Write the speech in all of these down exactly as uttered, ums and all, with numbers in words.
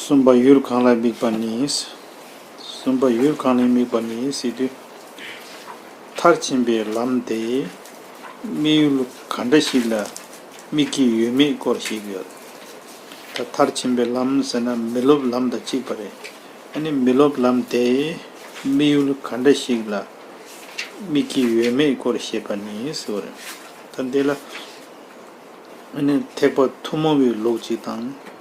གསུམ་པ་ཡུལ་གང་ལ་དམིགས་པ་ནི། གསུམ་པ་ཡུལ་གང་ལ་དམིགས་པ་ནི་ཟེར་དུས། མཐར་ཕྱིན་པའི་ལམ་དེ་དམིགས་ཡུལ་ག་འདྲ་ཞིག་ལ་དམིགས་ཀྱི་ཡོད་མེད་སྐོར་ཞིག་ཡོད། ད་མཐར་ཕྱིན་པའི་ལམ་ཟེར་ན་མི་སློབ་ལམ་དང་གཅིག་པ་རེད། ཨ་ནི་མི་སློབ་ལམ་དེ་དམིགས་ཡུལ་ག་འདྲ་ཞིག་ལ་དམིགས་ཀྱི་ཡོད་མེད་སྐོར་བཤད་པ་ནི་ཟེར་བ་རེད། ད་འདི་ལ། ཨ་ནི་ཐེག་པ་ཐུན་མོང་བའི་ལུགས་གཅིག་དང་།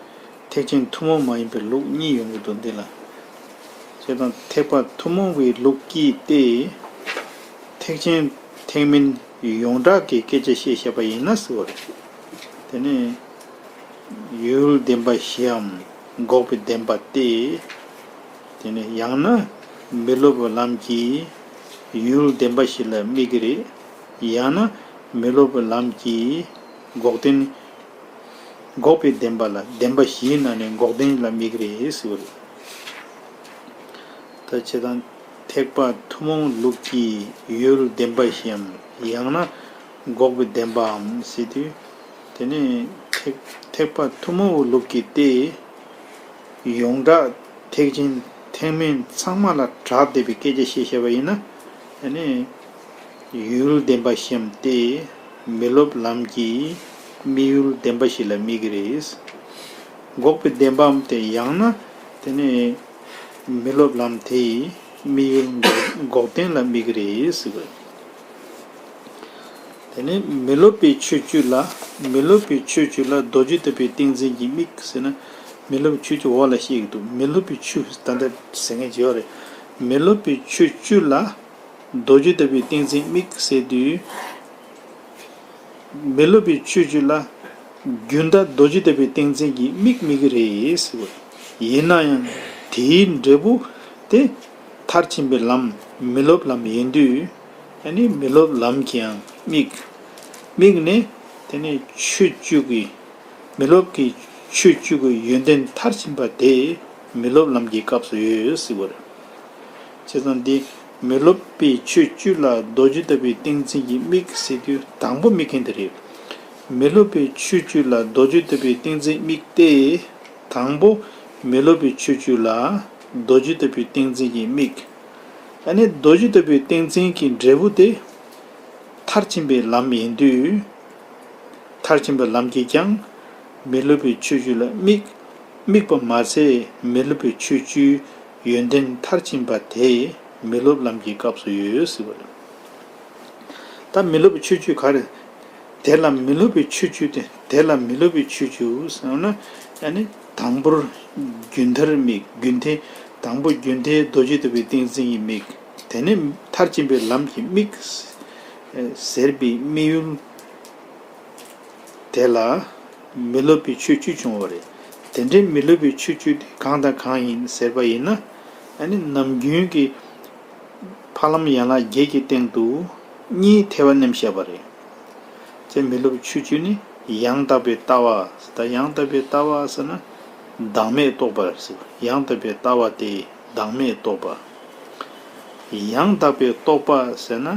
ཐེག་ཆེན་ཐུན་མོང་མ་ཡིན་པའི་ལུགས་གཉིས་ཡོང་གི་འདུག་འདི་ལ། བྱས་ཙང་ཐེག་པ་ཐུན་མོང་བའི་ལུགས་ཀྱིས་ཏེ། ཐེག་ཆེན་ཐེག་དམན་ཡོངས་གྲགས་ཀྱི་སྐད་ཆ་བཤད་བཞག་པ་ཡིན་ན་ཟེར་བ་རེད། དེ་ནས་ཡུལ་བདེན་པ་བཞིའམ་འགོག་པའི་བདེན་པ་སྟེ། དེ་ནས་ཡང་ན་མི་སློབ་པའི་ལམ་གྱིས་ཡུལ་བདེན་པ་བཞི་ལ་དམིགས་ཀྱི་རེད། ཡང་ན་མི་སློབ་པའི་ལམ་གྱིས་འགོག་བདེན། འགོག་པའི་བདེན་པ་ལ་བདེན་པ་བཞིའི་ནང་ནས་འགོག་བདེན་ལ་དམིགས་ཀྱི་རེད་ཟེར་བ་རེད། ད་བྱས་ཙང་ཐེག་པ་ཐུན་མོང་ལུགས་ཀྱི་ཡུལ་བདེན་པ་བཞིའམ་ཡང་ན་འགོག་པའི་བདེན་པའམ་ཟེར་དུས། དེ་ནས་ཐེག་ཐེག་པ་ཐུན་མོང་བའི་ལུགས་ཀྱི་སྟེ། ཡོངས་གྲགས་ཐེག་ཆེན་ཐེག་དམན་ཚང་མ་ལ་གྲགས་བསྡད་པའི་སྐད་ཆ་བཤད་བཞག་པ་ཡིན་ན། ཨ་ནི། ཡུལ་བདེན་པ་བཞིའམ་སྟེ། མི་སློབ་ལམ་གྱིས་དམིགས་ཡུལ་བདེན་པ་བཞི་ལ་དམིགས་ཀྱི་རེད། འགོག་པའི་བདེན་པའམ་སྟེ་ཡང་ན། དེ་ནས་མི་སློབ་ལམ་དེས་དམིགས་ཡུལ་འགོག་འགོག་བདེན་ལ་དམིགས་ཀྱི་རེད་ཟེར་བ། དེ་ནས་མི་སློབ་པའི་ཆོས་བཅུ་ལ། མི་སློབ་པའི་ཆོས་བཅུ་ལ་རྡོ་རྗེ་ལྟ་བུའི་ཏིང་འཛིན་གྱི་དམིགས་ཟེར་ན། མི་སློབ་པའི་ཆོས་བཅུ་འོག་ལ་བཤད་ཀྱི་འདུག་མི་སློབ་པའི་ཆོས་ད་ལྟ་ཟེར་མཁན་ཅིག་ཡོད་རེད། མི་སློབ་པའི་ཆོས་བཅུ་ལ་རྡོ་རྗེ་ལྟ་བུའི་ཏིང་འཛིན་དམིགས་ཟེར་དུས། མི་སློབ་པའི་ཆོས་བཅུ་ལ་རྒྱུན་མཐའ་རྡོ་རྗེ་ལྟ་བུའི་ཏིང་འཛིན་གྱི་དམིགས་དམིགས་ཀྱི་རེད་ཟེར་བ། ཡིན་ན་ཡང་དེའི་འབྲས་བུ་དེ་མཐར་ཕྱིན་པའི་ལམ་མི་སློབ་ལམ་ཡིན་དུས། ཨ་ནི་མི་སློབ་ལམ་གྱིའང་དམིགས། དམིགས་ནས་དེ་ནས་ཆོས་བཅུ་གི། མི་སློབ་ཀྱི་ཆོས་བཅུ་གི་ཡོན་ཏན་མཐར་ཕྱིན་པ་དེ་མི་སློབ་ལམ་གྱི་སྐབས་སུ་ཡོད་ཟེར་བ་རེད། བྱས་ཙང་འདི་མི་སློབ་པའི་ཆོས་བཅུ་ལ་རྡོ་རྗེ་ལྟ་བུའི་ཏིང་འཛིན་གྱི་དམིགས་ཟེར་དུས་དང་པོ་དམིགས་མཁན་དེ་རེད། མི་སློབ་པའི་ཆོས་བཅུ་ལ་རྡོ་རྗེ་ལྟ་བུའི་ཏིང་འཛིན་དམིགས་ཏེ། དང་པོ་མི་སློབ་པའི་ཆོས་བཅུ་ལ་རྡོ་རྗེ་ལྟ་བུའི་ཏིང་འཛིན་གྱི་དམིགས། ཨ་ནི་རྡོ་རྗེ་ལྟ་བུའི་ཏིང་འཛིན་གྱི་འབྲས་བུ་དེ་མཐར་ཕྱིན་པའི་ལམ་ཡིན་དུས། མཐར་ཕྱིན་པའི་ལམ་གྱིས་ཀྱང་མི་སློབ་པའི་ཆོས་བཅུ་ལ་དམིགས། དམིགས་པ་མ་ཟད་མི་སློབ་པའི་ཆོས་བཅུའི་ཡོན་ཏན་མཐར་ཕྱིན་པ་དེ་མི་སློབ་ལམ་གྱི་སྐབས་སུ་ཡོད་ཟེར་བ་རེད། ད་མི་སློབ་པའི་ཆོས་བཅུ་ག་རེ། དེ་ལ་མི་སློབ་པའི་ཆོས་བཅུ་སྟེ། དེ་ལ་མི་སློབ་པའི་ཆོས་བཅུ་ཟེར་ན། ཨ་ནི་དང་པོར་རྒྱུན་མཐར་དམིགས། རྒྱུན་མཐའི། དང་པོ་རྒྱུན་མཐའི་རྡོ་རྗེ་ལྟ་བུའི་ཏིང་འཛིན་གྱི་དམིགས། དེ་ནས་མཐར་ཕྱིན་པའི་ལམ་གྱི་དམིགས་ཟེར་བའི་དམིགས་ཡུལ་དེ་ལ་མི་སློབ་པའི་ཆོས་བཅུ་བྱུང་བ་རེད། དེ་འདྲའི་མི་སློབ་པའི་ཆོས་བཅུ་དེ་གང་དང་གང་ཡིན་ཟེར་བ་ཡིན་ན། ཨ་ནི་ནམ་རྒྱུན་གྱི་ཕ་ལམ་ཡན་ལག་བརྒྱད་ཀྱི་སྟེང་དུ་གཉིས་ཐེ་བ་མནན་བཞག་པ་རེད། དེ་མི་སློབ་ཆོས་བཅུ་ནི་ཡང་དག་པའི་ལྟ་བ། ད་ཡང་དག་པའི་ལྟ་བ་ཟེར་ན་བདག་མེད་རྟོགས་པ་ཟེར། ཡང་དག་པའི་ལྟ་བ་སྟེ་བདག་མེད་རྟོགས་པ། ཡང་དག་པའི་རྟོགས་པ་ཟེར་ན།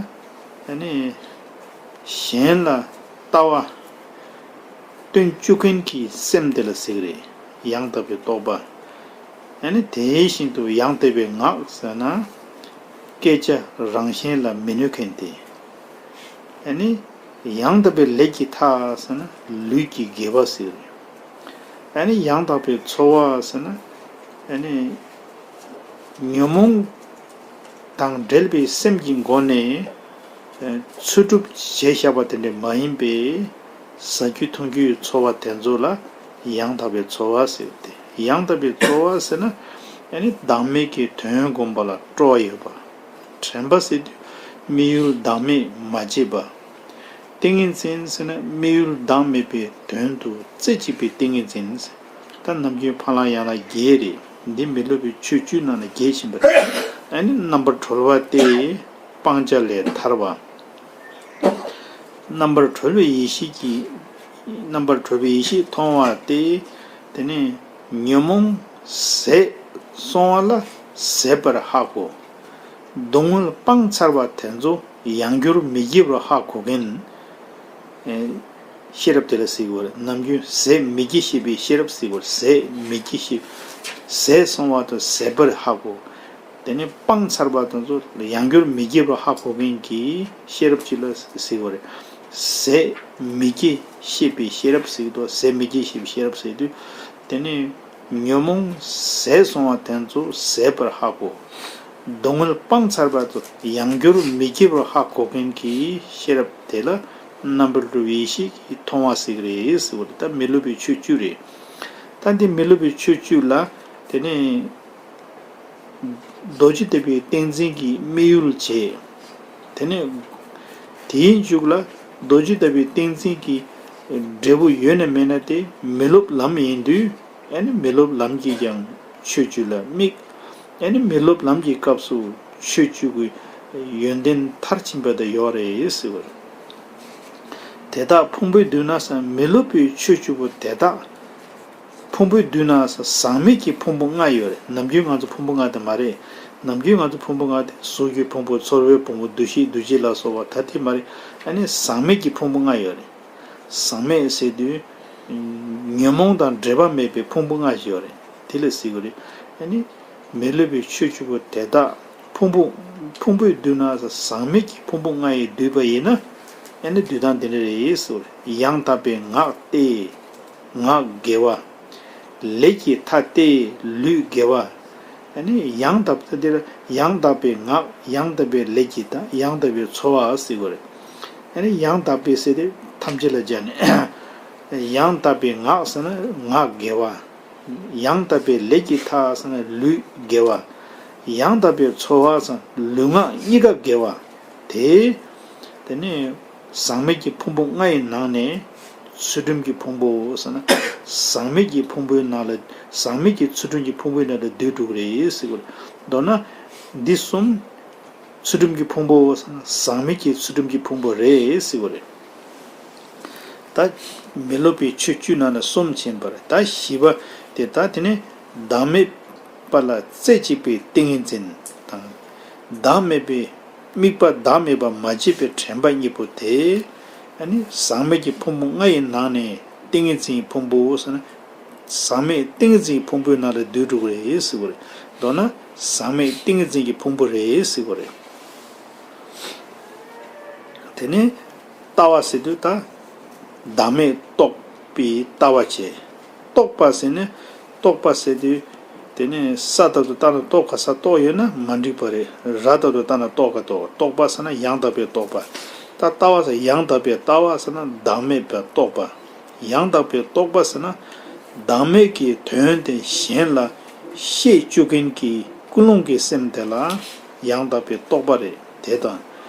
ཨ་ནི་གཞན་ལ་ལྟ་བ་སྟོན་བཅུག་མཁན་གྱི་སེམས་དེ་ལ་ཟེར་གི་རེད། ཡང་དག་པའི་རྟོགས་པ། ཨ་ནི་དེ་བཞིན་དུ་ཡང་དག་པའི་ངག་ཟེར་ན། སྐད་ཆ་རང་གཞན་ལ་མི་གནོད་མཁན་དེ། ཨ་ནི་ཡང་དག་པའི་ལས་ཀྱི་མཐའ་ཟེར་ན་ལུས་ཀྱི་དགེ་བ་ཟེར། ཨ་ནི་ཡང་དག་པའི་འཚོ་བ་ཟེར་ན། ཨ་ནི་ཉོན་མོངས་དང་བྲལ་བའི་སེམས་ཀྱི་སྒོ་ནས་འཚོལ་སྒྲུབ་བྱས་བཞག་པ་དེ་འདྲ་མ་ཡིན་པའི་ཟ་རྒྱུ་འཐུང་རྒྱུའི་འཚོ་བ་དེ་ཚོ་ལ་ཡང་དག་པའི་འཚོ་བ་ཟེར་ཏེ། ཡང་དག་པའི་འཚོ་བ་ཟེར་ན། ཨ་ནི་བདག་མེད་ཀྱི་དོན་བསྒོམ་པ་ལ་སྤྲོ་བ་ཡོད་པ། དྲན་པ་ཟེར་དུས་དམིགས་ཡུལ་བདག་མེད་མ་བརྗེད་པ། ཏིང་ངེ་འཛིན་ཟེར་ན་དམིགས་ཡུལ་བདག་མེད་པའི་དོན་དུ་རྩེ་གཅིག་པའི་ཏིང་ངེ་འཛིན། ད་ནམ་རྒྱུན་ཕ་ལམ་ཡན་ལག་བརྒྱད་རེད། འདི་མི་སློབ་པའི་ཆོས་བཅུའི་ནང་ན་བརྒྱད་ཕྱིན་པ་རེད། ཨ་ནི་རྣམ་པར་གྲོལ་བ་སྟེ་སྤང་བྱ་ལས་ཐར་བ། རྣམ་པར་གྲོལ་བའི་ཡེ་ཤེས་ཀྱི། རྣམ་པར་གྲོལ་བའི་ཡེ་ཤེས་མཐོང་བ་སྟེ། དེ་ནས་ཉོན་མོངས་ཟད་སོང་བ་ལ་ཟད་པར་ཧ་གོ། སྡུག་བསྔལ་སྤངས་ཚར་བ་དེ་ཚོ་ཡང་བསྐྱར་མི་སྐྱེ་བར་ཧ་གོ་མཁན། ཨེ། ཤེས་རབ་དེ་ལ་ཟེར་གྱི་ཡོད་རེད། ནམ་རྒྱུན་ཟད་མི་བགྱིད་ཤེས་པའི་ཤེས་རབ་ཟེར་གྱི་ཡོད་རེད། ཟད་མི་བགྱིད་ཤེས། ཟད་སོང་བ་དང་ཟད་པར་ཧ་གོ། དེ་ནས་སྤངས་ཚར་བ་དང་ཚོ་ཡང་བསྐྱར་མི་བགྱིད་པར་ཧ་གོ་མཁན་གྱི་ཤེས་རབ་ཅིག་ལ་ཟེར་གྱི་ཡོད་རེད། ཟད་མི་བགྱིད་ཤེས་པའི་ཤེས་རབ་ཟེར་གྱི་འདུག་ཟད་མི་བགྱིད་ཤེས་པའི་ཤེས་རབ་ཟེར་དུས་དེ་ནས། ཉོན་མོངས་ཟད་སོང་བ་དེ་ཚོ་ཟད་པར་ཧ་གོ། སྡུག་བསྔལ་སྤངས་ཚར་བ་ཚོ་ཡང་བསྐྱར་མི་སྐྱེ་བར་ཧ་གོ་མཁན་གྱི་ཤེས་རབ་དེ་ལ་རྣམ་པར་གྲོལ་བའི་ཡེ་ཤེས་ཀྱིས་མཐོང་བ་ཟེར་གྱི་རེད་ཟེར་བ་རེད། ད་མི་སློབ་པའི་ཆོས་བཅུ་རེད། ད་འདི་མི་སློབ་པའི་ཆོས་བཅུ་ལ་དེ་ནས་རྡོ་རྗེ་ལྟ་བུའི་ཏིང་འཛིན་གྱི་དམིགས་ཡུལ་བྱེད། དེ་ནས་དེའི་མཇུག་ལ་རྡོ་རྗེ་ལྟ་བུའི་ཏིང་འཛིན་གྱི་འབྲས་བུ་ཡོད་ན་མེད་ན་དེ་མི་སློབ་ལམ་ཡིན་དུས། ཨ་ནི་མི་སློབ་ལམ་གྱིས་ཀྱང་ཆོས་བཅུ་ལ་དམིགས། ཨ་ནི་མི་སློབ་ལམ་གྱི་སྐབས་སུ་ཆོས་བཅུ་གི་ཡོན་ཏན་མཐར་ཕྱིན་པ་དེ་ཡོད་རེད་ཟེར་བ་རེད། དེ་དག་ཕུང་པོས་བསྡུས་ན་ཟེར། མི་སློབ་པའི་ཆོས་བཅུ་པོ་དེ་དག་ཕུང་པོས་བསྡུས་ན་ཟེར། ཟག་མེད་ཀྱི་ཕུང་པོ་ལྔ་ཡོད་རེད། ནམ་རྒྱུན་ང་ཚོ་ཕུང་པོ་ལྔ་དེ་མ་རེད། ནམ་རྒྱུན་ང་ཚོ་ཕུང་པོ་ལྔ་དེ་གཟུགས་ཀྱི་ཕུང་པོ། ཚོར་བའི་ཕུང་པོ། འདུ་ཤེས་འདུ་བྱེད་ལ་སོགས་པ་ད་དེ་མ་རེད། ཨ་ནི་ཟག་མེད་ཀྱི་ཕུང་པོ་ལྔ་ཡོད་རེད། ཟག་མེད་ཟེར་དུས། ཉོན་མོངས་དང་འབྲེལ་བ་མེད་པའི་ཕུང་པོ་ལྔ་ཞིག་ཡོད་རེད། དེ་ལ་ཟེར་གྱི་རེད། ཨ་ནི། མི་སློབ་པའི་ཆོས་བཅུ་པོ་དེ་དག་ཕུང་པོ། ཕུང་པོས་བསྡུས་ན་ཟག་མེད་ཀྱི་ཕུང་པོ་ལྔ་ཡིས་བསྡུས་པ་ཡིན་ན། ཨ་ནི་བསྡུས་སྟངས་འདི་འདྲ་རེད་ཟེར་གྱི་རེད། ཡང་དག་པའི་ངག་སྟེ་ངག་དགེ་བ། ལས་ཀྱི་མཐའ་སྟེ་ལུས་དགེ་བ། ཨ་ནི་ཡང་དག་པ་དེ་ལ་ཡང་དག་པའི་ངག་ཡང་དག་པའི་ལས་ཀྱི་མཐའ། ཡང་དག་པའི་འཚོ་བ་ཟེར་གྱི་རེད། ཨ་ནི་ཡང་དག་པའི་ཟེར་དེ་ཐམས་ཅད་ལ་སྦྱར་ནས། ཡང་དག་པའི་ངག་ཟེར་ན་ངག་དགེ་བ། ཡང་དག་པའི་ལས་ཀྱི་མཐའ་ཟེར་ན་ལུས་དགེ་བ། ཡང་དག་པའི་འཚོ་བ་ཟེར་ན་ལུས་ངག་གཉིས་ཀ་དགེ་བ། དེ། དེ་ནས་ཟག་མེད་ཀྱི་ཕུང་པོ་ལྔ་ཡི་ནང་ནས་ཚུལ་ཁྲིམས་ཀྱི་ཕུང་པོ་ཟེར་ན། ཟག་མེད་ཀྱི་ཕུང་པོའི་ནང་ལ། ཟག་མེད་ཀྱི་ཚུལ་ཁྲིམས་ཀྱི་ཕུང་པོའི་ནང་ལ་བསྡུས་འགྲོ་གི་རེད་ཟེར་གྱི་རེད། མདོར་ན། འདི་གསུམ། ཚུལ་ཁྲིམས་ཀྱི་ཕུང་པོ་ཟེར་ན་ཟག་མེད་ཀྱི་ཚུལ་ཁྲིམས་ཀྱི་ཕུང་པོ་རེད་ཟེར་གྱི་རེད། ད་མི་སློབ་པའི་ཆོས་བཅུའི་ནང་ནས་གསུམ་ཕྱིན་པ་རེད། ད་བཞི་པ་དེ། ད་དེ་ནི་བདག་མེད་པ་ལ་རྩེ་གཅིག་པའི་ཏིང་ངེ་འཛིན་དང་། བདག་མེད་པའི་དམིགས་པ་བདག་མེད་པ་མ་བརྗེད་པའི་དྲན་པ་གཉིས་པོ་དེ། ཨ་ནི་ཟག་མེད་ཀྱི་ཕུང་པོ་ལྔ་ཡི་ནང་ནས་ཏིང་ངེ་འཛིན་གྱི་ཕུང་པོ་ཟེར་ན། ཟག་མེད་ཏིང་ངེ་འཛིན་གྱི་ཕུང་པོའི་ནང་ལ་བསྡུས་འགྲོ་གི་རེད་ཟེར་གྱི་རེད། མདོར་ན་ཟག་མེད་ཏིང་ངེ་འཛིན་གྱི་ཕུང་པོ་རེད་ཟེར་གྱི་རེད། དེ་ནས་ལྟ་བ་ཟེར་དུས་ད། བདག་མེད་རྟོགས་པའི་ལྟ་བ་བྱས། རྟོག་པ་ཟེར་ནས། རྟོག་པ་ཟེར་དུས། དེ་ནས་ས་ལྟར་དུ་ལྟ་ན་རྟོགས་དཀའ་ས་རྟོགས་ཡོད་ན་མ་འགྲིག་པ་རེད། ར་ལྟར་དུ་ལྟ་ན་རྟོགས་དཀའ་རྟོགས། རྟོག་པ་ཟེར་ན་ཡང་དག་པའི་རྟོག་པ། ད་ལྟ་བ་ཟེར། ཡང་དག་པའི་ལྟ་བ་ཟེར་ན་བདག་མེད་པའི་རྟོག་པ། ཡང་དག་པའི་རྟོག་པ་ཟེར་ན། བདག་མེད་ཀྱི་དོན་དེ་གཞན་ལ་ཤེས་བཅུག་མཁན་གྱི་ཀུན་སློང་གི་སེམས་དེ་ལ་ཡང་དག་པའི་རྟོག་པ་རེད། དེ་དང་།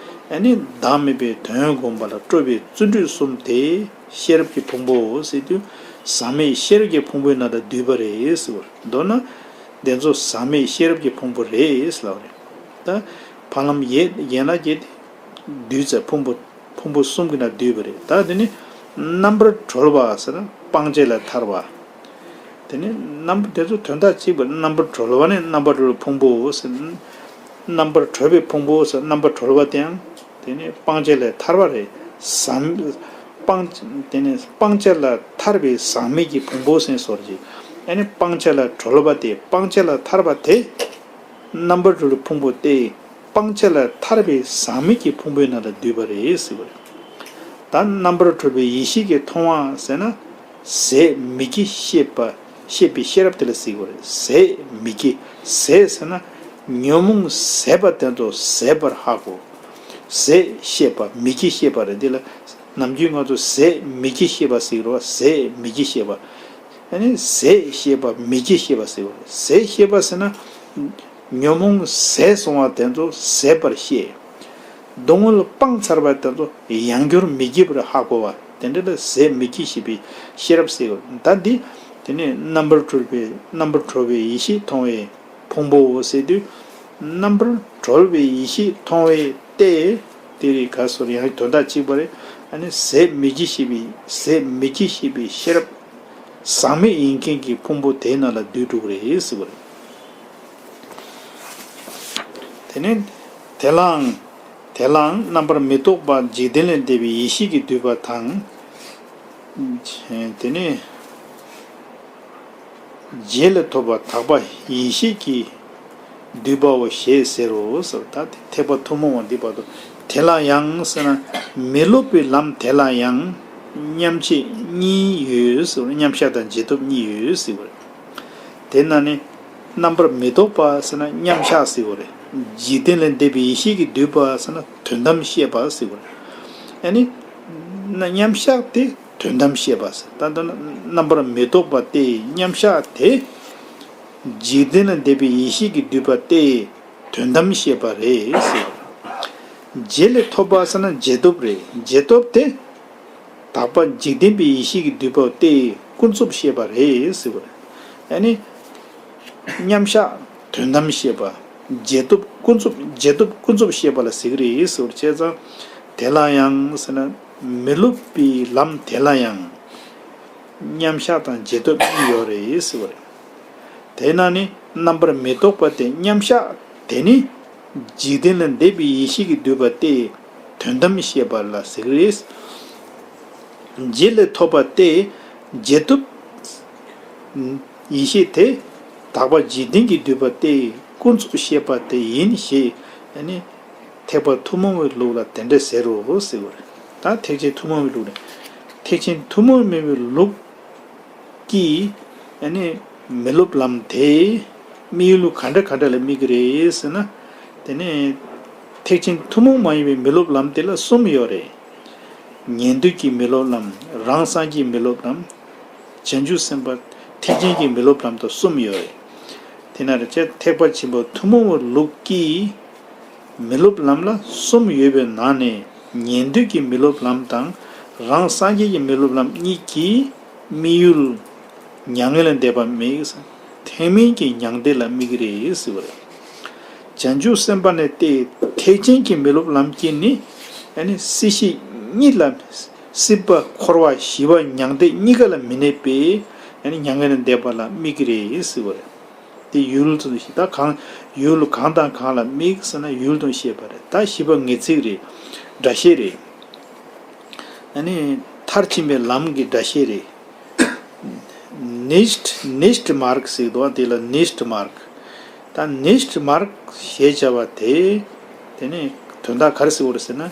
ཨ་ནི་བདག་མེད་པའི་དོན་བསྒོམ་པ་ལ་སྤྲོ་བའི་བརྩོན་འགྲུས་གསུམ་དེ་ཤེས་རབ་ཀྱི་ཕུང་པོའོ་ཟེར་དུས། ཟག་མེད་ཤེས་རབ་ཀྱི་ཕུང་པོའི་ནང་ལ་བསྡུས་པ་རེད་ཟེར་བ། མདོར་ན། དེ་ཚོ་ཟག་མེད་ཤེས་རབ་ཀྱི་ཕུང་པོ་རེད་ཟེར་ལབ་རེད། ད་ཕ་ལམ་ཡན་ཡན་ལག་བརྒྱད་དེ། བསྡུས་ཚེ་ཕུང་པོ། ཕུང་པོ་གསུམ་གྱི་ནང་བསྡུས་པ་རེད། ད་དེ་ནི་རྣམ་པར་གྲོལ་བ་ཟེར་ན་སྤང་བྱ་ལས་ཐར་བ། དེ་ནི་རྣམ་པ་དེ་ཚོ་དོན་དག་གཅིག་པ། རྣམ་པར་གྲོལ་བ་ནི་རྣམ་པར་གྲོལ་བའི་ཕུང་པོའོ་ཟེར། རྣམ་པར་གྲོལ་བའི་ཕུང་པོའོ་ཟེར། རྣམ་པར་གྲོལ་བ་དེའང་དེ་ནི་སྤང་བྱ་ལས་ཐར་བ་རེད། ཟག་སྤང་། དེ་ནི་སྤང་བྱ་ལས་ཐར་བའི་ཟག་མེད་ཀྱི་ཕུང་པོ་ཟེར་སོར་གྱི། ཨ་ནི་སྤང་བྱ་ལས་གྲོལ་བ་དེ། སྤང་བྱ་ལས་ཐར་བ་དེ། རྣམ་པར་གྲོལ་བའི་ཕུང་པོ་སྟེ། སྤང་བྱ་ལས་ཐར་པའི་ཟག་མེད་ཀྱི་ཕུང་པོའི་ནང་ལ་འདུས་པ་རེད་ཟེར་བ་རེད། ད་རྣམ་པར་གྲོལ་བའི་ཡེ་ཤེས་ཀྱིས་མཐོང་བ་ཟེར་ན། ཟད་མི་བགྱིད་ཤེས་པ། ཤེས་པའི་ཤེས་རབ་དེ་ལ་ཟེར་གྱི་རེད། ཟད་མི་བགྱིད། ཟད་ཟེར་ན། ཉོན་མོངས་ཟད་པ་དེ་ཚོ་ཟད་པར་ཧ་གོ། ཟད་ཤེས་པ། མི་བགྱིད་ཤེས་པ་རེད། འདི་ལ་ནམ་རྒྱུན་ང་ཚོ་ཟད་མི་བགྱིད་ཤེས་པ་ཟེར་གྱི་རེད་བ། ཟད་མི་བགྱིད་ཤེས་པ། ཨ་ནི་ཟད་ཤེས་པ། མི་བགྱིད་ཤེས་པ་ཟེར་བ། ཟད་ཤེས་པ་ཟེར་ན། ཉོན་མོངས་ཟད་སོང་བ་དེ་ཚོ་ཟད་པར་ཤེས། སྡུག་བསྔལ་སྤངས་ཚར་བ་དེ་ཚོ་ཡང་བསྐྱར་མི་བགྱིད་པར་ཧ་གོ་བ། དེ་འདྲ་ལ་ཟད་མི་བགྱིད་ཤེས་པའི་ཤེས་རབ་ཟེར་བ། ད་འདི། དེ་ནས་རྣམ་པར་གྲོལ་བའི། རྣམ་པར་གྲོལ་བའི་ཡེ་ཤེས་མཐོང་བའི་ཕུང་པོའོ་ཟེར་དུས། རྣམ་པར་གྲོལ་བའི་ཡེ་ཤེས་མཐོང་བའི་སྟེ། དེ་རིགས་ག་སོར་ཡང་དོན་དག་གཅིག་པ་རེད། ཨ་ནི་ཟད་མི་བགྱིད་ཤེས་པའི། ཟད་མི་བགྱིད་ཤེས་པའི་ཤེས་རབ། ཟག་མེད་ཡིན་མཁན་གྱི་ཕུང་པོ་དེའི་ནང་ལ་འདུས་འགྲོ་གི་རེད་ཟེར་བ་རེད། དེ་ནས་དེ་ལའང་། དེ་ལའང་རྣམ་པར་མི་རྟོག་པ་འཇིག་རྟེན་ལས་འདས་པའི་ཡེ་ཤེས་ཀྱིས་བསྡུས་པ་དང་། དེ་ནས་རྗེས་ལ་ཐོབ་པ་དག་པ་ཡེ་ཤེས་ཀྱིས་བསྡུས་པའོ་ཞེས་ཟེར་རོ་ཟེར། ད་དེ་ཐེག་པ་ཐུན་མོང་བ་འདི་བར་དུ། དེ་ལ་ཡང་ཟེར་ན། མི་སློབ་པའི་ལམ་དེ་ལ་ཡང་མཉམ་བྱེད་གཉིས་ཡོད་ཟེར། མཉམ་གཞག་དང་རྗེས་ཐོབ་གཉིས་ཡོད་ཟེར་བ་རེད། དེ་ན་ནི་རྣམ་པར་མི་རྟོག་པ་ཟེར་ན་མཉམ་གཞག་ཟེར་བ་རེད། འཇིག་རྟེན་ལས་འདས་པའི་ཡེ་ཤེས་ཀྱིས་བསྡུས་པ་ཟེར་ན་དོན་དམ་ཤེས་པ་ཟེར་བ་རེད། ཨ་ནི་མཉམ་གཞག་དེ་དོན་དམ་ཤེས་པ་ཟེར། ད་ལྟ་ན་རྣམ་པར་མི་རྟོག་པ་སྟེ་མཉམ་གཞག་དེ་འཇིག་རྟེན་ལས་འདས་པའི་ཡེ་ཤེས་ཀྱིས་བསྡུས་པ་སྟེ་དོན་དམ་ཤེས་པ་རེད་ཟེར། རྗེས་ལས་ཐོབ་པ་ཟེར་ན་རྗེས་ཐོབ་རེད། རྗེས་ཐོབ་དེ་དག་པ་འཇིག་རྟེན་པའི་ཡེ་ཤེས་ཀྱིས་བསྡུས་པ་སྟེ་ཀུན་རྫོབ་ཤེས་པ་རེད་ཟེར་བ་རེད། ཨ་ནི་མཉམ་གཞག་དོན་དམ་ཤེས་པ། རྗེས་ཐོབ་ཀུན་རྫོབ། རྗེས་ཐོབ་ཀུན་རྫོབ་ཤེས་པ་ལ་ཟེར་གྱི་རེད་ཟེར་བ་རེད། བྱས་ཙང་དེ་ལ་ཡང་ཟེར་ན། མི་སློབ་པའི་ལམ་དེ་ལ་ཡང་མཉམ་གཞག་དང་རྗེས་ཐོབ་གཉིས་ཡོད་རེད་ཟེར་བ་རེད། དེས་ན་ནི་རྣམ་པར་མི་རྟོག་པ་སྟེ་མཉམ་གཞག་དེ་ནི་འཇིག་རྟེན་ལས་འདས་པའི་ཡེ་ཤེས་ཀྱིས་བསྡུས་པ་སྟེ་དོན་དམ་ཤེས་པ་ལ་ཟེར་གྱི་རེད། རྗེས་ལས་ཐོབ་པ་སྟེ་རྗེས་ཐོབ་ཡེ་ཤེས་དེ་དག་པ་འཇིག་རྟེན་གྱིས་བསྡུས་པ་སྟེ་ཀུན་རྫོབ་ཤེས་པ་དེ་ཡིན་ཞེས་ནི་ཐེག་པ་ཐུན་མོང་བའི་ལུགས་ལ་དེ་འདྲ་ཟེར་རོ་ཟེར་བ་རེད། ད་ཐེག་ཆེན་ཐུན་མོང་བའི་ལུགས་རེད། ཐེག་ཆེན་ཐུན་མོང་མིན་པའི་ལུགས་ཀྱིས་ཨ་ནི་མི་སློབ་ལམ་དེ་དམིགས་ཡུལ་ག་འདྲ་ག་འདྲ་ལ་དམིགས་ཀྱི་རེད་ཟེར་ན། དེ་ནི་ཐེག་ཆེན་ཐུན་མོང་མ་ཡིན་པའི་མི་སློབ་ལམ་དེ་ལ་གསུམ་ཡོད་རེད། ཉན་ཐོས་ཀྱི་མི་སློབ་ལམ། རང་སངས་རྒྱས་མི་སློབ་ལམ། བྱང་ཆུབ་སེམས་དཔའ་ཐེག་ཆེན་གྱི་མི་སློབ་ལམ་དང་གསུམ་ཡོད་རེད། དེ་ན་རེ་ཆེ་ཐེག་པ་ཆེན་པོ་ཐུན་མོང་བའི་ལུགས་ཀྱིས་མི་སློབ་ལམ་ལ་གསུམ་ཡོད་པའི་ནང་ནས་ཉན་ཐོས་ཀྱི་མི་སློབ་ལམ་དང་རང་སངས་རྒྱས་ཀྱི་མི་སློབ་ལམ་གཉིས་ཀྱི་དམིགས་ཡུལ་མྱ་ངན་ལས་འདས་པ་དམིགས། ཐེག་དམན་གྱི་མྱང་འདས་ལ་དམིགས་ཀྱི་རེད་ཟེར་བ་རེད། བྱང་ཆུབ་སེམས་དཔའ་ནི་སྟེ་ཐེག་ཆེན་གྱི་མི་སློབ་ལམ་གྱིས་ནི་ཨ་ནི་སྲིད་ཞི་གཉིས་ལ། སྲིད་པ་འཁོར་བ་ཞི་བ་མྱང་འདས་གཉིས་ཀ་ལ་མི་གནས་པས་ཨ་ནི་མྱ་ངན་ལས་འདས་པ་ལ་དམིགས་ཀྱི་རེད་ཟེར་བ་རེད། དེ་ཡུལ་དུ་ཞིག་ད་གང་ཡུལ་གང་དང་གང་ལ་དམིགས་ཟེར་ན་ཡུལ་དུ་བཤད་པ་རེད། ད་ཞི་བ་ངེས་ཚིག་རེད། སྒྲ་བཤད་རེད། ཨ་ནི་མཐར་ཕྱིན་པའི་ལམ་གྱི་སྒྲ་བཤད་རེད། ནིཤྚ། ནིཤྚ་མཱརྒ་ཟེར་འདུག་དེ་ལ་ནིཤྚ་མཱརྒ། ད་ནིཤྚ་མཱརྒ་ཞེས་བྱ་བ་དེ། དེ་ནི་དོན་དག་ག་རེ་ཟེར་བ་རེད་ཟེར་ན།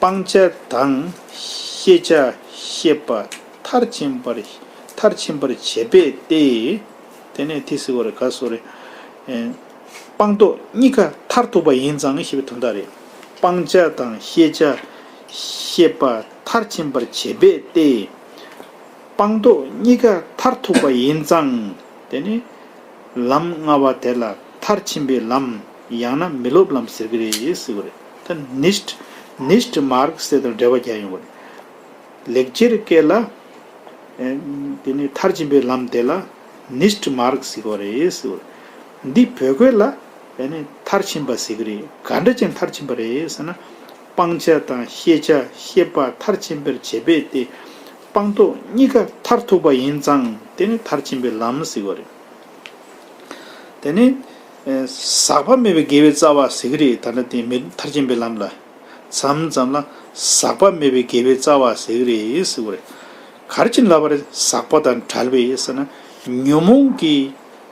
སྤང་བྱ་དང་ཤེས་བྱ་ཤེས་པ་མཐར་ཕྱིན་པར་མཐར་ཕྱིན་པར་བྱེད་པས་ཏེ། དེ་ནས་དེ་ཟེར་བ་རེད། ག་ཟེར་རེད། ཨེ། སྤངས་རྟོགས་གཉིས་ཀ་མཐར་ཐུག་པ་ཡིན་ཙང་ཞེས་པའི་དོན་དག་རེད། སྤང་བྱ་དང་ཤེས་བྱ་ཤེས་པ་མཐར་ཕྱིན་པར་བྱེད་པས་ཏེ། སྤངས་རྟོགས་གཉིས་ཀ་མཐར་ཐུག་པ་ཡིན་ཙང་། དེ་ནི་ལམ་ལྔ་པ་དེ་ལ་མཐར་ཕྱིན་པའི་ལམ་ཡང་ན་མི་སློབ་ལམ་ཟེར་གྱི་རེད་ཟེར་བ་རེད། ད་ནིཤྚ། ནིཤྚ་མཱརྒ་ཟེར་དང་འབྲེལ་བ་རྒྱག་ཡོང་བ་རེད། ལེགས་སྦྱར་སྐད་ལ། ཨེ། དེ་ནི་མཐར་ཕྱིན་པའི་ལམ་དེ་ལ་ནིཤྚ་མཱརྒ་ཟེར་གྱི་རེད་ཟེར་བ་རེད། འདི་བོད་སྐད་ལ་ཨེ་ནི་མཐར་ཕྱིན་པ་ཟེར་གྱི་རེད། ག་འདྲ་ཅིག་མཐར་ཕྱིན་པ་རེད་ཟེར་ན། སྤང་བྱ་དང་ཤེས་བྱ་ཤེས་པ་མཐར་ཕྱིན་པར་བྱེད་པས་ཏེ། སྤངས་རྟོགས་གཉིས་ཀ་མཐར་ཐུག་པ་ཡིན་ཙང་དེ་ནི་མཐར་ཕྱིན་པའི་ལམ་ཟེར་བ་རེད། དེ་ནི་ཟག་པ་མེད་པའི་དགེ་བའི་རྩ་བ་ཟེར་གྱི་རེད། ད་ལྟ་དེ་མི་མཐར་ཕྱིན་པའི་ལམ་ལ། མཚམས་མཚམས་ལ་ཟག་པ་མེད་པའི་དགེ་བའི་རྩ་བ་ཟེར་གྱི་རེད་ཟེར་བ་རེད། ག་རེ་བྱས་ནས་ལབ་པ་རེད། ཟག་པ་དང་བྲལ་བའི་ཟེར་ན། ཉོན་མོངས་ཀྱི་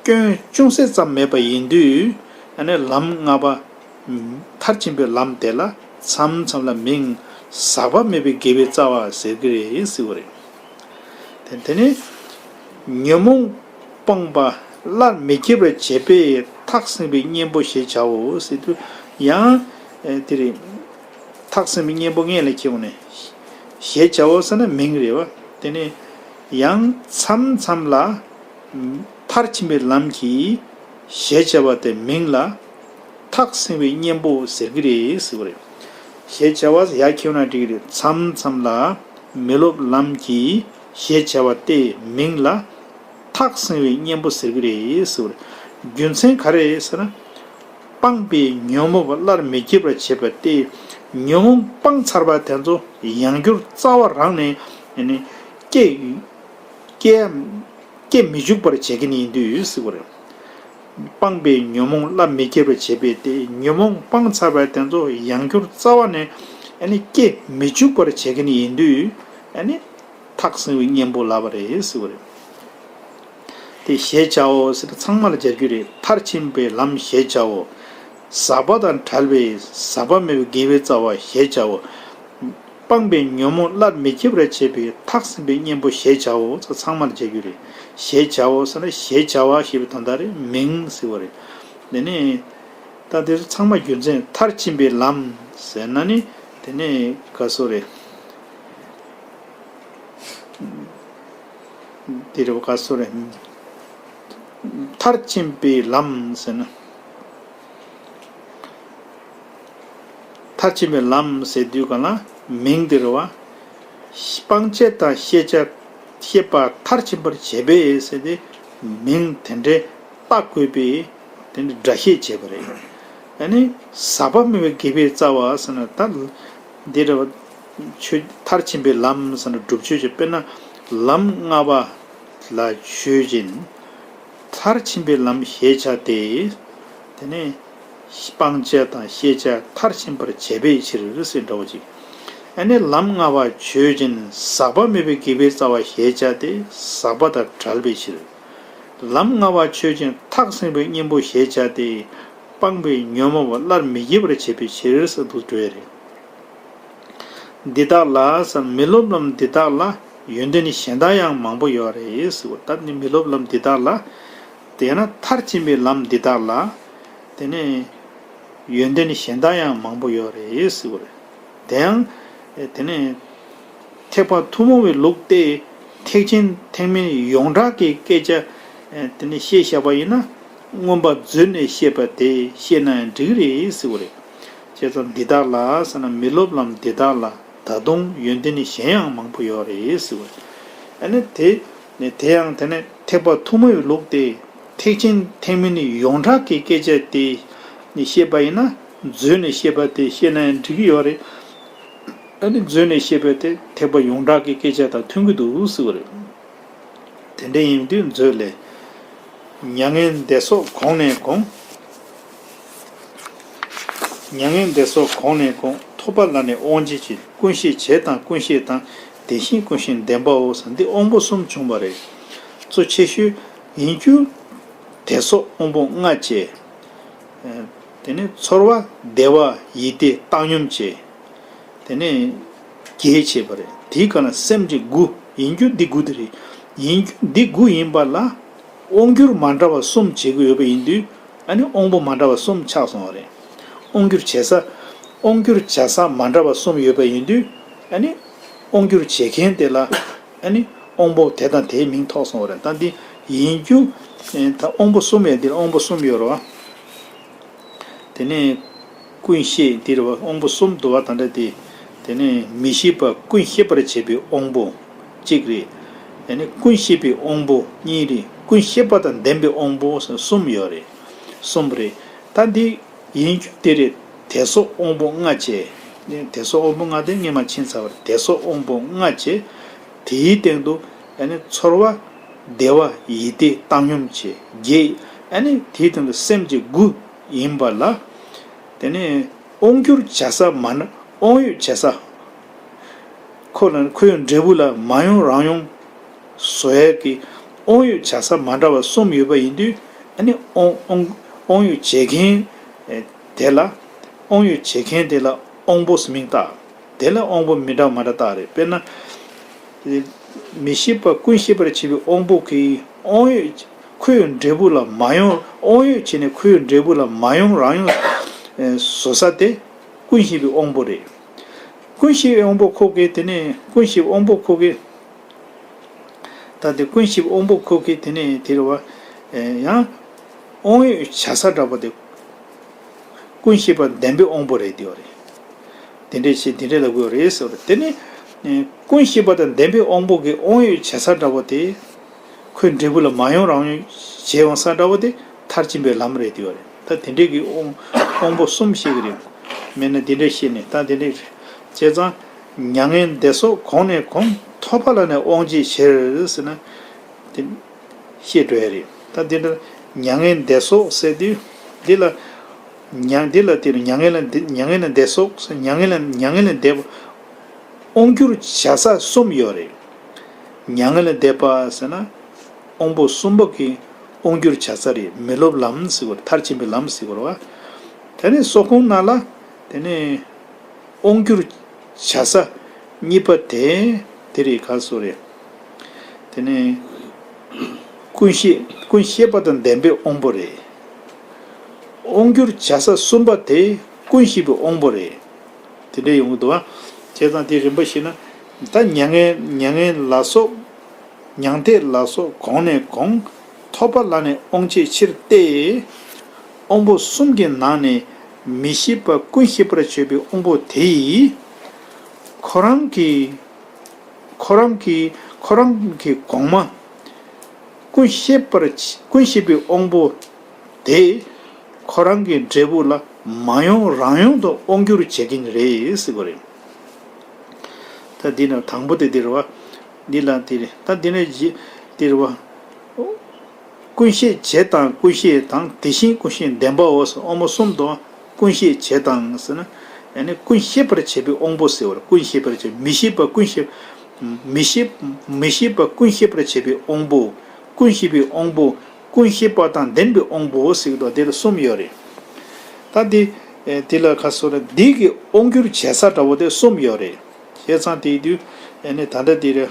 སྐྱོན་ཅུང་ཟད་ཙམ་མེད་པ་ཡིན་དུས། ཨ་ནི་ལམ་ལྔ་པ། མཐར་ཕྱིན་པའི་ལམ་དེ་ལ་མཚམས་མཚམས་ལ་མིང་ཟག་པ་མེད་པའི་དགེ་བའི་རྩ་བ་ཟེར་གྱི་རེད་ཟེར་བ་རེད། དེ་དེ་ནི་ཉོན་མོངས་སྤངས་པ་སླར་མི་སྐྱེ་བར་བྱེད་པས་ཐག་བསྲིང་བའི་གཉེན་པོ་ཞེས་བྱའོ་ཟེར་དུས་ཡང་དེ་རེད། ཐག་བསྲིང་བའི་གཉེན་པོ་སྔོན་ལ་ཁྱེར་འོང་ནས་ཞེས་བྱའོ་ཟེར་ན་མིང་རེད་བ། དེ་ནི་ཡང་མཚམས་མཚམས་ལ། མཐར་ཕྱིན་པའི་ལམ་གྱི་ཞེས་བྱ་བ་དེ་མིང་ལ་ཐག་བསྲིང་བའི་གཉེན་པོ་ཟེར་གྱི་རེད་ཟེར་བ་རེད། ཞེས་བྱ་བ་ཡར་ཁྱེར་ན་འགྲིག་གི་རེད། མཚམས་མཚམས་ལ་མི་སློབ་ལམ་གྱི་ཞེས་བྱ་བ་དེ་མིང་ལ་ཐག་བསྲིང་བའི་གཉེན་པོ་ཟེར་གྱི་རེད་ཟེར་བ་རེད། རྒྱུ་མཚན་ག་རེ་ཟེར་ན། སྤངས་པའི་ཉོན་མོངས་པ་སླར་མི་སྐྱེ་བར་བྱེད་པ་སྟེ། ཉོན་མོངས་སྤངས་ཚར་བ་དེ་ཚོ་ཡང་བསྐྱར་རྩ་བ་རང་ནས་ནི་སྐྱེ། སྐྱེ། སྐྱེ་མི་འཇུག་པར་བྱེད་ཀྱི་ནི་ཡིན་དུས་ཟེར་བ་རེད། སྤངས་པའི་ཉོན་མོངས་སླར་མི་སྐྱེ་བར་བྱེད་པས་ཏེ། ཉོན་མོངས་སྤངས་ཚར་བའི་དེ་ཚོ་ཡང་བསྐྱར་རྩ་བ་ནས་ཨ་ནི་སྐྱེ་མི་འཇུག་པར་བྱེད་ཀྱི་ནི་ཡིན་དུས་ཨ་ནི་ ཐག་བསྲིང་བའི་གཉེན་པོ་ལབ་པ་རེད་ཟེར་བ་རེད། དེ་ཞེས་བྱའོ་ཟེར་ན་ཚང་མ་ལ་སྦྱར་རྒྱུ་རེད། མཐར་ཕྱིན་པའི་ལམ་ཞེས་བྱའོ། ཟག་པ་དང་བྲལ་བའི་ཟག་པ་མེད་པའི་དགེ་བའི་རྩ་བ་ཞེས་བྱའོ། སྤངས་པའི་ཉོན་མོངས་སླར་མི་སྐྱེ་བར་བྱེད་པའི་ཐག་བསྲིང་པའི་གཉེན་པོ་ཞེས་བྱའོ་ཟེར་ཚང་མ་ལ་སྦྱར་རྒྱུ་རེད། ཞེས་བྱའོ་ཟེར་ན་ཞེས་བྱ་བ་ཞེས་པའི་དོན་དག་རེད། མིང་ཟེར་བ་རེད། དེ་ནས་ད་དེ་ཚོ་ཚང་མ་རྒྱུ་མཚན། མཐར་ཕྱིན་པའི་ལམ་ཟེར་ན་ནི་དེ་ནས་ག་སོ་རེད། དེ་རེད་བ། ག་སོ་རེད། མཐར་ཕྱིན་པའི་ལམ་ཟེར་ན། མཐར་ཕྱིན་པའི་ལམ་ཟེར་དུས་ག་ལ་མིང་དེ་རེད་བ། སྤང་བྱ་དང་ཤེས་བྱ་ཤེས་པ་མཐར་ཕྱིན་པར་བྱེད་པའི་ཟེར་ཏེ་མིང་དེ་འདྲའི་བཏགས་དགོས་པའི་དེ་འདྲའི་སྒྲ་བཤད་བྱས་པ་རེད། ཨ་ནི་ཟག་པ་མེད་པའི་དགེ་བའི་རྩ་བ་ཟེར་ན་ད་འདི་རེད་བ། ཆོས་མཐར་ཕྱིན་པའི་ལམ་ཟེར་ན་སྒྲུབ་ཆོས་ཀྱི་དཔེར་ན་ལམ་ལྔ་པ་ལ་ཆོས་ཅན། མཐར་ཕྱིན་པའི་ལམ་ཞེས་བྱ་སྟེ། དེ་ནས་སྤང་བྱ་དང་ཤེས་བྱ་མཐར་ཕྱིན་པར་བྱེད་པའི་ཕྱིར་ཟེར་འདྲ་བོ་ཅིག་ཨ་ནི་ལམ་ལྔ་པ་ཆོས་ཅན། ཟག་པ་མེད་པའི་དགེ་བའི་རྩ་བ་ཞེས་བྱ་སྟེ་ཟག་པ་དང་བྲལ་བའི་ཕྱིར། ལམ་ལྔ་པ་ཆོས་ཅན། ཐག་བསྲིང་བའི་གཉེན་པོ་ཞེས་བྱ་སྟེ། སྤངས་པའི་ཉོན་མོངས་པ་སླར་མི་སྐྱེ་བར་བྱེད་པའི་ཕྱིར་ཟེར་དུ་འགྲོ་ཡ་རེད། འདི་དག་ལ་ཟེར། མི་སློབ་ལམ་འདི་དག་ལ་ཡོན་ཏན་གཞན་དག་ཡང་མང་པོ་ཡོད་རེད་ཟེར་བ། ད་ནི་མི་སློབ་ལམ་འདི་དག་ལ། དེས་ན་མཐར་ཕྱིན་པའི་ལམ་འདི་དག་ལ། དེ་ནས་ཡོན་ཏན་གཞན་དག་ཡང་མང་པོ་ཡོད་རེད་ཟེར་བ་རེད། དེ་ཡང་དེ་ནས་ཐེག་པ་ཐུན་མོང་བའི་ལུགས་ཏེ། ཐེག་ཆེན་ཐེག་དམན་ཡོངས་གྲགས་ཀྱི་སྐད་ཆ་དེ་ནས་བཤད་བཞག་པ་ཡིན་ན་མངོན་པ་མཛོད་ནས་བཤད་པ་དེ་བཤད་ན་ཡང་འགྲིག་གི་རེད་ཟེར་བ་རེད། བྱས་ཙང་འདི་དག་ལ་ཟེར་ན་མི་སློབ་ལམ་འདི་དག་ལ་ད་དུང་ཡོན་ཏན་གཞན་ཡང་མང་པོ་ཡོད་རེད་ཟེར་བ་རེད། ཨ་ནི་དེ་ནི་དེ་ཡང་དེ་ནི་ཐེག་པ་ཐུན་མོང་བའི་ལུགས་ཏེ། ཐེག་ཆེན་ཐེག་དམན་ཡོངས་གྲགས་ཀྱི་སྐད་ཆ་དེ་ནི་བཤད་པ་ཡིན་ན་མཛོད་ནས་བཤད་པ་དེ་བཤད་ན་ཡང་འགྲིག་གི་ཡོད་རེད། ཨ་ནི་མཛོད་ནས་བཤད་པ་དེ་ཐེག་པ་ཡོངས་གྲགས་ཀྱི་སྐད་ཆ་དང་མཐུན་གྱི་འདུག་ཟེར་བ་རེད། དེ་འདྲ་ཡིན་དུས་མཛོད་ལས། མྱ་ངན་འདས་སོགས་གོང་ནས་གོང་། མྱ་ངན་འདས་སོགས་གོང་ནས་གོང་། ཐོབ་པ་ལ་ནི་དབང་བྱེད་ཅིང་། ཀུན་ཤེས་བྱད་དང་ཀུན་ཤེས་དང་། དེ་བཞིན་ཀུན་ཤེས་ལྡན་པའོ་ཟེར། འདི་དབང་པོ་གསུམ་བྱུང་བ་རེད། གཙོ་ཆེ་ཤོས་ཡིན་རྒྱུ་དེ་སོགས་དབང་པོ་ལྔ་བཅས། དེ་ནས་ཚོར་བ་བདེ་བ་ཡིད་བདེ་བཏང་སྙོམས་བཅས། དེ་ནས་རྒྱས་བྱས་པ་རེད། དེའི་སྒང་ལ་སེམས་ཀྱི་དགུ། ཡིན་རྒྱུ་འདི་དགུ་དེ་རེད། ཡིན་རྒྱུ་འདི་དགུ་ཡིན་པ་ལ་དབང་སྒྱུར་མ་འདྲ་བ་གསུམ་བྱེད་དགོས་ཡོད་པ་ཡིན་དུས་ཨ་ནི་དབང་པོ་མ་འདྲ་བ་གསུམ་ཆགས་སོང་བ་རེད། དབང་སྒྱུར་བྱེད་ས། དབང་སྒྱུར་བྱ་ས་མ་འདྲ་བ་གསུམ་ཡོད་པ་ཡིན་དུས་ཨ་ནི་དབང་སྒྱུར་བྱེད་མཁན་དེ་ལ་ཨ་ནི་དབང་པོ་དེ་དང་དེའི་མིང་ཐོགས་སོང་བ་རེད། ད་འདི་ཡིན་རྒྱུ་ད་དབང་པོ་གསུམ་ཡོད། འདིར་དབང་པོ་གསུམ་ཡོད་རེད་བ། དེ་ནས་ཀུན་ཤེས་འདི་རེད་བ། དབང་པོ་གསུམ་འདུག་བ། ད་ལྟ་དེ། དེ་ནས་མི་ཤེས་པ་ཀུན་ཤེས་པར་བྱེད་པའི་དབང་པོ་གཅིག་རེད། དེ་ནས་ཀུན་ཤེས་པའི་དབང་པོ་གཉིས་རེད། ཀུན་ཤེས་པ་དང་ལྡན་པའི་དབང་པོ་གསུམ་ཡོད་རེད། གསུམ་རེད། ད་འདི་ཡིན་རྒྱུ་དེ་རེད། དེ་སོགས་དབང་པོ་ལྔ་བཅས། དེ་སོགས་དབང་པོ་ལྔ་དེ་སྔོན་མ་ཕྱིན་ཚར་བ་རེད། དེ་སོགས་དབང་པོ་ལྔ་བཅས། དེའི་སྟེང་དུ་ཨ་ནི་ཚོར་བ་བདེ་བ་ཡིད་བདེ་བཏང་སྙོམས་བྱེད་རྒྱས། ཨ་ནི་དེའི་སྟེང་དུ་སེམས་ཀྱི་དགུ་ཡིན་པ་ལ། དེ་ནས་དབང་སྒྱུར་བྱ་ས་མ་ན་དབང་ཡོད་བྱ་ས། ཁོ་ལ་ཁོའི་འབྲས་བུ་ལ་མ་ཡོང་རང་ཡོང་བཟོ་ཡས་ཀྱི་དབང་ཡོད་བྱ་ས་མ་འདྲ་བ་གསུམ་ཡོད་པ་ཡིན་དུས་ཨ་ནི་དབང་དབང་དབང་ཡོད་བྱེད་མཁན་དེ་ལ་དབང་ཡོད་བྱེད་མཁན་དེ་ལ་དབང་པོ་ཟེར་མིང་བཏགས། དེ་ལ་དབང་པོ་མི་འདྲ་མ་འདྲ་བཏགས་རེད། དཔེར་ན། མི་ཤེས་པ་ཀུན་ཤེས་པར་བྱེད་པའི་དབང་པོ་གིས་དབང་ཡོད་ཁོའི་འབྲས་བུ་ལ་མ་ཡོང་། དབང་ཡོད་བྱས་ནས་ཁོའི་འབྲས་བུ་ལ་མ་ཡོང་རང་ཡོང་བཟོ་ས་དེ་ཀུན་ཤེས་པའི་དབང་པོ་རེད། ཀུན་ཤེས་པའི་དབང་པོ་ཁོ་གིས་དེ་ནས་ཀུན་ཤེས་པའི་དབང་པོ་ཁོ་གིས། ད་དེ་ཀུན་ཤེས་པའི་དབང་པོ་ཁོ་གིས་དེ་ནས་དེ་རེད་བ། ཡང་དབང་ཡོད་བྱ་ས་འདྲ་པོ་དེ། ཀུན་ཤེས་པ་ལྡན་པའི་དབང་པོ་རེད་དེ་བ་རེད། དེ་འདྲས་བྱས་དེ་འདྲས་ལབ་དགོས་རེད་ཟེར་བ་རེད། དེ་ནི་ཀུན་ཤེས་པ་དང་ལྡན་པའི་དབང་པོ་གི་དབང་ཡོད་བྱ་ས་འདྲ་བོ་དེ། ཁོའི་འབྲས་བུ་ལ་མ་ཡོང་རང་ཡོང་བྱས་ཡོང་ས་འདྲ་བོ་དེ་མཐར་ཕྱིན་པའི་ལམ་རེད་དེ་བ་རེད། ད་དེ་འདྲས་ཀྱི་དབང་དབང་པོ་གསུམ་བཤད་ཀྱི་རེད། མེད་ན་དེ་འདྲས་བཤད་ནས་ད་དེ་འདྲས་བྱས་ཙང་མྱ་ངན་འདས་སོགས་གོང་ནས་གོང་ཐོབ་པ་ལ་ནི་དབང་བྱེད་ཕྱིར་ཟེར་ན། དེ། ཤེས་འགྲོ་ཡ་རེད། ད་འདི་འདྲ་མྱ་ངན་འདས་སོགས་ཟེར་དུས་འདི་ལ། མྱ་འདི་ལ་དེ་རུ་མྱ་ངན་ལ་འདི་མྱ་ངན་ལ་འདས་སོགས་ཟེར་མྱ་ངན་ལ་མྱ་ངན་ལ་འདས་པ། དབང་སྒྱུར་བྱ་ས་གསུམ་ཡོད་རེད། མྱ་ངན་ལས་འདས་པ་ཟེར་ན། དབང་པོ་གསུམ་པོ་གི་དབང་སྒྱུར་བྱ་ས་རེད། མི་སློབ་ལམ་ཟེར་དགོས་རེད། མཐར་ཕྱིན་པའི་ལམ་ཟེར་དགོས་རེད་བ། དེ་ནས་སོ་ཁོང་ནང་ལ། དེ་ནས་དབང་སྒྱུར་བྱ་ས་གཉིས་པ་དེ། དེ་རེད། ག་སོ་རེད། དེ་ནས་ཀུན་ཤེས་ཀུན་ཤེས་པ་དང་ལྡན་པའི་དབང་པོ་རེད། དབང་སྒྱུར་བྱ་ས་གསུམ་པ་དེ་ཀུན་ཤེས་པའི་དབང་པོ་རེད། དེ་འདྲ་ཡོང་གི་འདུག་ཨ། བྱས་ཙང་དེ་རིམ་པ་ཞིག་ན། ད་མྱ་ངན་མྱ་ངན་ལ་སོགས། མྱང་འདས་ལ་སོགས་གོང་ནས་གོང་། ཐོབ་པ་ལ་ནི་དབང་བྱའི་ཕྱིར་ཏེ། དབང་པོ་གསུམ་གྱི་ནང་ནས་མི་ཤེས་པ་ཀུན་ཤེས་པར་བྱེད་པའི་དབང་པོ་དེ་ཡིས། ཁོ་རང་གི་ཁོ་རང་གི་ཁོ་རང་གི་གོང་མ། ཀུན་ཤེས་པར་ཀུན་ཤེས་པའི་དབང་པོ་དེ། ཁོ་རང་གི་འབྲས་བུ་ལ་མ་ཡོང་རང་ཡོང་དུ་དབང་སྒྱུར་བྱེད་ཀྱིན་རེད་ཟེར་གྱི་རེད། ད་འདི་ནི་དང་པོ་དེ་འདི་རེད་བ། འདི་ལ་དེ་རེད། ད་འདི་ནི་ཇི་འདི་རེད་བ། ཀུན་ཤེས་བྱེད་དང་ཀུན་ཤེས་དང་དེ་བཞིན་ཀུན་ཤེས་ལྡན་པའོ་ཟེར། དབང་པོ་གསུམ་དུ་ཀུན་ཤེས་བྱེད་དང་ཟེར་ན། ཡང་ན་ཀུན་ཤེས་པར་བྱེད་པའི་དབང་པོ་ཟེར་བར། ཀུན་ཤེས་པར་བྱེད། མི་ཤེས་པ་ཀུན་ཤེས། མི་ཤེས་མི་ཤེས་པ་ཀུན་ཤེས་པར་བྱེད་པའི་དབང་པོ། ཀུན་ཤེས་པའི་དབང་པོ། ཀུན་ཤེས་པ་དང་ལྡན་པའི་དབང་པོ་ཟེར་གྱི་འདུག་དེ་ལ་གསུམ་ཡོད་རེད། ད་འདི་དེ་ལ་ག་སོ་རེད། འདི་གི་དབང་སྒྱུར་བྱེད་ས་འདྲ་བོ་དེ་གསུམ་ཡོད་རེད། བྱས་ཙང་དེའི་དུས་ཨེ་ནི་ད་ལྟ་འདིར།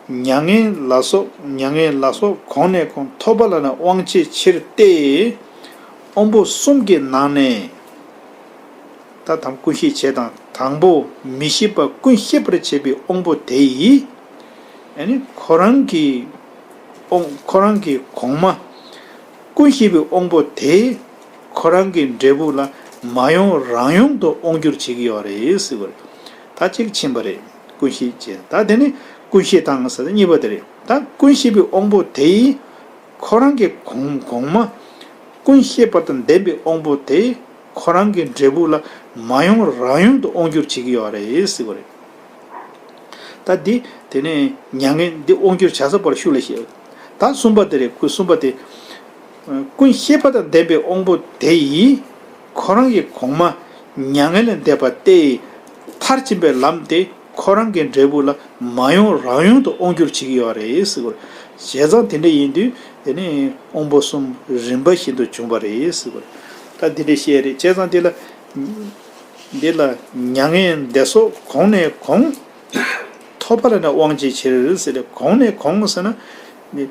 མྱ་ངན་ལ་སོགས་མྱ་ངན་ལ་སོགས་གོང་ནས་གོང་། ཐོབ་པ་ལ་ནི་དབང་བྱའི་ཕྱིར་ཏེ། དབང་པོ་གསུམ་གྱི་ནང་ནས། ད་དམ་ཀུན་ཤེས་བྱེད་དང་དང་པོ་མི་ཤེས་པ་ཀུན་ཤེས་པར་བྱེད་པའི་དབང་པོ་དེ་ཡིས། ཨེ་ནི་ཁོ་རང་གི་དབང་ཁོ་རང་གི་གོང་མ། ཀུན་ཤེས་པའི་དབང་པོ་དེས་ཁོ་རང་གི་འབྲས་བུ་ལ་མ་ཡོང་རང་ཡོང་དུ་དབང་སྒྱུར་བྱེད་ཀྱི་ཡོད་རེད་ཟེར་བ་རེད། ད་གཅིག་ཕྱིན་པ་རེད། ཀུན་ཤེས་བྱེད། ད་དེ་ནི་ཀུན་ཤེས་དང་ཟེར་ད་གཉིས་པ་དེ་རེད། ད་ཀུན་ཤེས་པའི་དབང་པོ་དེས་ཁོ་རང་གི་གོང་གོང་མ། ཀུན་ཤེས་པ་དང་ལྡན་པའི་དབང་པོ་དེས་ཁོ་རང་གི་འབྲས་བུ་ལ་མ་ཡོང་རང་ཡོང་དུ་དབང་སྒྱུར་བྱེད་ཀྱི་ཡོད་རེད་ཟེར་བ་རེད། ད་འདི་དེ་ནས་མྱ་ངན་འདི་དབང་སྒྱུར་བྱ་ས་པར་ཤུགས་ལ་བཤད། ད་གསུམ་པ་དེ་རེད། ཀུན་གསུམ་པ་དེ། ཀུན་ཤེས་པ་དང་ལྡན་པའི་དབང་པོ་དེ་ཡིས་ཁོ་རང་གི་གོང་མ་མྱ་ངན་ལས་འདས་པ་སྟེ། མཐར་ཕྱིན་པའི་ལམ་དེ་ཁོ་རང་གི་འབྲས་བུ་ལ་མ་ཡོང་རང་ཡོང་དུ་དབང་སྒྱུར་བྱེད་ཀྱི་ཡོད་རེད་ཟེར་བ་རེད། བྱས་ཙང་དེ་འདྲ་ཡིན་དུས་དེ་ནས་དབང་པོ་གསུམ་རིམ་པ་བཞིན་དུ་བྱུང་བ་རེད་ཟེར་བ་རེད། ད་དེ་འདྲ་བཤད་རེད། བྱས་ཙང་དེ་ལ། འདི་ལ་མྱ་ངན་འདས་སོགས་གོང་ནས་གོང་། ཐོབ་པ་ལ་ནི་དབང་བྱའི་ཕྱིར་ཟེར་ཏེ། གོང་ནས་གོང་ཟེར་ན་ནི།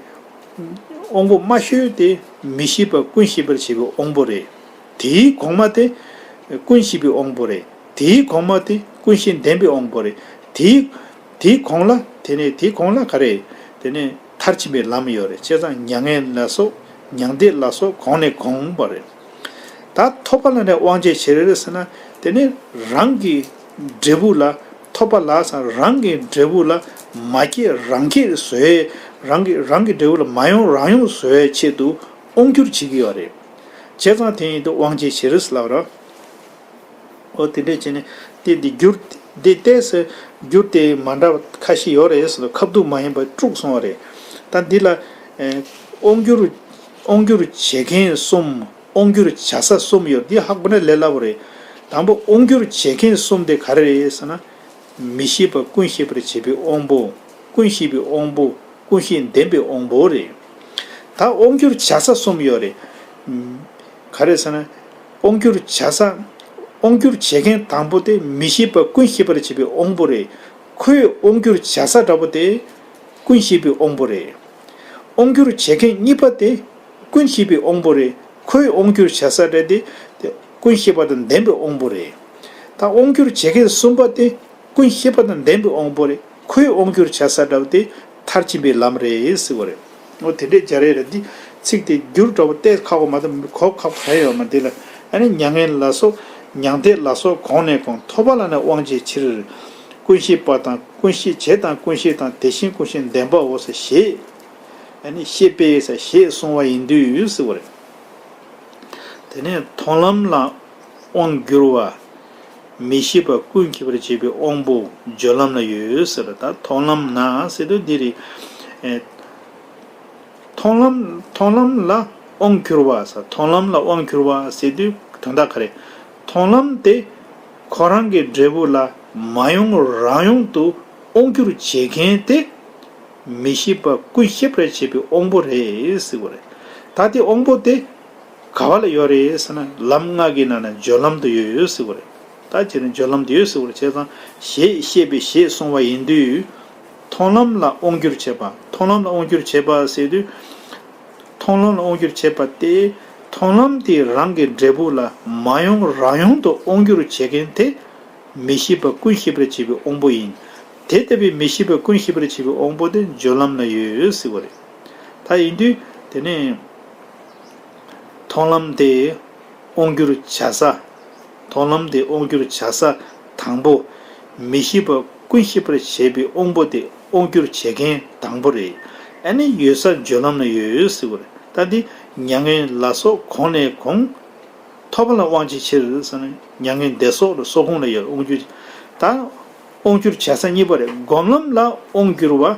དབང་པོ་དམའ་ཤོས་དེ་མི་ཤེས་པ་ཀུན་ཤེས་པར་བྱེད་པའི་དབང་པོ་རེད། དེའི་གོང་མ་དེ་ཀུན་ཤེས་པའི་དབང་པོ་རེད། དེའི་གོང་མ་དེ་ཀུན་ཤེས་ལྡན་པའི་དབང་པོ་རེད། དེའི་དེའི་གོང་ལ་དེ་ནས་དེའི་གོང་ལ་ག་རེ། དེ་ནས་མཐར་ཕྱིན་པའི་ལམ་ཡོད་རེད། བྱས་ཙང་མྱ་ངན་ལ་སོགས་མྱང་འདས་ལ་སོགས་གོང་ནས་གོང་བ་རེད། ད་ཐོབ་པ་ལ་ནི་དབང་བྱའི་ཕྱིར་ཟེར་ན། དེ་ནི་རང་གི་འབྲས་བུ་ལ། ཐོབ་པ་ལ་ཟེར་རང་གི་འབྲས་བུ་ལ་མ་སྐྱེས་རང་སྐྱེས་བཟོ་ཡས། རང་གི་རང་གི་འབྲས་བུ་ལ་མ་ཡོང་རང་ཡོང་བཟོ་ཡས་ཆེད་དུ་དབང་སྒྱུར་བྱེད་ཀྱི་ཡོད་རེད། བྱས་ཙང་དེ་ཡིན་དུས་དབང་བྱའི་ཕྱིར་ཟེར་ལབ་རོ། འོ་དེ་འདྲས་བྱས་ནས་དེ་འདི་འགྱུར། འདི་ཏོག་ཙམ་འགྱུར་དེ་མ་འདྲ་བ་ཁ་ཤས་ཡོད་རེད་ཟེར་ན། ཁ་བསྡུར་མ་ཡིན་པ་དཀྲུགས་སོང་བ་རེད། ད་འདི་ལ་ཨེ་དབང་སྒྱུར། དབང་སྒྱུར་བྱེད་མཁན་གསུམ། དབང་སྒྱུར་བྱ་ས་གསུམ་ཡོད། འདི་ཧ་གོ་ན་ལས་སླ་པོ་རེད། དང་པོ་དབང་སྒྱུར་བྱེད་མཁན་གསུམ་དེ་ག་རེ་རེད་ཟེར་ན། མི་ཤེས་པ་ཀུན་ཤེས་པར་བྱེད་པའི་དབང་པོ། ཀུན་ཤེས་པའི་དབང་པོ། ཀུན་ཤེས་ལྡན་པའི་དབང་པོ་རེད། ད་དབང་སྒྱུར་བྱ་ས་གསུམ་ཡོད་རེད། ག་རེ་ཟེར་ན། དབང་སྒྱུར་བྱ་ས། དབང་སྒྱུར་བྱེད་མཁན་དང་པོ་དེ་མི་ཤེས་པ་ཀུན་ཤེས་པར་བྱེད་པའི་དབང་པོ་རེད། ཁོས་དབང་སྒྱུར་བྱ་ས་འདྲ་པོ་དེ་ཀུན་ཤེས་པའི་དབང་པོ་རེད། དབང་སྒྱུར་བྱེད་མཁན་གཉིས་པ་དེ་ཀུན་ཤེས་པའི་དབང་པོ་རེད། ཁོས་དབང་སྒྱུར་བྱ་ས་འདྲ་དེ་དེ་ཀུན་ཤེས་པ་དང་ལྡན་པའི་དབང་པོ་རེད། ད་དབང་སྒྱུར་བྱེད་མཁན་གསུམ་པ་དེ་ཀུན་ཤེས་པ་དང་ལྡན་པའི་དབང་པོ་རེད། ཁོས་དབང་སྒྱུར་བྱ་ས་འདྲ་བ་དེ་མཐར་ཕྱིན་པའི་ལམ་རེད་ཟེར་བ་རེད། འོ་དེ་འདྲས་སྦྱར་ཡས་རེད། འདི་ཚིག་དེ་བསྒྱུར་འདྲ་བོ་ཏོག་ཙམ་ཁག་པོ་མ་གཏོགས་གོ་ཁག་པོ་གང་ཡོད་མ། འདི་ལ་ཨ་ནི་མྱ་ངན་ལ་སོགས་མྱང་འདས་ལ་སོགས་གོང་ནས་གོང་། ཐོབ་པ་ལ་ནི་དབང་བྱའི་ཕྱིར། ཀུན་ཤེས་པ་དང་ཀུན་ཤེས་བྱེད་དང་ཀུན་ཤེས་དང་དེ་བཞིན་ཀུན་ཤེས་ལྡན་པའོ་ཟེར་ཞེས། ཨ་ནི་ཤེས་པས་ཟེར་ཞེས་གསུངས་པ་ཡིན་དུས་ཟེར་བ་རེད། དེ་ནས་མཐོང་ལམ་ལ་དབང་བསྒྱུར་བ། མི་ཤེས་པ་ཀུན་ཤེས་པར་བྱེད་པའི་དབང་པོ་སྦྱོར་ལམ་ལ་ཡོད་ཟེར། ད་མཐོང་ལམ་ན་ཟེར་དུས་འདི་རེད། ཨེ། མཐོང་ལམ་མཐོང་ལམ་ལ་དབང་བསྒྱུར་བ་ཟེར། མཐོང་ལམ་ལ་དབང་བསྒྱུར་བ་ཟེར་དུས་དོན་དག་ག་རེ། མཐོང་ལམ་དེ་ཁོ་རང་གི་འབྲས་བུ་ལ་མ་ཡོང་རང་ཡོང་དུ་དབང་བསྒྱུར་བྱེད་མཁན་དེ། མི་ཤེས་པ་ཀུན་ཤེས་པར་བྱེད་པའི་དབང་པོ་རེད་ཟེར་བ་རེད། ད་དེ་དབང་པོ་དེ་ག་བ་ལ་ཡོད་རེད་ཟེར་ན། ལམ་ལྔ་གི་ནང་ན་སྦྱོར་ལམ་དུ་ཡོད་ཟེར་བ་རེད། ད་དེ་ནི་སྦྱོར་ལམ་དུ་ཡོད་ཟེར་བ་རེད། བྱས་ཙང་ཞེས་བཤད་པའི་ཞེས་གསུངས་པ་ཡིན་དུས། མཐོང་ལམ་ལ་དབང་སྒྱུར་བྱེད་པ། མཐོང་ལམ་ལ་དབང་སྒྱུར་བྱེད་པ་ཟེར་དུས། མཐོང་ལམ་ལ་དབང་སྒྱུར་བྱེད་པ་སྟེ། མཐོང་ལམ་དེ་རང་གི་འབྲས་བུ་ལ་མ་ཡོང་རང་ཡོང་དུ་དབང་སྒྱུར་བྱེད་མཁན་དེ། མི་ཤེས་པ་ཀུན་ཤེས་པར་བྱེད་པའི་དབང་པོ་ཡིན། དེ་ལྟ་བུའི་མི་ཤེས་པ་ཀུན་ཤེས་པར་བྱེད་པའི་དབང་པོ་དེ་སྦྱོར་ལམ་ལ་ཡོད་ཟེར་བ་རེད། ད་ཡིན་དུས་དེ་ནས་མཐོང་ལམ་དེ་དབང་སྒྱུར་བྱ་ས། མཐོང་ལམ་དེ་དབང་སྒྱུར་བྱ་ས་དང་པོ། མི་ཤེས་པ་ཀུན་ཤེས་པར་བྱེད་པའི་དབང་པོ་དེ་དབང་སྒྱུར་བྱེད་མཁན་དང་པོ་རེད། ཨ་ནི་ཡོད་ས་སྦྱོར་ལམ་ལ་ཡོད་ཟེར་བ་རེད། ད་འདི་མྱ་ངན་ལ་སོགས་གོང་ནས་གོང་། ཐོབ་པ་ལ་དབང་བྱའི་ཕྱིར་ཟེར་ན། མྱ་ངན་འདས་སོགས་ལ་སོགས་གོང་ལ་ཡོད་དབང་སྒྱུར། ད་དབང་སྒྱུར་བྱ་ས་གཉིས་པ་རེད། སྒོམ་ལམ་ལ་དབང་སྒྱུར་བ།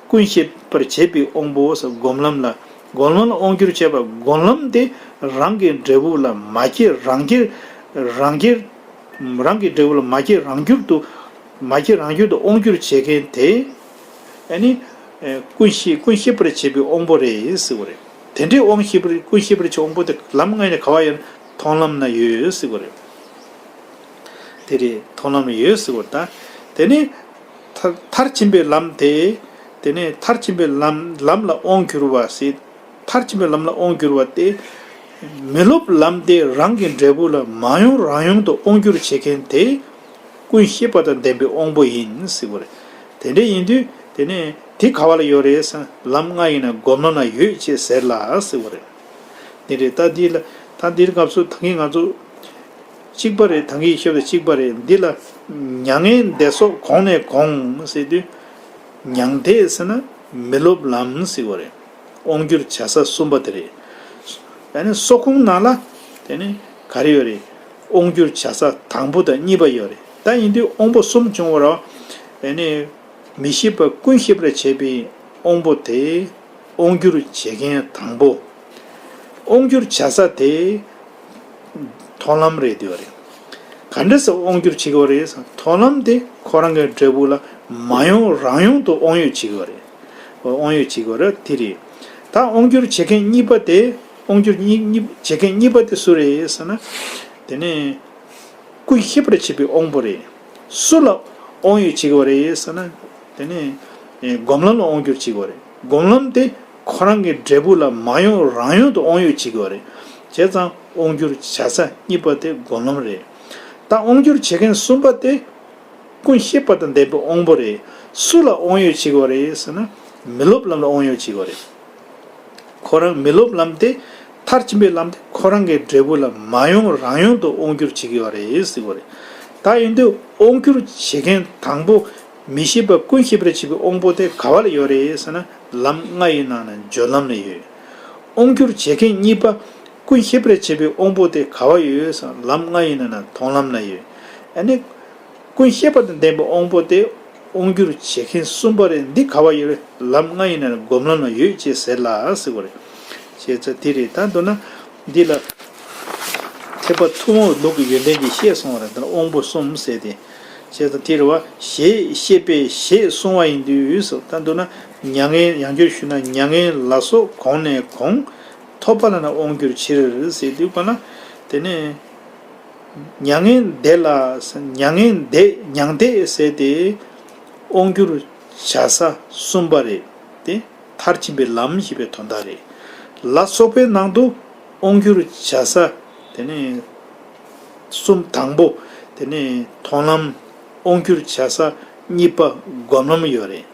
ཀུན་ཤེས་པར་བྱེད་པའི་དབང་པོ་ཟེར། སྒོམ་ལམ་ལ། སྒོམ་ལམ་ལ་དབང་སྒྱུར་བྱེད་པ། སྒོམ་ལམ་དེ་རང་གི་འབྲས་བུ་ལ་མ་སྐྱེས་རང་སྐྱེས། རང་སྐྱེས། རང་གི་འབྲས་བུ་ལ་མ་སྐྱེས་རང་སྐྱུར་དུ། མ་སྐྱེས་རང་སྐྱུར་དུ་དབང་སྒྱུར་བྱེད་མཁན་དེ། ཨ་ནི། ཨེ། ཀུན་ཤེས་ཀུན་ཤེས་པར་བྱེད་པའི་དབང་པོ་རེད་ཟེར་བ་རེད། དེ་འདྲའི་དབང་ཤེས་པར་ཀུན་ཤེས་པར་བྱེད་དབང་པོ་དེ་ལམ་ལྔ་ཡི་ནང་ག་བ་ཡོད། མཐོང་ལམ་ན་ཡོད་ཟེར་བ་རེད། དེ་རེད། མཐོང་ལམ་ན་ཡོད་ཟེར་བ་རེད། ད་དེ་ནས་མཐར་མཐར་ཕྱིན་པའི་ལམ་དེ། དེ་ནས་མཐར་ཕྱིན་པའི་ལམ་ལམ་ལ་དབང་སྒྱུར་བ་ཟེར། མཐར་ཕྱིན་པའི་ལམ་ལ་དབང་སྒྱུར་བ་སྟེ། མི་སློབ་ལམ་དེ་རང་གི་འབྲས་བུ་ལ་མ་ཡོང་རང་ཡོང་དུ་དབང་སྒྱུར་བྱེད་མཁན་དེ། ཀུན་ཤེས་པ་དང་ལྡན་པའི་དབང་པོ་ཡིན་ཟེར་བ་རེད། དེ་འདྲ་ཡིན་དུས་དེ་ནས་དེ་ག་བ་ལ་ཡོད་རེད་ཟེར་ན། ལམ་ལྔ་ཡི་ནང་སྒོམ་ལམ་ན་ཡོད་ཅེས་ཟེར་ལ་ཟེར་བ་རེད། དེ་རེད། ད་འདི་ལ་ད་འདིར་སྐབས་སུ་ད་གིན་ང་ཚོ་གཅིག་པ་རེད། ད་གིན་ཤོད་པ་གཅིག་པ་རེད། འདི་ལ་མྱ་ངན་འདས་སོགས་གོང་ནས་གོང་ཟེར་དུས། མྱང་འདས་ཟེར་ན་མི་སློབ་ལམ་ཟེར་བ་རེད། དབང་སྒྱུར་བྱ་ས་གསུམ་པ་དེ་རེད། ཨ་ནི་སོགས་གོང་ནང་ལ་དེ་ནི་ག་རེ་ཡོད་རེད། དབང་སྒྱུར་བྱ་ས་དང་པོ་དང་གཉིས་པ་ཡོད་རེད། ད་ཡིན་དུས་དབང་པོ་གསུམ་བྱུང་བ་རེད། ཨ་ནི་མི་ཤེས་པ་ཀུན་ཤེས་པར་བྱེད་པའི་དབང་པོ་དེ། དབང་སྒྱུར་བྱེད་མཁན་དང་པོ། དབང་སྒྱུར་བྱ་ས་དེ། མཐོང་ལམ་རེད་དེ་བ་རེད། ག་འདྲ་སེ་དབང་སྒྱུར་བྱེད་ཀྱི་བ་རེད་ཟེར་ན། མཐོང་ལམ་དེ་ཁོ་རང་གི་འབྲས་བུ་ལ་མ་ཡོང་རང་ཡོང་དུ་དབང་ཡོད་བྱེད་ཀྱི་བ་རེད། དབང་ཡོད་བྱེད་ཀྱི་བ་རེད། དེ་རེད། ད་དབང་སྒྱུར་བྱེད་མཁན་གཉིས་པ་དེ། དབང་སྒྱུར་གཉིས་གཉིས་བྱེད་མཁན་གཉིས་པ་དེ་སུ་རེད་ཟེར་ན། དེ་ནས་ཀུན་ཤེས་པར་བྱེད་པའི་དབང་པོ་རེད། སུ་ལ་དབང་ཡོད་བྱེད་ཀྱི་བ་རེད་ཟེར་ན། དེ་ནས་སྒོམ་ལམ་ལ་དབང་སྒྱུར་བྱེད་ཀྱི་བ་རེད། སྒོམ་ལམ་དེ་ཁོ་རང་གི་འབྲས་བུ་ལ་མ་ཡོང་རང་ཡོང་དུ་དབང་ཡོད་བྱེད་ཀྱི་བ་རེད། བྱས་ཙང་དབང་སྒྱུར་བྱ་ས་གཉིས་པ་དེ་སྒོམ་ལམ་རེད། ད་དབང་སྒྱུར་བྱེད་མཁན་གསུམ་པ་དེ། ཀུན་ཤེས་པ་དང་ལྡན་པའི་དབང་པོ་རེད། སུ་ལ་དབང་ཡོད་བྱེད་ཀྱི་བ་རེད་ཟེར་ན། མི་སློབ་ལམ་ལ་དབང་ཡོད་བྱེད་ཀྱི་བ་རེད། ཁོ་རང་མི་སློབ་ལམ་དེ། མཐར་ཕྱིན་པའི་ལམ་དེ་ཁོ་རང་གི་འབྲས་བུ་ལ་མ་ཡོང་རང་ཡོང་དུ་དབང་སྒྱུར་བྱེད་ཀྱི་ཡོད་རེད་ཟེར་བ་རེད། ད་ཡིན་དུས་དབང་སྒྱུར་བྱེད་མཁན་དང་པོ། མི་ཤེས་པ་ཀུན་ཤེས་པར་བྱེད་པའི་དབང་པོ་དེ་ག་བ་ལ་ཡོད་རེད་ཟེར་ན། ལམ་ལྔ་ཡི་ནང་ན་སྦྱོར་ལམ་ལ་ཡོད། དབང་སྒྱུར་བྱེད་མཁན་གཉིས་པ། ཀུན་ཤེས་པར་བྱེད་པའི་དབང་པོ་དེ་ག་བ་ཡོད་ཟེར་ན། ལམ་ལྔ་ཡི་ནང་ན་མཐོང་ལམ་ལ་ཡོད། ཨ་ནི། ཀུན་ཤེས་པ་དང་ལྡན་པའི་དབང་པོ་དེ། དབང་སྒྱུར་བྱེད་མཁན་གསུམ་པ་རེད། འདི་ག་བ་ཡོད་རེད། ལམ་ལྔ་ཡི་ནང་ན་སྒོམ་ལམ་ལ་ཡོད་ཅེས་ཟེར་ལ་ཟེར་བ་རེད། ཞེས་ཚ་དེ་རེད། ད་མདོར་ན་འདི་ལ་ཐེག་པ་ཐུན་མོང་ལུགས་ཀྱི་ཡོན་ཏན་གྱིས་བཤད་སོང་བ་རེད། ད་དབང་པོ་གསུམ་ཟེར་ཏེ། ཞེས་ཚ་དེ་རེད་བ། ཞེས་བཤད་པས་ཞེས་གསུངས་པ་ཡིན་དུས་སོ། ད་མདོར་ན་མྱ་ངན། ཡང་བསྐྱར་ཞུས་ན་མྱ་ངན་ལ་སོགས་གོང་ནས་གོང་། ཐོབ་པ་ལ་ནི་དབང་སྒྱུར་ཕྱིར་ཟེར་དུས་ག་ན། དེ་ནས། མྱ་ངན་འདས་ལ། མྱ་ངན་འདས། མྱང་འདས་ཟེར་ཏེ། དབང་སྒྱུར་བྱ་ས་གསུམ་པ་རེད། དེ་མཐར་ཕྱིན་པའི་ལམ་ཞེས་པའི་དོན་དག་རེད། ལ་སོགས་པའི་ནང་དུ་དབང་སྒྱུར་བྱ་ས། དེ་ནས་གསུམ། དང་པོ། དེ་ནས་མཐོང་ལམ། དབང་སྒྱུར་བྱ་ས་གཉིས་པ་སྒོམ་ལམ་ཡོད་རེད།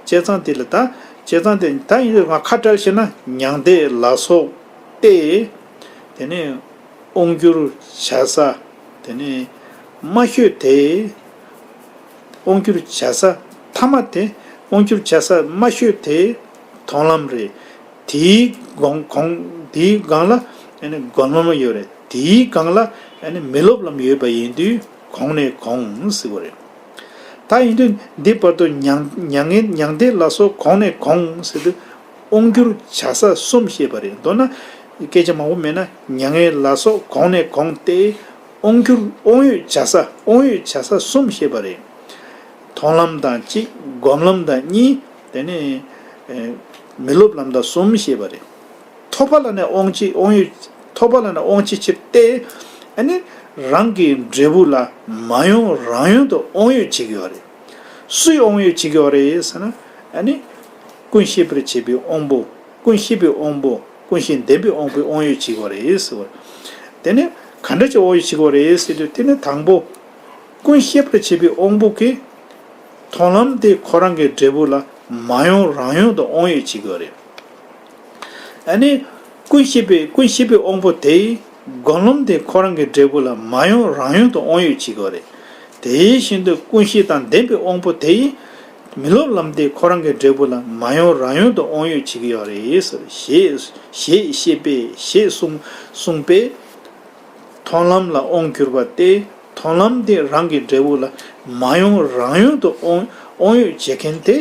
བྱས་ཙང་དེ་ལ་ད། བྱས་ཙང་དེ་ད་ཡིན་དུས་ང་ཁ་བྲལ་བྱས་ན་མྱང་འདས་ལ་སོགས་ཏེ། དེ་ནས། དབང་སྒྱུར་བྱ་ས། དེ་ནས་མ་ཤོད་དེ། དབང་སྒྱུར་བྱ་ས་ཐ་མ་དེ། དབང་སྒྱུར་བྱ་ས་མ་ཤོད་དེ། མཐོང་ལམ་རེད། དེའི་གོང་གོང་དེའི་སྒང་ལ་ཨ་ནི་སྒོམ་ལམ་ཡོད་རེད། དེའི་སྒང་ལ་ཨ་ནི་མི་སློབ་ལམ་ཡོད་པ་ཡིན་དུས་གོང་ནས་གོང་ཟེར་བ་རེད། ད་ཡིན་དུས་འདི་བར་དུ་མྱང་མྱ་ངན་མྱང་འདས་ལ་སོགས་གོང་ནས་གོང་ཟེར་དུས། དབང་སྒྱུར་བྱ་ས་གསུམ་བཤད་པ་རེད། མདོར་ན་སྐད་ཆ་མང་པོ་མེད་ན་མྱ་ངན་ལ་སོགས་གོང་ནས་གོང་སྟེ། དབང་སྒྱུར་དབང་ཡོད་བྱ་ས་དབང་ཡོད་བྱ་ས་གསུམ་བཤད་པ་རེད། མཐོང་ལམ་དང་གཅིག་སྒོམ་ལམ་དང་གཉིས། དེ་ནས་མི་སློབ་ལམ་དང་གསུམ་བཤད་པ་རེད། ཐོབ་པ་ལ་ནི་དབང་བྱེད་དབང་ཡོད། ཐོབ་པ་ལ་ནི་དབང་བྱེད་ཕྱིར་ཏེ། ཨ་ནི་རང་གི་འབྲས་བུ་ལ་མ་ཡོང་རང་ཡོང་དུ་དབང་ཡོད་བྱེད་ཀྱི་ཡོད་རེད། སུས་དབང་ཡོད་བྱེད་ཀྱི་ཡོད་རེད་ཟེར་ན། ཨ་ནི་ཀུན་ཤེས་པར་བྱེད་པའི་དབང་པོ། ཀུན་ཤེས་པའི་དབང་པོ། ཀུན་ཤེས་ལྡན་པའི་དབང་པོས་དབང་ཡོད་བྱེད་ཀྱི་ཡོད་རེད་ཟེར་བ། དེ་ནི་ག་འདྲ་ཅིག་དབང་ཡོད་བྱེད་ཀྱི་ཡོད་རེད་ཟེར་དུས། དེ་ནི་དང་པོ། ཀུན་ཤེས་པར་བྱེད་པའི་དབང་པོ་གིས་མཐོང་ལམ་དེ་ཁོ་རང་གི་འབྲས་བུ་ལ་མ་ཡོང་རང་ཡོང་དུ་དབང་ཡོད་བྱེད་ཀྱི་ཡོད་རེད། ཨ་ནི་ཀུན་ཤེས་པའི་ཀུན་ཤེས་པའི་དབང་པོ་དེས་སྒོམ་ལམ་དེ་ཁོ་རང་གི་འབྲས་བུ་ལ་མ་ཡོང་རང་ཡོང་དུ་དབང་ཡོད་བྱེད་ཀྱི་ཡོད་རེད། དེ་བཞིན་དུ་ཀུན་ཤེས་དང་ལྡན་པའི་དབང་པོ་དེས་མི་སློབ་ལམ་དེ་ཁོ་རང་གི་འབྲས་བུ་ལ་མ་ཡོང་རང་ཡོང་དུ་དབང་ཡོད་བྱེད་ཀྱི་ཡོད་རེད་ཟེར། ཞེས་ཞེས་བཤད་པས། ཞེས་གསུངས་གསུངས་པས། མཐོང་ལམ་ལ་དབང་གྱུར་པ་སྟེ། མཐོང་ལམ་དེ་རང་གི་འབྲས་བུ་ལ་མ་ཡོང་རང་ཡོང་དུ་དབང་དབང་ཡོད་བྱེད་མཁན་དེ།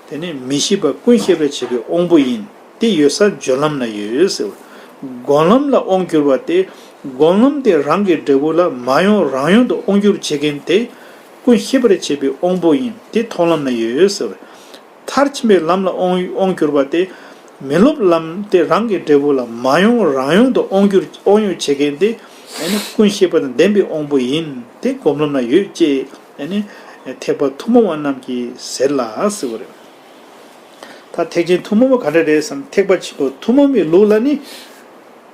དེ་ནི་མི་ཤེས་པ་ཀུན་ཤེས་པར་བྱེད་པའི་དབང་པོ་ཡིན། དེ་ཡོད་ས་སྦྱོར་ལམ་ན་ཡོད་ཟེར། སྒོམ་ལམ་ལ་དབང་གྱུར་པ་སྟེ། སྒོམ་ལམ་དེ་རང་གི་འབྲས་བུ་ལ་མ་ཡོང་རང་ཡོང་དུ་དབང་སྒྱུར་བྱེད་མཁན་དེ་ཀུན་ཤེས་པར་བྱེད་པའི་དབང་པོ་ཡིན། དེ་མཐོང་ལམ་ན་ཡོད་ཟེར། མཐར་ཕྱིན་པའི་ལམ་ལ་དབང་དབང་གྱུར་པ་སྟེ། མི་སློབ་ལམ་དེ་རང་གི་འབྲས་བུ་ལ་མ་ཡོང་རང་ཡོང་དུ་དབང་སྒྱུར་དབང་ཡོད་བྱེད་མཁན་དེ། ཨ་ནི་ཀུན་ཤེས་པ་དང་ལྡན་པའི་དབང་པོ་ཡིན། དེ་སྒོམ་ལམ་ན་ཡོད་ཅེས། ཨ་ནི་ཐེག་པ་ཐུན་མོང་བ་རྣམས་ཀྱིས་ཟེར་ལ་ཟེར་བ་རེད། ད་ཐེག་ཆེན་ཐུན་མོང་བ་ག་འདྲ་རེད་ཟེར་ན། ཐེག་པ་ཆེན་པོ་ཐུན་མོང་བའི་ལུགས་ལ་ནི།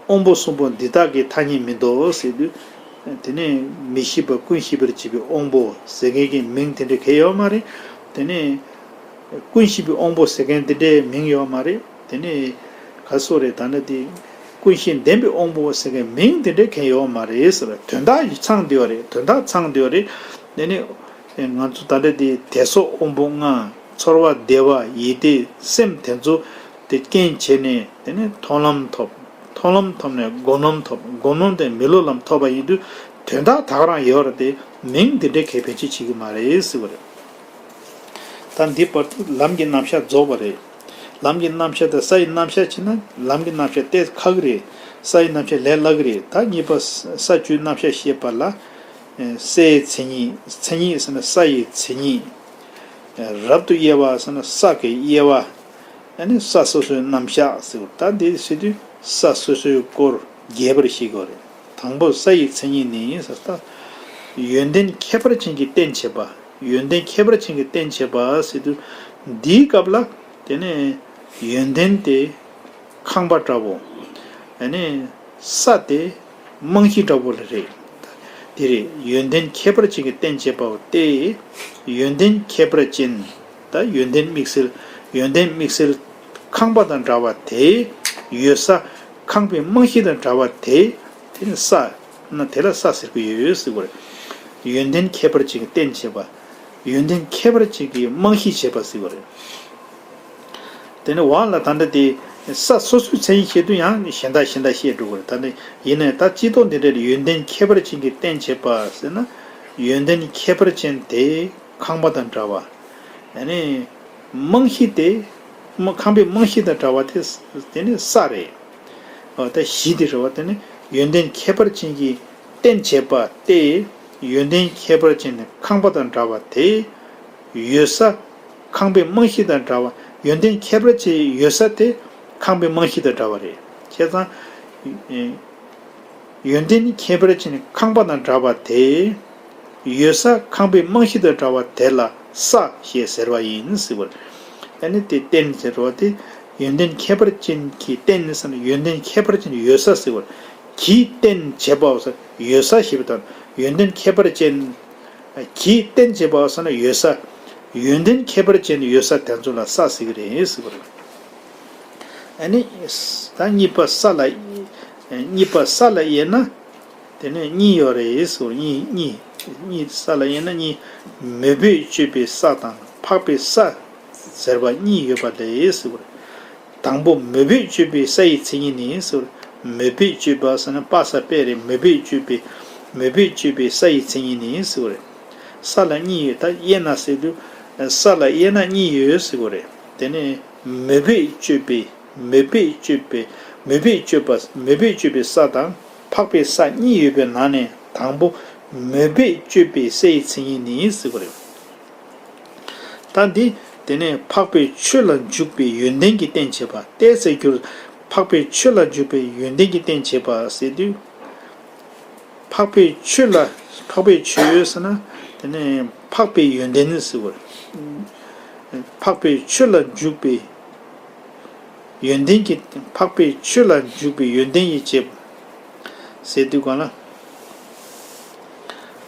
དབང་པོ་གསུམ་པོ་འདི་དག་གི་ཐ་སྙད་མི་འདོགས་ཟེར་དུས། དེ་ནས་མི་ཤེས་པ་ཀུན་ཤེས་པར་བྱེད་པའི་དབང་པོ་ཟེར་མཁན་གྱི་མིང་དེ་འདྲ་གང་ཡང་ཡོད་མ་རེད། དེ་ནས་ཀུན་ཤེས་པའི་དབང་པོ་ཟེར་མཁན་དེ་འདྲའི་མིང་ཡོད་མ་རེད། དེ་ནས་ག་སོ་རེད། ད་ནི་དེ་ཀུན་ཤེས་ལྡན་པའི་དབང་པོ་ཟེར་མཁན་མིང་དེ་འདྲ་གང་ཡང་ཡོད་མ་རེད་ཟེར། དོན་དག་ཡིག་ཚང་བསྡུས་པ་རེད། དོན་དག་ཚང་བསྡུས་པ་རེད། དེ་ནས་ང་ཚོ་ད་ལྟ་དེ་དད་སོགས་དབང་པོ་ལྔ། ཚོར་བ་བདེ་བ་ཡིད་བདེ་སེམས་དེ་ཚོ་དེ་རྐྱེན་བྱས་ནས། དེ་ནས་མཐོང་ལམ་ཐོབ། མཐོང་ལམ་ཐོབ་ནས་སྒོམ་ལམ་ཐོབ། སྒོམ་ལམ་དེ་མི་སློབ་ལམ་ཐོབ་པ་ཡིན་དུས། དོན་དག་ད་ག་རང་ཡོད་རེད་དེ། མིང་འདི་འདྲའི་གས་ཕན་ཆད་བྱེད་ཀྱི་མ་རེད་ཟེར་བ་རེད། ད་འདི་བར་དུ་ལམ་གྱི་རྣམ་གཞག་རྫོགས་པ་རེད། ལམ་གྱི་རྣམ་གཞག་དང་ས་ཡི་རྣམ་གཞག་བྱས་ན། ལམ་གྱི་རྣམ་གཞག་ཏོག་ཙམ་ཁག་གི་རེད། ས་ཡི་རྣམ་གཞག་ལས་སླ་གི་རེད། ད་གཉིས་པ་ས་བཅུའི་རྣམ་གཞག་བཤད་པ་ལ། སའི་མཚན་ཉིད། མཚན་ཉིད་ཟེར་ན་ས་ཡི་མཚན་ཉིད། རབ་ཏུ་དབྱེ་བ་ཟེར་ན་ས་གི་དབྱེ་བ། ཨ་ནི་ས་སོ་སོའི་རྣམ་གཞག་ཟེར། ད་འདི་ཟེར་དུས་ས་སོ་སོའི་སྐོར་རྒྱས་པར་བཤད་དགོས་རེད། དང་པོ་ས་ཡི་མཚན་ཉིད་ནི་ཟེར། ད་ཡོན་ཏན་ཁྱད་པར་ཅན་གྱི་རྟེན་བྱེད་པ། ཡོན་ཏན་ཁྱད་པར་ཅན་གྱི་རྟེན་བྱེད་པ་ཟེར་དུས། འདིའི་སྐབས་ལ་དེ་ནས་ཡོན་ཏན་དེ་ཁང་པ་འདྲ་བོ། ཨ་ནི་ས་དེ་རྨང་གཞི་འདྲ་བོ་ལ་རེད། དེ་རེད། ཡོན་ཏན་ཁྱད་པར་ཅན་གྱི་རྟེན་བྱེད་པའོ་སྟེ། ཡོན་ཏན་ཁྱད་པར་ཅན། ད་ཡོན་ཏན་དམིགས་བསལ། ཡོན་ཏན་དམིགས་བསལ་ཁང་པ་དང་འདྲ་བ་དེ། ཡོད་ས་ཁང་པའི་རྨང་གཞི་དང་འདྲ་བ་དེ། དེ་ནི་ས་ན་དེ་ལ་ས་ཟེར་གྱི་ཡོད་ཟེར་བ་རེད། ཡོན་ཏན་ཁྱད་པར་ཅན་གྱི་རྟེན་བྱེད་པ། ཡོན་ཏན་ཁྱད་པར་ཅན་གྱི་རྨང་གཞི་བྱེད་པ་ཟེར་བ་རེད། དེ་ནས་འོག་ལ་ད་ལྟ་དེ་ས་སོ་སོའི་མཚན་ཉིད་བཤད་དུས་ཡང་གཞན་དག་གཞན་དག་བཤད་འགྲོ་གི་རེད། ད་ནི་ཡིན་ནའི་ད་སྤྱི་ལྡོག་འདི་འདྲ་ལ་ཡོན་ཏན་ཁྱད་པར་ཅན་གྱི་རྟེན་བྱེད་པ་ཟེར་ན། ཡོན་ཏན་ཁྱད་པར་ཅན་དེ་ཁང་པ་དང་འདྲ་བ། ཨ་ནི་རྨང་གཞི་དེ། རྨ་ཁང་པའི་རྨང་གཞི་དང་འདྲ་བ་དེ། དེ་ནི་ས་རེད། འོ་ད་གཞི་དེ་རེད་བ། དེ་ནི་ཡོན་ཏན་ཁྱད་པར་ཅན་གྱི་རྟེན་བྱེད་པ་སྟེ། ཡོན་ཏན་ཁྱད་པར་ཅན་ནི་ཁང་པ་དང་འདྲ་བ་དེ། ཡོད་ས་ཁང་པའི་རྨང་གཞི་དང་འདྲ་བ། ཡོན་ཏན་ཁྱད་པར་ཅན་ཡོད་ས་དེ་ཁང་པའི་རྨང་གཞི་དང་འདྲ་བ་རེད། བྱས་ཙང་། ཡོན་ཏན་ཁྱད་པར་ཅན་ཁང་པ་དང་འདྲ་བ་དེ། ཡོད་ས་ཁང་པའི་རྨང་གཞི་དང་འདྲ་བ་དེ་ལ་ས་ཞེས་ཟེར་བ་ཡིན་ཟེར་བ་རེད། ཨ་ནི་དེ་རྟེན་ཟེར་བ་དེ། ཡོན་ཏན་ཁྱད་པར་ཅན་གྱི་རྟེན་ཟེར་ན་ཡོན་ཏན་ཁྱད་པར་ཅན་ཡོད་ས་ཟེར་བ་རེད། གྱི་རྟེན་བྱེད་པའོ་ཟེར། ཡོད་ས་ཞེས་པ་དང་ཡོན་ཏན་ཁྱད་པར་ཅན། གྱི་རྟེན་བྱེད་པའོ་ཟེར་ན་ཡོད་ས། ཡོན་ཏན་ཁྱད་པར་ཅན་ཡོད་ས་དེ་ཚོ་ལ་ས་ཟེར་གྱི་རེད་ཟེར་བ་རེད། ཨ་ནི། ད་གཉིས་པ་ས་ལ། གཉིས་པ་ས་ལ་དབྱེ་ན། དེ་ནས་གཉིས་ཡོད་རེད་ཟེར། གཉིས་གཉིས། གཉིས་ས་ལ་དབྱེ་ན་གཉིས། མོས་པས་དཔྱོད་པའི་ས་དང་འཕགས་པའི་ས་ཟེར་བ་གཉིས་ཡོད་པ་ལས་ཟེར་བ་རེད། དང་པོ་མོས་པས་དཔྱོད་པའི་ས་ཡི་མཚན་ཉིད་ནི་ཟེར། མོས་པས་དཔྱོད་པ་ཟེར་ན་པ་ས་པས་རེད། མོས་པས་དཔྱོད་པའི། མོས་པས་དཔྱོད་པའི་ས་ཡི་མཚན་ཉིད་ནི་ཟེར་བ་རེད། ས་ལ་གཉིས་ཡོད། ད་དབྱེ་ན་ཟེར་དུས། ས་ལ་དབྱེ་ན་གཉིས་ཡོད་ཟེར་བ་རེད། དེ་ནས་མོས་པས་དཔྱོད་པའི། མོས་པས་དཔྱོད་པའི། མོས་པས་དཔྱོད་པ། མོས་པས་དཔྱོད་པའི་ས་དང་འཕགས་པའི་ས་གཉིས་ཡོད་པའི་ནང་ནས་དང་པོ་མོས་པས་དཔྱོད་པའི་སའི་མཚན་ཉིད་ནི་ཟེར་བ་རེད། ད་འདི་ དེ་ནས་འཕགས་པའི་ཆོས་ལ་འཇུག་པའི་ཡོན་ཏན་གྱི་རྟེན་བྱེད་པ་སྟེ་ཟེར་རྒྱུར། འཕགས་པའི་ཆོས་ལ་འཇུག་པའི་ཡོན་ཏན་གྱི་རྟེན་བྱེད་པ་ཟེར་དུས། འཕགས་པའི་ཆོས་ལ། འཕགས་པའི་ཆོས་ཟེར་ན། དེ་ནས་འཕགས་པའི་ཡོན་ཏན་ཟེར་བ། འཕགས་པའི་ཆོས་ལ་འཇུག་པའི་ཡོན་ཏན་གྱི། འཕགས་པའི་ཆོས་ལ་འཇུག་པའི་ཡོན་ཏན་ཡིན་ཅེས་ཟེར་དུས་གང་ལ།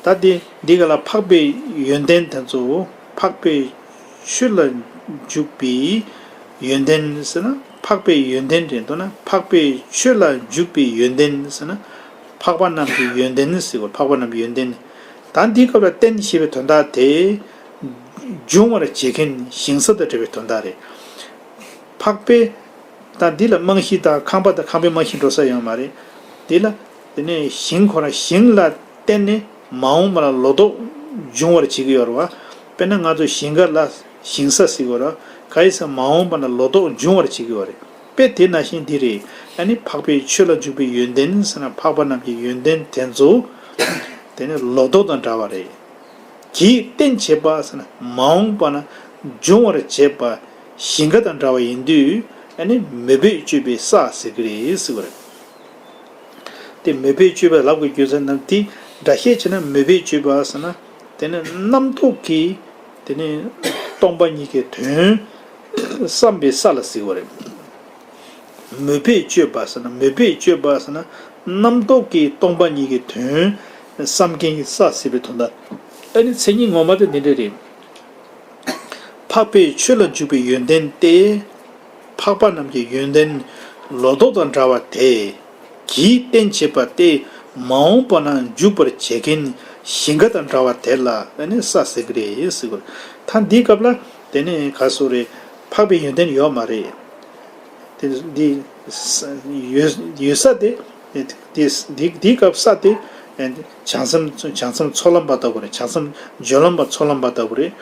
ད་དེ་འདི་ག་ལ་འཕགས་པའི་ཡོན་ཏན་དེ་ཚོ། འཕགས་པའི་ཆོས་ལ་འཇུག་པའི་ཡོན་ཏན་ཟེར་ན། འཕགས་པའི་ཡོན་ཏན་རེད་འདུག་ན། འཕགས་པའི་ཆོས་ལ་འཇུག་པའི་ཡོན་ཏན་ཟེར་ན། འཕགས་པ་རྣམས་ཀྱི་ཡོན་ཏན་ཟེར་བ། འཕགས་པ་རྣམས་ཀྱི་ཡོན་ཏན། ད་འདི་སྐབས་ལ་རྟེན་ཞེས་པའི་དོན་དག་དེ། འབྱུང་བར་བྱེད་མཁན་ཞིང་ས་དང་འབྲེལ་བའི་དོན་དག་རེད། འཕགས་པའི། ད་འདི་ལ་རྨང་གཞི་དང་ཁང་པ་དང་ཁང་པའི་རྨང་གཞི་འགྲོ་ས་ཡོད་མ་རེད། འདི་ལ། དེ་ནས་ཞིང་ཁོ་རང་ཞིང་ལ་བརྟེན་ནས་མ་འོངས་པ་ལ་ལོ་ཏོག་འབྱུང་བར་བྱེད་ཀྱི་ཡོད་རེད་བ། དཔེར་ན་ང་ཚོ་ཞིང་ཁ་ལ་ཞིང་ས་ཟེར་གྱི་ཡོད་རེད་བ། ག་ཡིན་ཟེར་མ་འོངས་པ་ལ་ལོ་ཏོག་འབྱུང་བར་བྱེད་ཀྱི་ཡོད་རེད། དཔེ་དེ་ནང་བཞིན་འདི་རེད། ཨ་ནི་འཕགས་པའི་ཆོས་ལ་འཇུག་པའི་ཡོན་ཏན་ཟེར་ན། འཕགས་པ་རྣམས་ཀྱི་ཡོན་ཏན་དེ་ཚོ། དེ་ནི་ལོ་ཏོག་དང་འདྲ་བ་རེད། གྱི་རྟེན་བྱེད་པ་ཟེར་ན། མ་འོངས་པ་ན་འབྱུང་བར་བྱེད་པ་ཞིང་ཁ་དང་འདྲ་བ་ཡིན་དུས། ཨ་ནི་མོས་པས་སྤྱོད་པའི་ས་ཟེར་གྱི་རེད་ཟེར་བ་རེད། དེ་མོས་པས་སྤྱོད་པའི་ལབ་དགོས་རྒྱུ་ཟེར་ན། དེ་འདྲ་བཤད་བྱས་ན། མོས་པས་སྤྱོད་པ་ཟེར་ན། དེ་ནི་རྣམ་རྟོག་གིས། དེ་ནི་སྟོང་པ་ཉིད་ཀྱི་དོན་བསམ་པའི་ས་ལ་ཟེར་བ་རེད། མོས་པས་སྤྱོད་པ་ཟེར་ན། མོས་པས་སྤྱོད་པ་ཟེར་ན། རྣམ་རྟོག་གིས་སྟོང་པ་ཉིད་ཀྱི་དོན་བསམ་མཁན་གྱི་ས་ཟེར་བའི་དོན་དག་ཨ་ནི་མཚན་ཉིད་ངོ་མ་དེ་འདི་འདྲ་རེད། འཕགས་པའི་ཆོས་ལ་འཇུག་པའི་ཡོན་ཏན་ཏེ། འཕགས་པ་རྣམས་ཀྱི་ཡོན་ཏན་ལོ་ཏོག་དང་འདྲ་བ་དེ། གྱི་རྟེན་བྱེད་པ་སྟེ། མ་འོངས་པ་ན་འཇུག་པར་བྱེད་མཁན་ཞིང་ཁ་དང་འདྲ་བ་དེ་ལ་ཨ་ནི་ས་ཟེར་གྱི་རེད་ཟེར་གྱི་རེད། ད་འདིའི་སྐབས་ལ་དེ་ནི་ག་སོ་རེད། འཕགས་པའི་ཡོན་ཏན་ཡོད་མ་རེད། དེ་འདི་ས་ཡོད་ཡོད་ས་དེ། དེ་འདི་འདིའི་སྐབས་ས་དེ། བྱང་སེམས་བྱང་སེམས་ཚོགས་ལམ་པ་ལྟ་བུ་རེད། བྱང་སེམས་སྦྱོར་ལམ་པ་ཚོགས་ལམ་པ་ལྟ་བུ་རེད།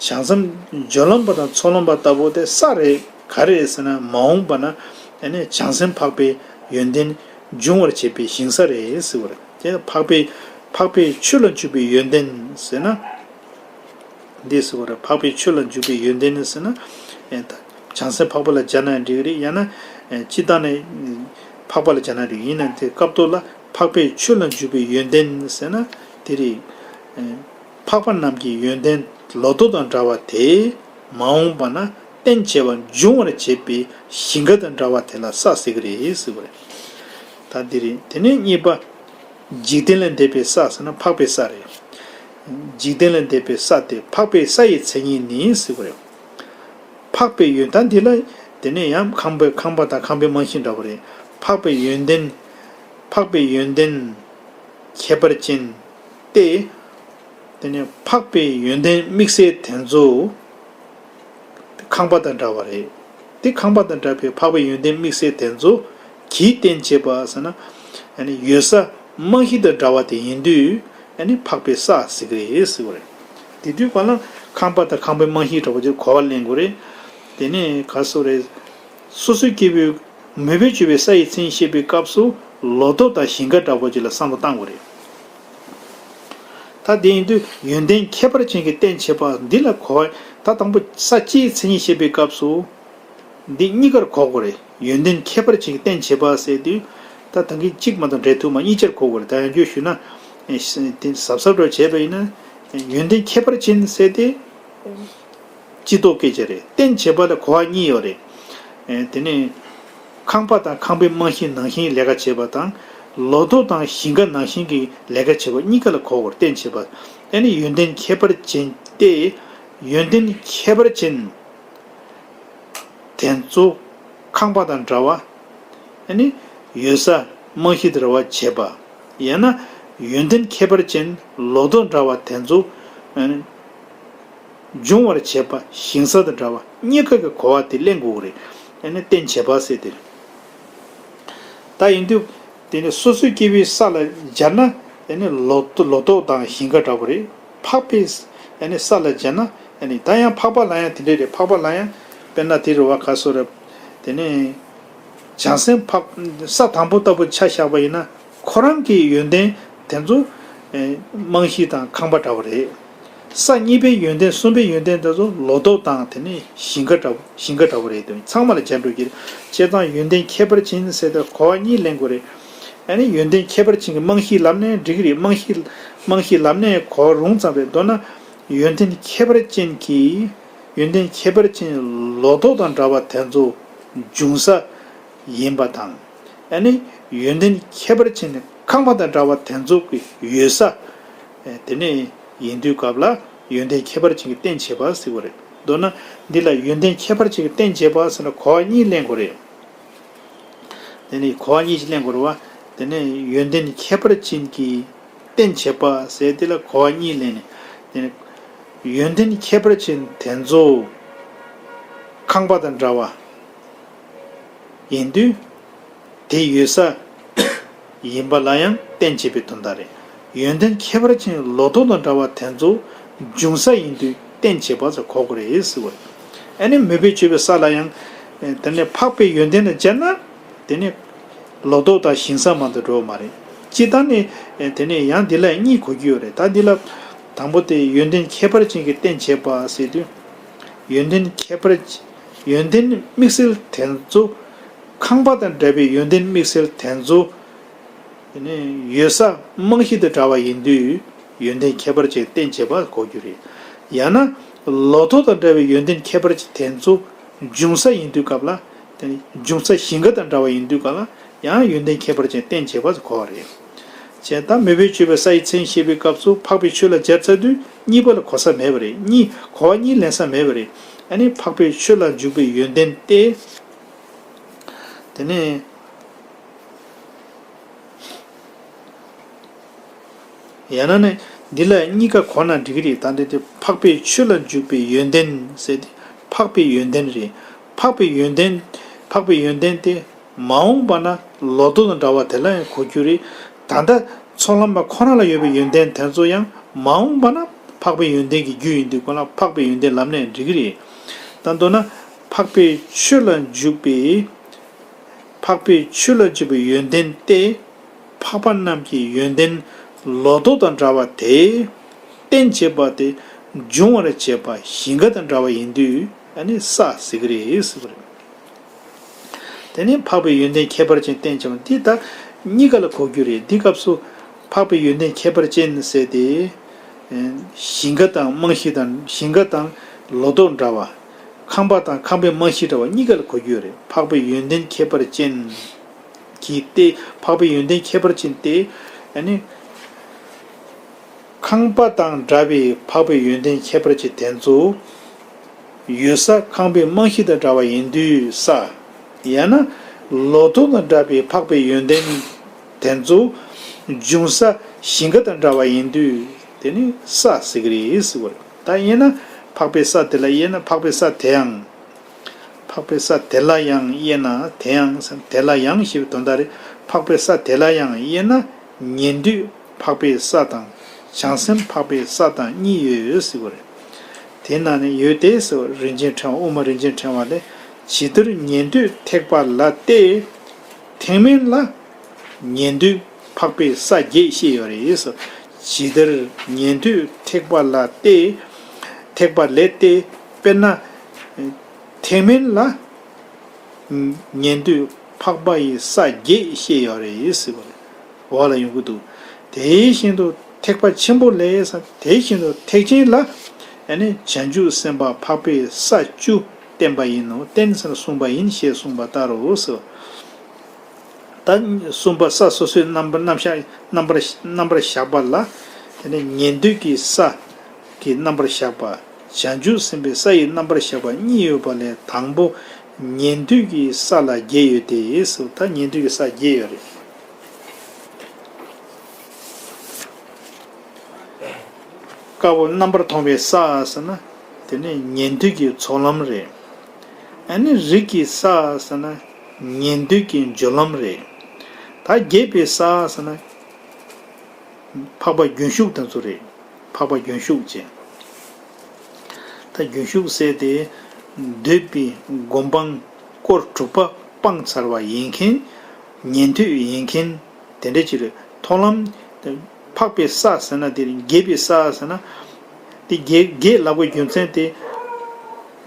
བྱང་སེམས་སྦྱོར་ལམ་པ་དང་ཚོགས་ལམ་པ་ལྟ་བུ་དེ་ས་རེད། ག་རེ་རེད་ཟེར་ན། མ་འོངས་པ་ན་ཨ་ནི་བྱང་སེམས་འཕགས་པའི་ཡོན་ཏན་འབྱུང་བར་བྱེད་པའི་ཞིང་ས་རེད་ཟེར་བ་རེད། དེ་འཕགས་པའི་འཕགས་པའི་ཆོས་ལ་འཇུག་པའི་ཡོན་ཏན་ཟེར་ན། འདི་ཟེར་བ་རེད། འཕགས་པའི་ཆོས་ལ་འཇུག་པའི་ཡོན་ཏན་ནི་ཟེར་ན། ཨེ་ད་བྱང་སེམས་འཕགས་པ་ལ་སྦྱར་ན་འགྲིག་གི་རེད། ཡང་ན་ཨེ་སྤྱིར་བཏང་ནས་འཕགས་པ་ལ་སྦྱར་ན་འགྲིག་ཡིན་ན། དེ་སྐབས་ཐོག་ལ་འཕགས་པའི་ཆོས་ལ་འཇུག་པའི་ཡོན་ཏན་ཟེར་ན་དེ་རེད། ཨེ་འཕགས་པ་རྣམས་ཀྱི་ཡོན་ཏན་ལོ་ཏོག་དང་འདྲ་བ་དེ། མ་འོངས་པ་ན་རྟེན་བྱེད་པ་འབྱུང་བར་བྱེད་པའི་ཞིང་ཁ་དང་འདྲ་བ་དེ་ལ་ས་ཟེར་གི་རེད་ཟེར་བ་རེད། ད་འདི་རེད། དེ་ནས་གཉིས་པ། འཇིག་རྟེན་ལས་འདས་པའི་ས་ཟེར་ན། འཕགས་པའི་ས་རེད། འཇིག་རྟེན་ལས་འདས་པའི་ས་དེ། འཕགས་པའི་ས་ཡི་མཚན་ཉིད་ནི་ཟེར་བ་རེད། འཕགས་པའི་ཡོན་ཏན་འདི་ལ། དེ་ནས་ཡང་ཁང་པའི་ཁང་པ་དང་ཁང་པའི་རྨང་གཞི་འདྲ་བ་རེད། འཕགས་པའི་ཡོན་ཏན། འཕགས་པའི་ཡོན་ཏན་ཁྱད་པར་ཅན་ཏེ། དེ་ནས་འཕགས་པའི་ཡོན་ཏན་དམིགས་བསལ་དེ་ཚོ་ཁང་པ་དང་འདྲ་བ་རེད། དེ་ཁང་པ་དང་འདྲ་བའི་འཕགས་པའི་ཡོན་ཏན་དམིགས་བསལ་དེ་ཚོ་གི་རྟེན་བྱེད་པ་ཟེར་ན། ཨ་ནི་ཡོད་ས་རྨང་གཞི་དང་འདྲ་བ་དེ་ཡིན་དུས། ཨ་ནི་འཕགས་པའི་ས་ཟེར་གི་རེད་ཟེར་བ་རེད། དེ་དུས་གང་ལ་ཁང་པ་དང་ཁང་པའི་རྨང་གཞི་འདྲ་བོ་ཅིག་གོ་བ་ལེན་དགོས་རེད། དེ་ནས་ག་སོ་རེད། སོ་སོའི་སྐྱེ་བོའི་མོས་པས་སྤྱོད་པའི་ས་ཡི་མཚན་བཤད་པའི་སྐབས་སུ་ལོ་ཏོག་དང་ཞིང་ཁ་འདྲ་བོ་ཅིག་ལ་བསམ་བློ་བཏང་དགོས་རེད། ད་དེ་ཡིན་དུས་ཡོན་ཏན་ཁྱད་པར་ཅན་གྱི་རྟེན་བྱེད་པ་འདི་ལ་གོ་བ། ད་དང་པོ་ས་སྤྱིའི་མཚན་ཉིད་བཤད་པའི་སྐབས་སུ་འདི་གཉིས་ཀར་གོ་དགོས་རེད། ཡོན་ཏན་ཁྱད་པར་ཅན་གྱི་རྟེན་བྱེད་པ་ཟེར་དུས། ད་ད་གིན་གཅིག་མ་གཏོགས་འབྲེལ་ཐུག་མ། གཉིས་ཆར་གོ་དགོས་རེད། ད་ཡང་བསྐྱར་ཞུས་ན། དེ་གཟབ་གཟབ་འདྲ་བྱས་པ་ཡིན་ན། ཡོན་ཏན་ཁྱད་པར་ཅན་ཟེར་དེ། སྤྱི་ལྡོག་སྐད་ཆ་རེད། རྟེན་བྱེད་པ་ལ་གོ་བ་གཉིས་ཡོད་རེད། ཨེ་དེ་ནས་ཁང་པ་དང་ཁང་པའི་རྨང་གཞི་ནང་བཞིན་ལས་ཀ་བྱེད་པ་དང་། ལོ་ཏོག་དང་ཞིང་ཁ་ནང་བཞིན་གྱི་ལས་ཀ་བྱེད་པ་གཉིས་ཀ་ལ་གོ་བར་རྟེན་བྱེད་པ། ཨ་ནི་ཡོན་ཏན་ཁྱད་པར་ཅན་ཏེ། ཡོན་ཏན་ཁྱད་པར་ཅན་དེ་ཚོ་ཁང་པ་དང་འདྲ་བ། ཨ་ནི་ཡོད་ས་རྨང་གཞི་དང་འདྲ་བ་བྱེད་པ། ཡང་ན་ཡོན་ཏན་ཁྱད་པར་ཅན་ལོ་ཏོག་འདྲ་བ་དེ་ཚོ། ཨ་ནི་འབྱུང་བར་བྱེད་པ། ཞིང་ས་དང་འདྲ་བ་གཉིས་ཀ་གི་གོ་བ་དེ་ལེན་དགོས་ཀྱི་རེད། ཨ་ནི་རྟེན་བྱེད་པ་ཟེར་དེ་རེད། ད་ཡིན་དུས་དེ་ནི་སོ་སོའི་སྐྱེ་བོའི་ས་ལ་སྦྱར་ན། དེ་ནི་ལོ་ཏོག་ལོ་ཏོག་དང་ཞིང་ཁ་འདྲ་པོ་རེད། འཕགས་པའི་ཨ་ནི་ས་ལ་སྦྱར་ན། ཨ་ནི་ད་ཡང་འཕགས་པ་ལ་ཡང་དེ་འདྲ་རེད། འཕགས་པ་ལ་ཡང་དཔེར་ན་དེ་རེད་བ། ག་སོ་རེད། དེ་ནི་བྱང་སེམས་འཕགས་ས་དང་པོ་ལྟ་བུ་ཆ་བཞག་པ་ཡིན་ན། ཁོ་རང་གི་ཡོན་ཏན་དེ་ཚོ་ཨེ་རྨང་གཞི་དང་ཁང་པ་འདྲ་བོ་རེད། ས་གཉིས་པའི་ཡོན་ཏན་གསུམ་པའི་ཡོན་ཏན་དེ་ཚོ་ལོ་ཏོག་དང་དེ་ནས་ཞིང་ཁ་འདྲ་བོ་ཞིང་ཁ་འདྲ་བོ་རེད་དོ། ཚང་མ་ལ་སྦྱར་འགྲོ་གི་རེད། བྱས་ཙང་ཡོན་ཏན་ཁྱད་པར་ཅན་ཟེར་ཏེ་གོ་བ་གཉིས་ལེན་དགོས་རེད། ཨ་ནི་ཡོན་ཏན་ཁྱད་པར་ཅན་གྱི་རྨང་གཞི་ལབ་ནའི་འགྲིག་གི་རེད། རྨང་གཞི་རྨང་གཞི་ལབ་ནའི་གོ་རུང་ཙམ་རེད། མདོར་ན་ཡོན་ཏན་ཁྱད་པར་ཅན་གྱི་ཡོན་ཏན་ཁྱད་པར་ཅན་ལོ་ཏོག་དང་འདྲ་བ་དེ་ཚོ་འབྱུང་ས་ཡིན་པ་དང་། ཨ་ནི་ཡོན་ཏན་ཁྱད་པར་ཅན་ནི་ཁང་པ་དང་འདྲ་བ་དེ་ཚོ་གི་ཡོད་ས་དེ་ནས་ཡིན་དུས་སྐབས་ལ་ཡོན་ཏན་ཁྱད་པར་ཅན་གྱི་རྟེན་བྱེད་པ་ཟེར་བ་རེད། མདོར་ན་འདི་ལ་ཡོན་ཏན་ཁྱད་པར་ཅན་གྱི་རྟེན་བྱེད་པ་ཟེར་ན་གོ་བ་གཉིས་ལེན་དགོས་རེད། དེ་ནས་གོ་བ་གཉིས་ཤིག་ལེན་དགོས་རེད་བ། དེ་ནས་ཡོན་ཏན་ཁྱད་པར་ཅན་གྱི་རྟེན་བྱེད་པ་ཟེར་དེ་ལ་གོ་བ་གཉིས་ལེན་ནས། དེ་ནས་ཡོན་ཏན་ཁྱད་པར་ཅན་དེ་ཚོ་ཁང་པ་དང་འདྲ་བ་ཡིན་དུས། དེ་ཡོད་ས་ཡིན་པ་ལ་ཡང་རྟེན་བྱེད་པའི་དོན་དག་རེད། ཡོན་ཏན་ཁྱད་པར་ཅན་ལོ་ཏོག་དང་འདྲ་བ་དེ་ཚོ་འབྱུང་ས་ཡིན་དུས་རྟེན་བྱེད་པ་ཟེར་གོ་དགོས་རེད་ཟེར་བ་རེད། ཨ་ནི་མོས་པས་སྤྱོད་པའི་ས་ལ་ཡང་དེ་ནས་འཕགས་པའི་ཡོན་ཏན་དང་སྦྱར་ན། དེ་ནི་ལོ་ཏོག་དང་ཞིང་ས་མ་གཏོགས་འགྲོ་བ་མ་རེད། སྤྱིར་བཏང་ནས་དེ་ནས་ཡང་འདི་ལ་གཉིས་གོ་རྒྱུ་ཡོད་རེད། ད་འདི་ལ་དང་པོ་དེ་ཡོན་ཏན་ཁྱད་པར་ཅན་གྱི་རྟེན་བྱེད་པ་ཟེར་དུས། ཡོན་ཏན་ཁྱད་པར་ཡོན་ཏན་དམིགས་བསལ་དེ་ཚོ། ཁང་པ་དང་འདྲ་བའི་ཡོན་ཏན་དམིགས་བསལ་དེ་ཚོ། དེ་ནས་ཡོད་ས་རྨང་གཞི་དང་འདྲ་བ་ཡིན་དུས་ཡོན་ཏན་ཁྱད་པར་ཅན་རྟེན་བྱེད་པ་གོ་རྒྱུ་རེད། ཡང་ན་ལོ་ཐོག་དང་འདྲ་བའི་ཡོན་ཏན་ཁྱད་པར་ཅན་དེ་ཚོ་འབྱུང་ས་ཡིན་དུས་སྐབས་ལ། དེ་ནས་འབྱུང་ས་ཞིང་ཁ་དང་འདྲ་བ་ཡིན་དུས་སྐབས་ལ་ཡང་ཡོན་ཏན་ཁྱད་པར་ཅན་རྟེན་བྱེད་པ་གོ་བ་རེད། བྱས་ཙང་མོས་པས་སྤྱོད་པའི་ས་ཡི་མཚན་བཤད་པའི་སྐབས་སུ་འཕགས་པའི་ཆོས་ལ་སྦྱར་ཚར་དུས་གཉིས་པ་ལ་གོ་ས་མེད་པ་རེད། གཉིས་གོ་བ་གཉིས་ལེན་ས་མེད་པ་རེད། ཨ་ནི་འཕགས་པའི་ཆོས་ལ་འཇུག་པའི་ཡོན་ཏན་ཏེ། དེ་ནས། ཡང་ན་ནི་འདི་ལ་གཉིས་ཀ་གོ་ན་འགྲིག་གི་རེད། ད་འདི་དེ་འཕགས་པའི་ཆོས་ལ་འཇུག་པའི་ཡོན་ཏན་ཟེར་ཏེ་འཕགས་པའི་ཡོན་ཏན་རེད། འཕགས་པའི་ཡོན་ཏན། འཕགས་པའི་ཡོན་ཏན་དེ་མ་འོངས་པ་ན་ལོ་ཏོག་དང་འདྲ་བ་དེ་ལ་ཡང་གོ་རྒྱུ་རེད། ད་ལྟ་ཚོགས་ལམ་པ་ཁོ་རང་ལ་ཡོད་པའི་ཡོན་ཏན་དེ་ཚོ་ཡང་མ་འོངས་པ་ན་འཕགས་པའི་ཡོན་ཏན་གྱི་རྒྱུ་ཡིན་དུས་ཁོ་ལ་འཕགས་པའི་ཡོན་ཏན་ལབ་ནས་འགྲིག་གི་རེད། ད་མདོར་ན་འཕགས་པའི་ཆོས་ལ་འཇུག་པའི། འཕགས་པའི་ཆོས་ལ་འཇུག་པའི་ཡོན་ཏན་ཏེ། འཕགས་པ་རྣམས་ཀྱི་ཡོན་ཏན་ལོ་ཏོག་དང་འདྲ་བ་དེ། རྟེན་བྱེད་པ་དེ་འབྱུང་བར་བྱེད་པ་ཞིང་ཁ་དང་འདྲ་བ་ཡིན་དུས་ཨ་ནི་ས་ཟེར་གི་རེད་ཟེར་བ་རེད། དེ་ནི་འཕགས་པའི་ཡོན་ཏན་ཁྱད་པར་ཅན་རྟེན་བྱེད་པ་འདི་ད་གཉིས་ཀ་ལ་གོ་རྒྱུ་རེད། འདི་སྐབས་སུ་འཕགས་པའི་ཡོན་ཏན་ཁྱད་པར་ཅན་ཟེར་ཏེ། ཞིང་ཁ་དང་རྨང་གཞི་དང་ཞིང་ཁ་དང་ལོ་ཏོག་འདྲ་བ། ཁང་པ་དང་ཁང་པའི་རྨང་གཞི་འདྲ་བ་གཉིས་ཀ་ལ་གོ་རྒྱུ་ཡོད་རེད། འཕགས་པའི་ཡོན་ཏན་ཁྱད་པར་ཅན་གྱི་སྟེ། འཕགས་པའི་ཡོན་ཏན་ཁྱད་པར་ཅན་ཏེ། ཨ་ནི་ཁང་པ་དང་འདྲ་བའི་འཕགས་པའི་ཡོན་ཏན་ཁྱད་པར་ཅན་དེ་ཚོ་ཡོད་ས་ཁང་པའི་རྨང་གཞི་དང་འདྲ་བ་ཡིན་དུས་ས། ཡང་ན་ལོ་ཏོག་དང་འདྲ་བའི་འཕགས་པའི་ཡོན་ཏན་དེ་ཚོ་འབྱུང་ས་ཞིང་ཁ་དང་འདྲ་བ་ཡིན་དུས་དེ་ནི་ས་ཟེར་གི་རེད་ཟེར་བ་རེད། ད་དབྱེ་ན་འཕགས་པའི་ས་དེ་ལ་དབྱེ་ན་འཕགས་པའི་ས་དེ་ཡང་། འཕགས་པའི་ས་དེ་ལ་ཡང་དབྱེ་ན་དེ་ཡང་ཟེར་དེ་ལ་ཡང་ཞེས་པའི་དོན་དག་རེད། འཕགས་པའི་ས་དེ་ལ་ཡང་དབྱེ་ན་ཉན་ཐོས་འཕགས་པའི་ས་དང་བྱང་སེམས་འཕགས་པའི་ས་དང་གཉིས་ཡོད་ཟེར་བ་རེད། དེ་ན་ནི་ཡོད་དེ་ཟེར་བ་རིན་ཆེན་ཕྲེང་བ་དབུ་མ་རིན་ཆེན་ཕྲེང་བ་ལས་ཇི་ལྟར་ཉན་ཐོས་ཐེག་པ་ལ་སྟེ། ཐེག་དམན་ལ་ཉན་ཐོས་འཕགས་པའི་ས་བརྒྱད་བཤད་ཡོད་རེད། ཇི་ལྟར་ཉན་ཐོས་ཐེག་པ་ལ་སྟེ། ཐེག་པ་ལས་ཏེ། དཔེར་ན། ཐེག་དམན་ལ་ཉན་ཐོས་འཕགས་པ་ཡི་ས་བརྒྱད་བཤད་ཡོད་རེད་ཟེར་བ་རེད། འོག་ལ་ཡོང་གི་འདུག་དེ་བཞིན་དུ་ཐེག་པ་ཆེན་པོ་ལས་དེ་བཞིན་དུ་ཐེག་ཆེན་ལ་ཨ་ནི་བྱང་ཆུབ་སེམས་དཔའ་འཕགས་པའི་ས་བཅུ་བསྟན་པ་ཡིན་ནོ། བསྟན་ཟེར་གསུངས་པ་ཡིན་ཞེས་གསུངས་པ་ལྟར་རོ་ཟེར། ད་གསུམ་པ་ས་སོ་སོའི་རྣམ་པར་རྣམ་བཞག་རྣམ་པར་རྣམ་པར་བཞག་པ་ལ། དེ་ནས་ཉན་ཐོས་ཀྱི་ས་ཀྱི་རྣམ་པར་བཞག་པ། བྱང་ཆུབ་སེམས་དཔའི་ས་ཡི་རྣམ་པར་བཞག་པ་གཉིས་ཡོད་པ་ལས་དང་པོ་ཉན་ཐོས་ཀྱི་ས་ལ་བརྒྱད་ཡོད་དེ་ཟེར། ད་ཉན་ཐོས་ཀྱི་ས་བརྒྱད་ཡོད་རེད། དཀར་པོ་རྣམ་པར་མཐོང་བའི་ས་ཟེར་ན་དེ་ནི་ཉན་ཐོས་ཀྱི་ཚོགས་ལམ་རེད། ཨ་ནི་རིགས་ཀྱི་ས་ཟེར་ན་ཉན་ཐོས་ཀྱི་སྦྱོར་ལམ་རེད། ད་རྒྱས་པའི་ས་ཟེར་ན་འཕགས་པ་རྒྱུན་ཞུགས་དེ་ཚོ་རེད། འཕགས་པ་རྒྱུན་ཞུགས་ཅན། ད་རྒྱུན་ཞུགས་ཟེར་ཏེ་འདོད་པའི་སྒོམ་སྤང་སྐོར་དྲུག་པ་སྤངས་ཚར་བ་ཡིན་མཁན། ཉན་ཐོས་ཡིན་མཁན། དེ་འདྲ་ཅིག་རེད། མཐོང་ལམ། འཕགས་པའི་ས་ཟེར་ན་དེ་རེད། རྒྱས་པའི་ས་ཟེར་ན། དེ་བརྒྱད་བརྒྱད་ལབ་པའི་རྒྱུ་མཚན་དེ།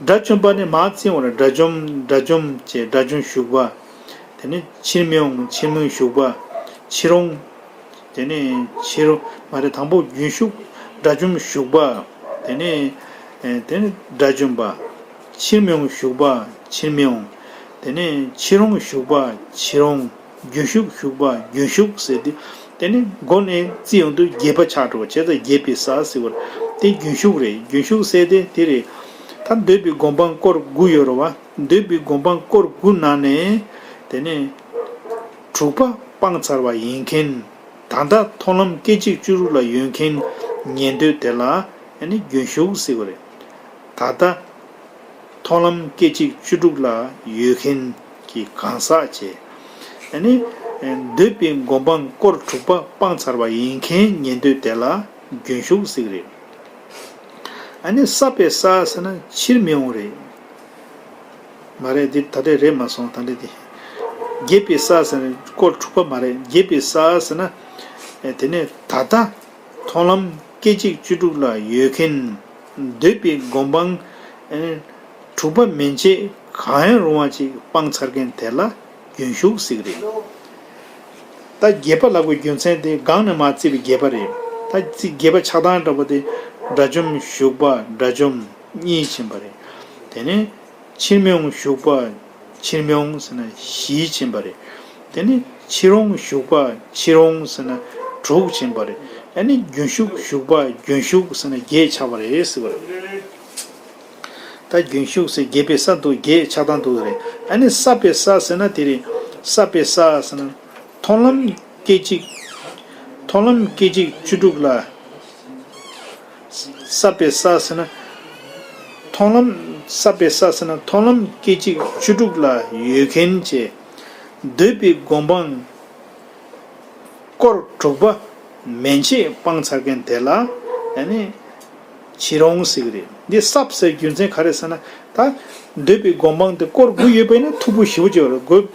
དགྲ་བཅོམ་པ་ནི་མར་བརྩིས་པ་ལ་དགྲ་བཅོམ་དགྲ་བཅོམ་བྱས་དགྲ་བཅོམ་ཞུགས་པ། དེ་ནས་ཕྱིར་མི་འོང་ཕྱིར་མི་འོང་ཞུགས་པ། ཕྱིར་འོང་། དེ་ནས་ཕྱིར་འོང་མ་རེད། དང་པོ་རྒྱུན་ཞུགས་དགྲ་བཅོམ་ཞུགས་པ། དེ་ནས་ཨེ་དེ་ནས་དགྲ་བཅོམ་པ། ཕྱིར་མི་འོང་ཞུགས་པ། ཕྱིར་མི་འོང་། དེ་ནས་ཕྱིར་འོང་ཞུགས་པ། ཕྱིར་འོང་། རྒྱུན་ཞུགས་ཞུགས་པ་རྒྱུན་ཞུགས་ཟེར་ཏེ། དེ་ནི་མགོ་ནས་བརྩི་ཡོང་དུས་བརྒྱད་པ་ཆགས་འགྲོ་བ་བྱས་ཙང་བརྒྱད་པའི་ས་ཟེར་བ་དེ་རྒྱུན་ཞུགས་རེད། རྒྱུན་ཞུགས་ཟེར་དེ་དེ་རེད། ད་འདོད་པའི་སྒོམ་སྤང་སྐོར་དགུ་ཡོད་རེད་བ། འདོད་པའི་སྒོམ་སྤང་སྐོར་དགུ་ནང་ནས་དེ་ནས་དྲུག་པ་སྤངས་ཚར་བ་ཡིན་མཁན། ད་ལྟ་མཐོང་ལམ་སྐད་ཅིག་བཅུ་དྲུག་ལ་ཡོད་མཁན་ཉན་ཐོས་དེ་ལ་ཨ་ནི་རྒྱུན་ཞུགས་ཟེར་བ་རེད། ད་ལྟ་མཐོང་ལམ་སྐད་ཅིག་བཅུ་དྲུག་ལ་ཡོད་མཁན་གྱི་གང་ཟག་བྱས། ཨ་ནི་འདོད་པའི་སྒོམ་སྤང་སྐོར་དྲུག་པ་སྤངས་ཚར་བ་ཡིན་མཁན་ཉན་ཐོས་དེ་ལ་རྒྱུན་ཞུགས་ཟེར་གི་རེད། ཨ་ནི་བསྲབས་པའི་ས་ཟེར་ན་ཕྱིར་མི་འོང་རེད། མ་རེད། འདི་ད་ལྟ་རེད་མ་སོང་། ད་ལྟ་འདི་རྒྱས་པའི་ས་ཟེར་ན་སྐོར་དྲུག་པ་མ་རེད། རྒྱས་པའི་ས་ཟེར་ན་དེ་ནས་ད་ལྟ་མཐོང་ལམ་སྐད་ཅིག་བཅུ་དྲུག་ལ་ཡོད་མཁན། འདོད་པའི་སྒོམ་སྤང་དྲུག་པ་མན་ཆད་གང་ཡང་རུང་བ་ཅིག་སྤངས་ཚར་མཁན་དེ་ལ་རྒྱུན་ཞུགས་ཟེར་གི་རེད། ད་བརྒྱད་པ་ལབ་པའི་རྒྱུ་མཚན་དེ་སྒང་ནས་མར་བརྩིས་པའི་བརྒྱད་པ་རེད། ད་བརྩིས་བརྒྱད་པ་ཆགས་སྟངས་འདྲ་པོ་དེ་དགྲ་བཅོམ་ཞུགས་པ་དགྲ་བཅོམ་གཉིས་ཕྱིན་པ་རེད། དེ་ནས་ཕྱིར་མི་འོང་ཞུགས་པ་ཕྱིར་མི་འོང་ཟེར་ན་བཞི་ཕྱིན་པ་རེད། དེ་ནས་ཕྱིར་འོང་ཞུགས་པ་ཕྱིར་འོང་ཟེར་ན་དྲུག་ཕྱིན་པ་རེད། ཨ་ནི་རྒྱུན་ཞུགས་ཞུགས་པ་རྒྱུན་ཞུགས་ཟེར་ན་བརྒྱད་ཆགས་པ་རེད་ཟེར་བ་རེད། ད་རྒྱུན་ཞུགས་ཟེར་བརྒྱད་པའི་ས་འདུག་བརྒྱད་ཆགས་སྟངས་འདུག་རེད། ཨ་ནི་བསྲབས་པའི་ས་ཟེར་ན་དེ་རེད། བསྲབས་པའི་ས་ཟེར་ན་མཐོང་ལམ་སྐད་ཅིག་མཐོང་ལམ་སྐད་ཅིག་བཅུ་དྲུག་ལ། བསྲབས་པའི་ས་ཟེར་ན། མཐོང་ལམ། བསྲབས་པའི་ས་ཟེར་ན་མཐོང་ལམ་སྐད་ཅིག་བཅུ་དྲུག་ལ་ཡོད་མཁན་བྱས། འདོད་པའི་སྒོམ་སྤང་སྐོར་དྲུག་པ་མན་ཆད་སྤངས་ཚར་མཁན་དེ་ལ་ཨ་ནི་ཕྱིར་འོང་ཟེར་གི་རེད། འདི་བསྲབས་ཟེར་རྒྱུ་མཚན་ག་རེ་ཟེར་ན། ད་འདོད་པའི་སྒོམ་སྤང་དེ་སྐོར་དགུ་ཡོད་པ་ཡིན་ན་མཐུག་པོ་ཞེ་པོ་ཅིག་ཡོད་རེད། དགོས།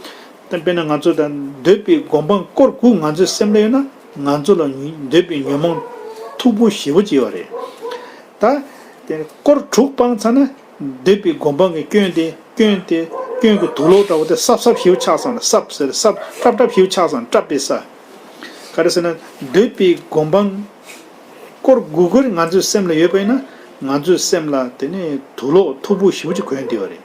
ད་དཔེར་ན་ང་ཚོ་ད་འདོད་པའི་སྒོམ་སྤང་སྐོར་དགུ་ང་ཚོའི་སེམས་ལ་ཡོད་ན་ང་ཚོ་ལ་ཉོ་འདོད་པའི་ཉོན་མོངས་མཐུག་པོ་ཞེ་པོ་ཅིག་ཡོད་རེད། ད་དེ་སྐོར་དྲུག་སྤངས་ཚར་ན་འདོད་པའི་སྒོམ་སྤང་གི་སྐྱོན་དེ་སྐྱོན་དེ་སྐྱོན་གྱི་དུག་ལོག་འདྲ་བོ་དེ་སྲབ་སྲབ་ཞེ་པོ་ཆགས་སོང་ལ། སྲབ་ཟེར་སྲབ་སྲབ་སྲབ་ཞེ་པོ་ཆགས་སོང་། བསྲབས་པའི་ས། ག་རེ་ཟེར་ན་འདོད་པའི་སྒོམ་སྤང་སྐོར་དགུ་སྐོར་ང་ཚོའི་སེམས་ལ་ཡོད་པ་ཡིན་ན་ང་ཚོའི་སེམས་ལ་དེ་ནས་དུག་ལོག་མཐུག་པོ་ཞེ་པོ་ཅིག་གོན་བསྡད་ཡོད་རེད།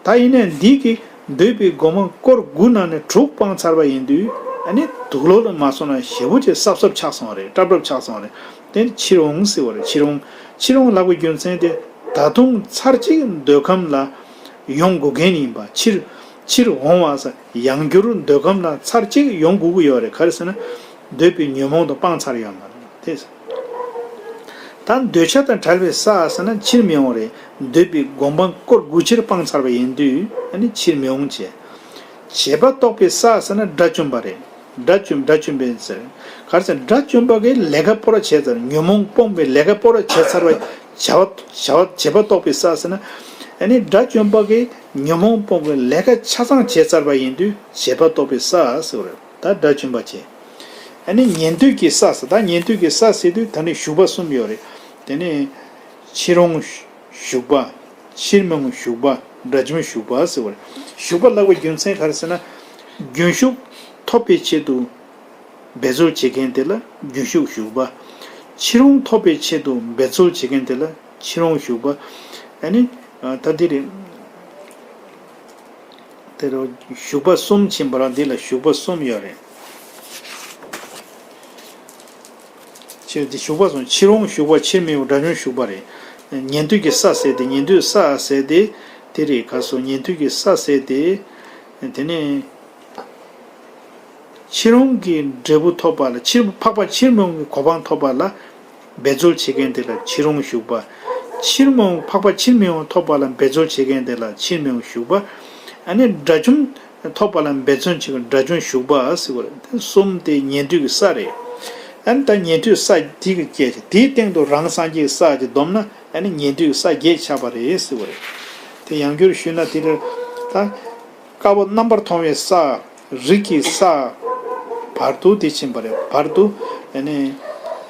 ད་ཡིན་ནའི་འདི་གི་འདོད་པའི་སྒོམ་སྤང་སྐོར་དགུ་ནང་ནས་དྲུག་སྤངས་ཚར་བ་ཡིན་དུས་ཨ་ནི་དུག་ལོག་ལ་མ་སོང་ན་ཞེ་པོ་ཅིག་སྲབ་སྲབ་ཆགས་སོང་བ་རེད། སྲབ་སྲབ་ཆགས་སོང་བ་རེད། དེ་ནི་ཕྱིར་འོང་ཟེར་བ་རེད། ཕྱིར་འོང་། ཕྱིར་འོང་ལབ་པའི་རྒྱུ་མཚན་དེ་ད་དུང་ཚར་གཅིག་འདོད་ཁམས་ལ་ཡོང་དགོས་མཁན་ཡིན་པ། ཕྱིར་ཕྱིར་འོང་བ་ཟེར་ཡང་བསྐྱར་འདོད་ཁམས་ལ་ཚར་གཅིག་ཡོང་དགོས་ཀྱི་ཡོད་རེད། ག་རེ་ཟེར་ན་འདོད་པའི་ཉོན་མོངས་དང་སྤངས་ཚར་ཡོད་མ་རེད་དེ། ད་འདོད་ཆགས་དང་བྲལ་བའི་ས་ཟེར་ན་ཕྱིར་མི་འོང་རེད། འདོད་པའི་སྒོམ་སྤང་སྐོར་དགུ་ཕྱིར་སྤངས་ཚར་བ་ཡིན་དུས་ཨ་ནི་ཕྱིར་མི་འོང་བྱས། བྱས་པ་རྟོགས་པའི་ས་ཟེར་ན་དགྲ་བཅོམ་པ་རེད། དགྲ་བཅོམ་དགྲ་བཅོམ་པའི་ཟེར། ག་རེ་ཟེར་ན་དགྲ་བཅོམ་པ་གིས་ལས་ཀ་སྤོ་ར་བྱས་ཚར། ཉོན་མོངས་སྤོང་བའི་ལས་ཀ་སྤོ་ར་བྱས་ཚར་བ། བྱ་བ་བྱ་བ་བྱས་པ་རྟོགས་པའི་ས་ཟེར་ན། ཨ་ནི་དགྲ་བཅོམ་པ་གིས་ཉོན་མོངས་སྤོང་བའི་ལས་ཀ་ཆ་ཚང་བྱས་ཚར་བ་ཡིན་དུས་བྱས་པ་རྟོགས་པའི་ས་ཟེར་བ་རེད། ད་དགྲ་བཅོམ་པ་བྱས། ཨ་ནི་ཉན་ཐོས་ཀྱི་ས་ཟེར། ད་ཉན་ཐོས་ཀྱི་ས་ཟེར་དུས་ད་ནི་ཞུགས་པ་གསུམ་ཡོད་རེད། དེ་ནི་ཕྱིར་འོང་ཞུགས་པ། ཕྱིར་མི་འོང་ཞུགས་པ། དགྲ་བཅོམ་ཞུགས་པ་ཟེར་བ་རེད། ཞུགས་པ་ལབ་པའི་རྒྱུ་མཚན་ག་རེ་ཟེར་ན། རྒྱུན་ཞུགས་ཐོབ་པའི་ཆེད་དུ་འབད་རྩོལ་བྱེད་མཁན་དེ་ལ་རྒྱུན་ཞུགས་ཞུགས་པ། ཕྱིར་འོང་ཐོབ་པའི་ཆེད་དུ་འབད་རྩོལ་བྱེད་མཁན་དེ་ལ་ཕྱིར་འོང་ཞུགས་པ། ཨ་ནི་ད་འདི་རེད། དེ་རུ་ཞུགས་པ་གསུམ་ཕྱིན་པ་ར་འདི་ལ་ཞུགས་པ་གསུམ་ཡོད་རེད། ཕྱིར་འདི་ཞུགས་པ་གསུམ། ཕྱིར་འོང་ཞུགས་པ། ཕྱིར་མི་འོང་དགྲ་བཅོམ་ཞུགས་པ་རེད། ཉན་ཐོས་ཀྱི་ས་ཟེར་དེ་ཉན་ཐོས་ས་ཟེར་དེ་དེ་རེད། ག་སོ་ཉན་ཐོས་ཀྱི་ས་ཟེར་དེ་དེ་ནས་ཕྱིར་འོང་གི་འབྲས་བུ་ཐོབ་པ་ལ་ཕྱིར་འཕགས་པ་ཕྱིར་མི་འོང་གི་གོ་འཕང་ཐོབ་པ་ལ་འབད་རྩོལ་བྱེད་མཁན་དེ་ལ་ཕྱིར་འོང་ཞུགས་པ། ཕྱིར་མི་འོང་འཕགས་པ་ཕྱིར་མི་འོང་ཐོབ་པ་ལ་འབད་རྩོལ་བྱེད་མཁན་དེ་ལ་ཕྱིར་མི་འོང་ཞུགས་པ། ཨ་ནི་དགྲ་བཅོམ་ཐོབ་པ་ལ་འབད་བརྩོན་བྱེད་པ་དགྲ་བཅོམ་ཞུགས་པ་ཟེར་བ་རེད། དེ་གསུམ་དེ་ཉན་ཐོས་ཀྱི་ས་རེད། ཨ་ནི་ད་ཉན་ཐོས་ས་དེ་གི་སྐད་ཀྱི་དེའི་སྟེང་དུ་རང་སངས་རྒྱས་ཀྱི་ས་ཅིག་བསྡོམས་ན་ཨ་ནི་ཉན་ཐོས་ཀྱི་ས་བརྒྱད་ཆགས་པ་རེད་ཟེར་བ་རེད། དེ་ཡང་བསྐྱར་ཞུས་ན་དེ་ལ་ད། དཀར་པོ་རྣམ་པར་མཐོང་བའི་ས། རིགས་ཀྱི་ས། བར་དུ་དེ་ཕྱིན་པ་རེད། བར་དུ་ཨ་ནི་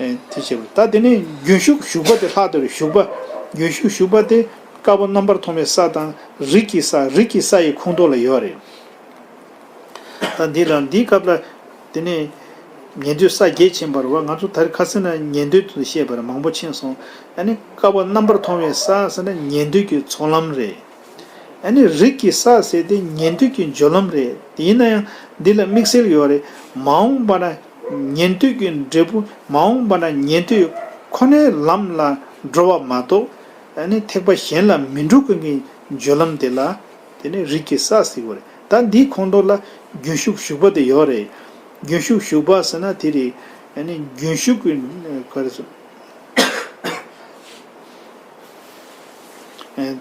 དེ་བྱས་པ་ད་དེ་ནས་རྒྱུན་ཞུགས་ཞུགས་པ་དེ་ལྷག་ཏུ་རེད། ཞུགས་པ། རྒྱུན་ཞུགས་ཞུགས་པ་དེ་དཀར་པོ་རྣམ་པར་མཐོང་བའི་ས་དང་རིགས་ཀྱི་ས། རིགས་ཀྱི་ས་ཡི་ཁོངས་གཏོགས་ལ་ཡོད་རེད། ད་འདི་ལ་འདིའི་སྐབས་ལ་དེ་ནས་ཉན་ཐོས་ས་བརྒྱད་ཕྱིན་པ་རེད་བ། ང་ཚོ་ད་རེས་ཁ་སང་ན་ཉན་ཐོས་དུ་བཤད་པ་རེད། མང་པོ་ཕྱིན་སོང་། ཨ་ནི་དཀར་པོ་རྣམ་པར་མཐོང་བའི་ས་ཟེར་ན་ཉན་ཐོས་ཀྱི་ཚོགས་ལམ་རེད། ཨ་ནི་རིགས་ཀྱི་ས་ཟེར་དེ་ཉན་ཐོས་ཀྱི་སྦྱོར་ལམ་རེད། དེ་ཡིན་ན་ཡང་འདི་ལ་དམིགས་བསལ་ཡོད་རེད། མ་འོངས་པ་ན་ཉན་ཐོས་ཀྱི་འབྲས་བུ། མ་འོངས་པ་ན་ཉན་ཐོས་ཁོ་ནའི་ལམ་ལ་འགྲོ་བ་མ་གཏོགས། ཨ་ནི་ཐེག་པ་གཞན་ལ་མི་འགྲོ་མཁན་གྱི་སྦྱོར་ལམ་དེ་ལ་དེ་ནི་རིགས་ཀྱི་ས་ཟེར་གྱི་ཡོད་རེད། ད་འདིའི་ཁོངས་གཏོགས་ལ་རྒྱུན་ཞུགས་ཞུགས་པ་དེ་ཡོད་རེད། རྒྱུན་ཞུགས་ཞུགས་པ་ཟེར་ན་དེ་རེད། ཨ་ནི་རྒྱུན་ཞུགས་ཀྱི་ག་རེ་ཟེར།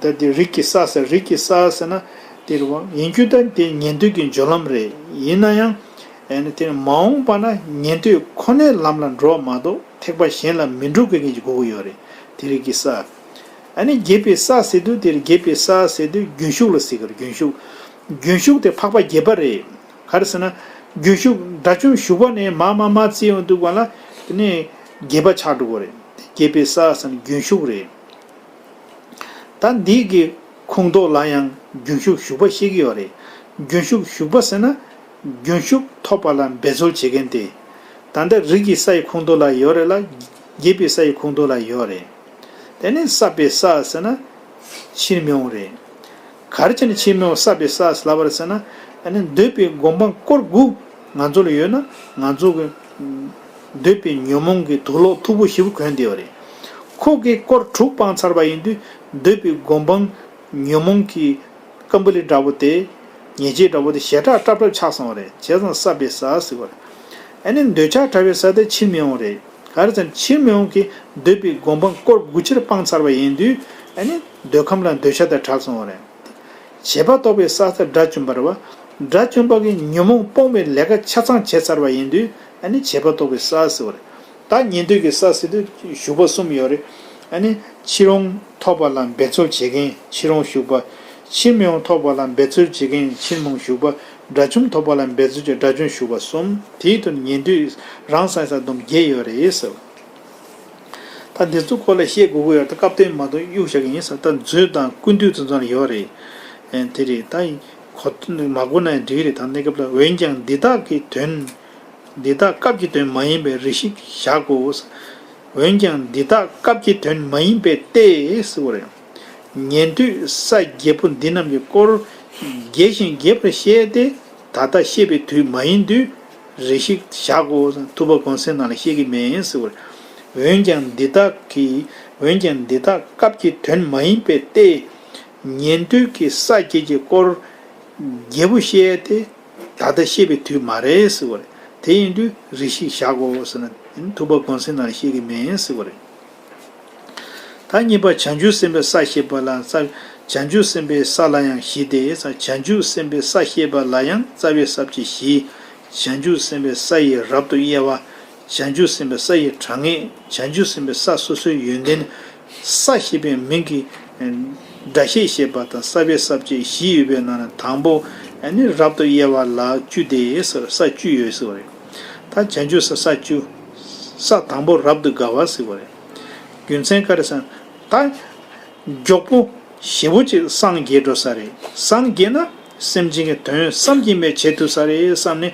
ད་དེ་རིགས་ཀྱི་ས་ཟེར། རིགས་ཀྱི་ས་ཟེར་ན་དེ་རེད་བ། ཡིན་རྒྱུ་ད་དེ་ཉན་ཐོས་ཀྱི་སྦྱོར་ལམ་རེད། ཡིན་ན་ཡང་། ཨ་ནི་དེ་མ་འོངས་པ་ན་ཉན་ཐོས་ཁོ་ནའི་ལམ་ལ་འགྲོ་བ་མ་གཏོགས་ཐེག་པ་གཞན་ལ་མི་འགྲོ་དགོས་མཁན་གྱི་དགོས་ཀྱི་ཡོད་རེད། དེ་རིགས་ཀྱི་ས། ཨ་ནི་རྒྱས་པའི་ས་ཟེར་དུས་དེར་རྒྱས་པའི་ས་ཟེར་དུས་རྒྱུན་ཞུགས་ལ་ཟེར་གི་རེད། རྒྱུན་ཞུགས། རྒྱུན་ཞུགས་དེ་འཕགས་པ་རྒྱས་པ་རེད། ག་རེ་ཟེར་ན། རྒྱུན་ཞུགས་དགྲ་བཅོམ་ཞུགས་པ་ནས་མར་མར་མར་བརྩི་ཡོང་དུས་གང་ལ་དེ་ནས་རྒྱས་པ་ཆགས་འགྲོ་གི་རེད། རྒྱས་པའི་ས་ཟེར་ན་རྒྱུན་ཞུགས་རེད། ད་འདི་གི་ཁོངས་གཏོགས་ལ་ཡང་རྒྱུན་ཞུགས་ཞུགས་པ་བཤད་ཀྱི་ཡོད་རེད། རྒྱུན་ཞུགས་ཞུགས་པ་ཟེར་ན། རྒྱུན་ཞུགས་ཐོབ་པ་ལ་འབད་རྩོལ་བྱེད་མཁན་དེ། ད་ལྟ་རིགས་ཀྱི་ས་ཡི་ཁོངས་གཏོགས་ལ་ཡོད་རེད་ལ། རྒྱས་པའི་ས་ཡི་ཁོངས་གཏོགས་ལ་ཡོད་རེད། དེ་ནས་བསགས་པའི་ས་ཟེར་ན་ཕྱིར་མི་འོང་རེད། ག་རེ་བྱས་ནས་ཕྱིར་མི་འོང་། བསགས་པའི་ས་ལབ་པ་རེད་ཟེར་ན། ཨ་ནི་འདོད་པའི་སྒོམ་སྤང་སྐོར་དགུ་ང་ཚོ་ལ་ཡོད་ན། ང་ཚོ་གི་འདོད་པའི་ཉོན་མོངས་ཀྱི་དུག་ལོག་མཐུག་པོ་ཞེ་པོ་གོན་བསྡད་པ་རེད། ཁོ་གིས་སྐོར་དྲུག་སྤངས་ཚར་བ་ཡིན་དུས་འདོད་པའི་སྒོམ་སྤང་ཉོན་མོངས་ཀྱི་ཀམ་པ་ལི་འདྲ་པོ་དེ། ཉེས་བྱས་འདྲ་པོ་དེ་ཞེ་དྲག་སྲབ་སྲབ་ཆགས་སོང་བ་རེད། བྱས་ཙང་བསགས་པའི་ས་ཟེར་བ་རེད། ཨ་ནི་འདོད་ཆགས་བྲལ་བའི་ས་དེ་ཕྱིར་མི་འོང་རེད། ག་རེ་ཟེར་ན་ཕྱིར་མི་འོང་གི་འདོད་པའི་སྒོམ་སྤང་སྐོར་དགུ་ཕྱིར་སྤངས་ཚར་བ་ཡིན་དུས། ཨ་ནི་འདོད་ཁམས་ལ་འདོད་ཆགས་དེ་བྲལ་སོང་བ་རེད། བྱེད་པ་རྟོགས་པའི་ས་དེ་དགྲ་བཅོམ་པ་རེད་བ། དགྲ་བཅོམ་པ་གིས་ཉོན་མོངས་སྤོང་བའི་ལས་ཀ་ཆ་ཚང་བྱས་ཚར་བ་ཡིན་དུས། ཨ་ནི་བྱེད་པ་རྟོགས་པའི་ས་ཟེར་བ་རེད། ད་ཉན་ཐོས་ཀྱི་ས་ཟེར་དུས་ཞུགས་པ་གསུམ་ཡོད་རེད། ཨ་ནི་ཕྱིར་འོང་ཐོབ་པ་ལ་འབད་རྩོལ་བྱེད་མཁན་ཕྱིར་འོང་ཞུགས་པ། ཕྱིར་མི་འོང་ཐོབ་པ་ལ་འབད་རྩོལ་བྱེད་མཁན་ཕྱིར་མི་འོང་ཞུགས་པ། དགྲ་བཅོམ་ཐོབ་པ་ལ་འབད་རྩོལ་བྱེད་དགྲ་བཅོམ་ཞུགས་པ་གསུམ། དེའི་དོན་ཉན་ཐོས་རང་སངས་རྒྱས་སྡོམ་བརྒྱད་ཡོད་རེད་ཟེར། ད་འདི་ཚོ་སྐོར་ལ་བཤད་དགོས་ཀྱི་ཡོད། ད་སྐབས་དོན་མ་གཏོགས་གཡུག་བཞག་གི་ཡིན་ཟེར། ད་མཛོད་དང་ཀུན་བཏུས་དེ་ཚོ་ལ་ཡོད་རེད། ཨེ་དེ་རེད། ད་གོ་མ་གོ་ན་ཡང་འགྲིག་རེད། ད་གནས་སྐབས་ལ། འོན་ཀྱང་འདི་དག་གི་དོན། འདི་དག་སྐབས་ཀྱི་དོན་མ་ཡིན་པས་རེ་ཞིག་བཞག་གོ། འོན་ཀྱང་འདི་དག་སྐབས་ཀྱི་དོན་མ་ཡིན་པས་ཏེ་ཟེར་བ་རེད། ཉན་ཐོས་ས་བརྒྱད་པོ་འདི་རྣམས་ཀྱི་སྐོར་རྒྱས་ཤིང་རྒྱས་པར་བཤད་དེ། ད་ལྟ་བཤད་པའི་དུས་མ་ཡིན་དུས་རེ་ཞིག་བཞག་གོ། ཐུབ་པ་གོང་གསལ་ནང་ལ་བཤད་ཀྱི་མེད་ཟེར་བ་རེད། འོན་ཀྱང་འདི་དག་གི། འོན་ཀྱང་འདི་དག་སྐབས་ཀྱི་དོན་མ་ཡིན་པས་ཏེ། ཉན་ཐོས་ཀྱི་ས་བརྒྱད་ཀྱི་སྐོར་རྒྱས་པོ་བཤད་དེ། ད་ལྟ་བཤད་པའི་དུས་མ་རེད་ཟེར་བ་རེད། དེ་ཡིན་དུས་རེ་ཞིག་བཞག་གོ་ཟེར་ན། ཐུབ་པ་གོང་གསལ་ནང་ལ་བཤད་ཀྱི་མེད་ཟེར་བ་རེད། ད་གཉིས་པ་བྱང་ཆུབ་སེམས་དཔའི་ས་བཤད་པ་ལ། ས། བྱང་ཆུབ་སེམས་དཔའི་ས་ལ་ཡང་བཞི་སྟེ། ས། བྱང་ཆུབ་སེམས་དཔའི་ས་བཤད་པ་ལ་ཡང་རྩ་བའི་ས་བཅད་བཞི། བྱང་ཆུབ་སེམས་དཔའི་ས་ཡི་རབ་ཏུ་དབྱེ་བ། བྱང་ཆུབ་སེམས་དཔའི་ས་ཡི་གྲངས་ངེས། བྱང་ཆུབ་སེམས་དཔའི་ས་སོ་སོའི་ཡོན་ཏན། ས་ཞེས་པའི་མིང་གི་སྒྲ་བཤད་བཤད་པ་དང་། རྩ་བའི་ས་བཅད་བཞི་ཡོད་པའི་ནང་ནས་དང་པོ། ཨ་ནི་རབ་ཏུ་དབྱེ་བ་ལ་བཅུ་སྟེ་ཟེར། ས་བཅུ་ཡོད་ཟེར་བ་རེད། ད་བྱང་ཆུབ་སེམས་ས་བཅུ། ས་དང་པོ་རབ་ཏུ་དགའ་བ་ཟེར་བ་རེད། རྒྱུ་མཚན་ག་རེ་ཟེར་ན། ད་མགྱོགས་པོ་ཞེ་པོ་ཅིག་སངས་རྒྱས་འགྲོ་ས་རེད། སངས་རྒྱས་ན་སེམས་ཅན་གྱི་དོན་བསམ་གྱིས་མི་ཁྱབ་པ་བྱེད་ཐུབ་ས་རེད་བསམ་ནས་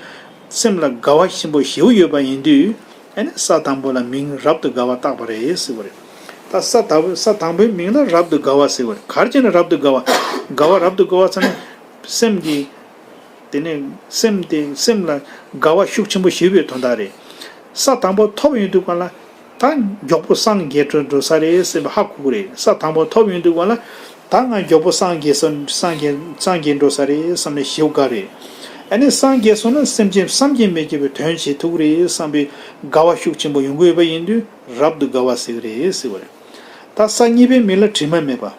སེམས་ལ་དགའ་བ་ཆེན་པོ་ཞེ་པོ་ཡོད་པ་ཡིན་དུས། ཨ་ནི་ས་དང་པོ་ལ་མིང་རབ་ཏུ་དགའ་བ་བཏགས་པ་རེད་ཟེར་བ་རེད། ད་ས་དང་པོ། ས་དང་པོའི་མིང་ལ་རབ་ཏུ་དགའ་བ་ཟེར་བ་རེད། ག་རེ་བྱས་ནས་རབ་ཏུ་དགའ་བ། དགའ་བ་རབ་ཏུ་དགའ་བ་ཟེར་ན། སེམས་ཀྱི། དེ་ནས་སེམས་དེ། སེམས་ལ་དགའ་བ་ཤུགས་ཆེན་པོ་ཞེ་པོ་ཡོད་དོན་དག་རེད། ས་དང་པོ་ཐོབ་ཡོང་དུས་གང་ལ། ད་མགྱོགས་པོ་སངས་རྒྱས་འགྲོ་འགྲོ་ས་རེད་ཟེར་བ་ཧ་གོ་གི་རེད། ས་དང་པོ་ཐོབ་ཡོང་དུས་གང་ལ། ད་ང་མགྱོགས་པོ་སངས་རྒྱས་སོང་། སངས་རྒྱས། སངས་རྒྱས་འགྲོ་ས་རེད་བསམ་ནས་ཞེ་པོ་དགའ་རེད། ཨ་ནི་སངས་རྒྱས་སོང་ན་སེམས་ཅན་བསམ་གྱིས་མི་ཁྱབ་པའི་དོན་བྱེད་ཐུབ་རེད་བསམ་པའི་དགའ་བ་ཤུགས་ཆེན་པོ་ཡོང་གི་ཡོད་པ་ཡིན་དུས་རབ་ཏུ་དགའ་བ་ཟེར་གི་རེད་ཟེར་བ་རེད། ད་ས་གཉིས་པའི་མིང་ལ་དྲི་མ་མེད་པ།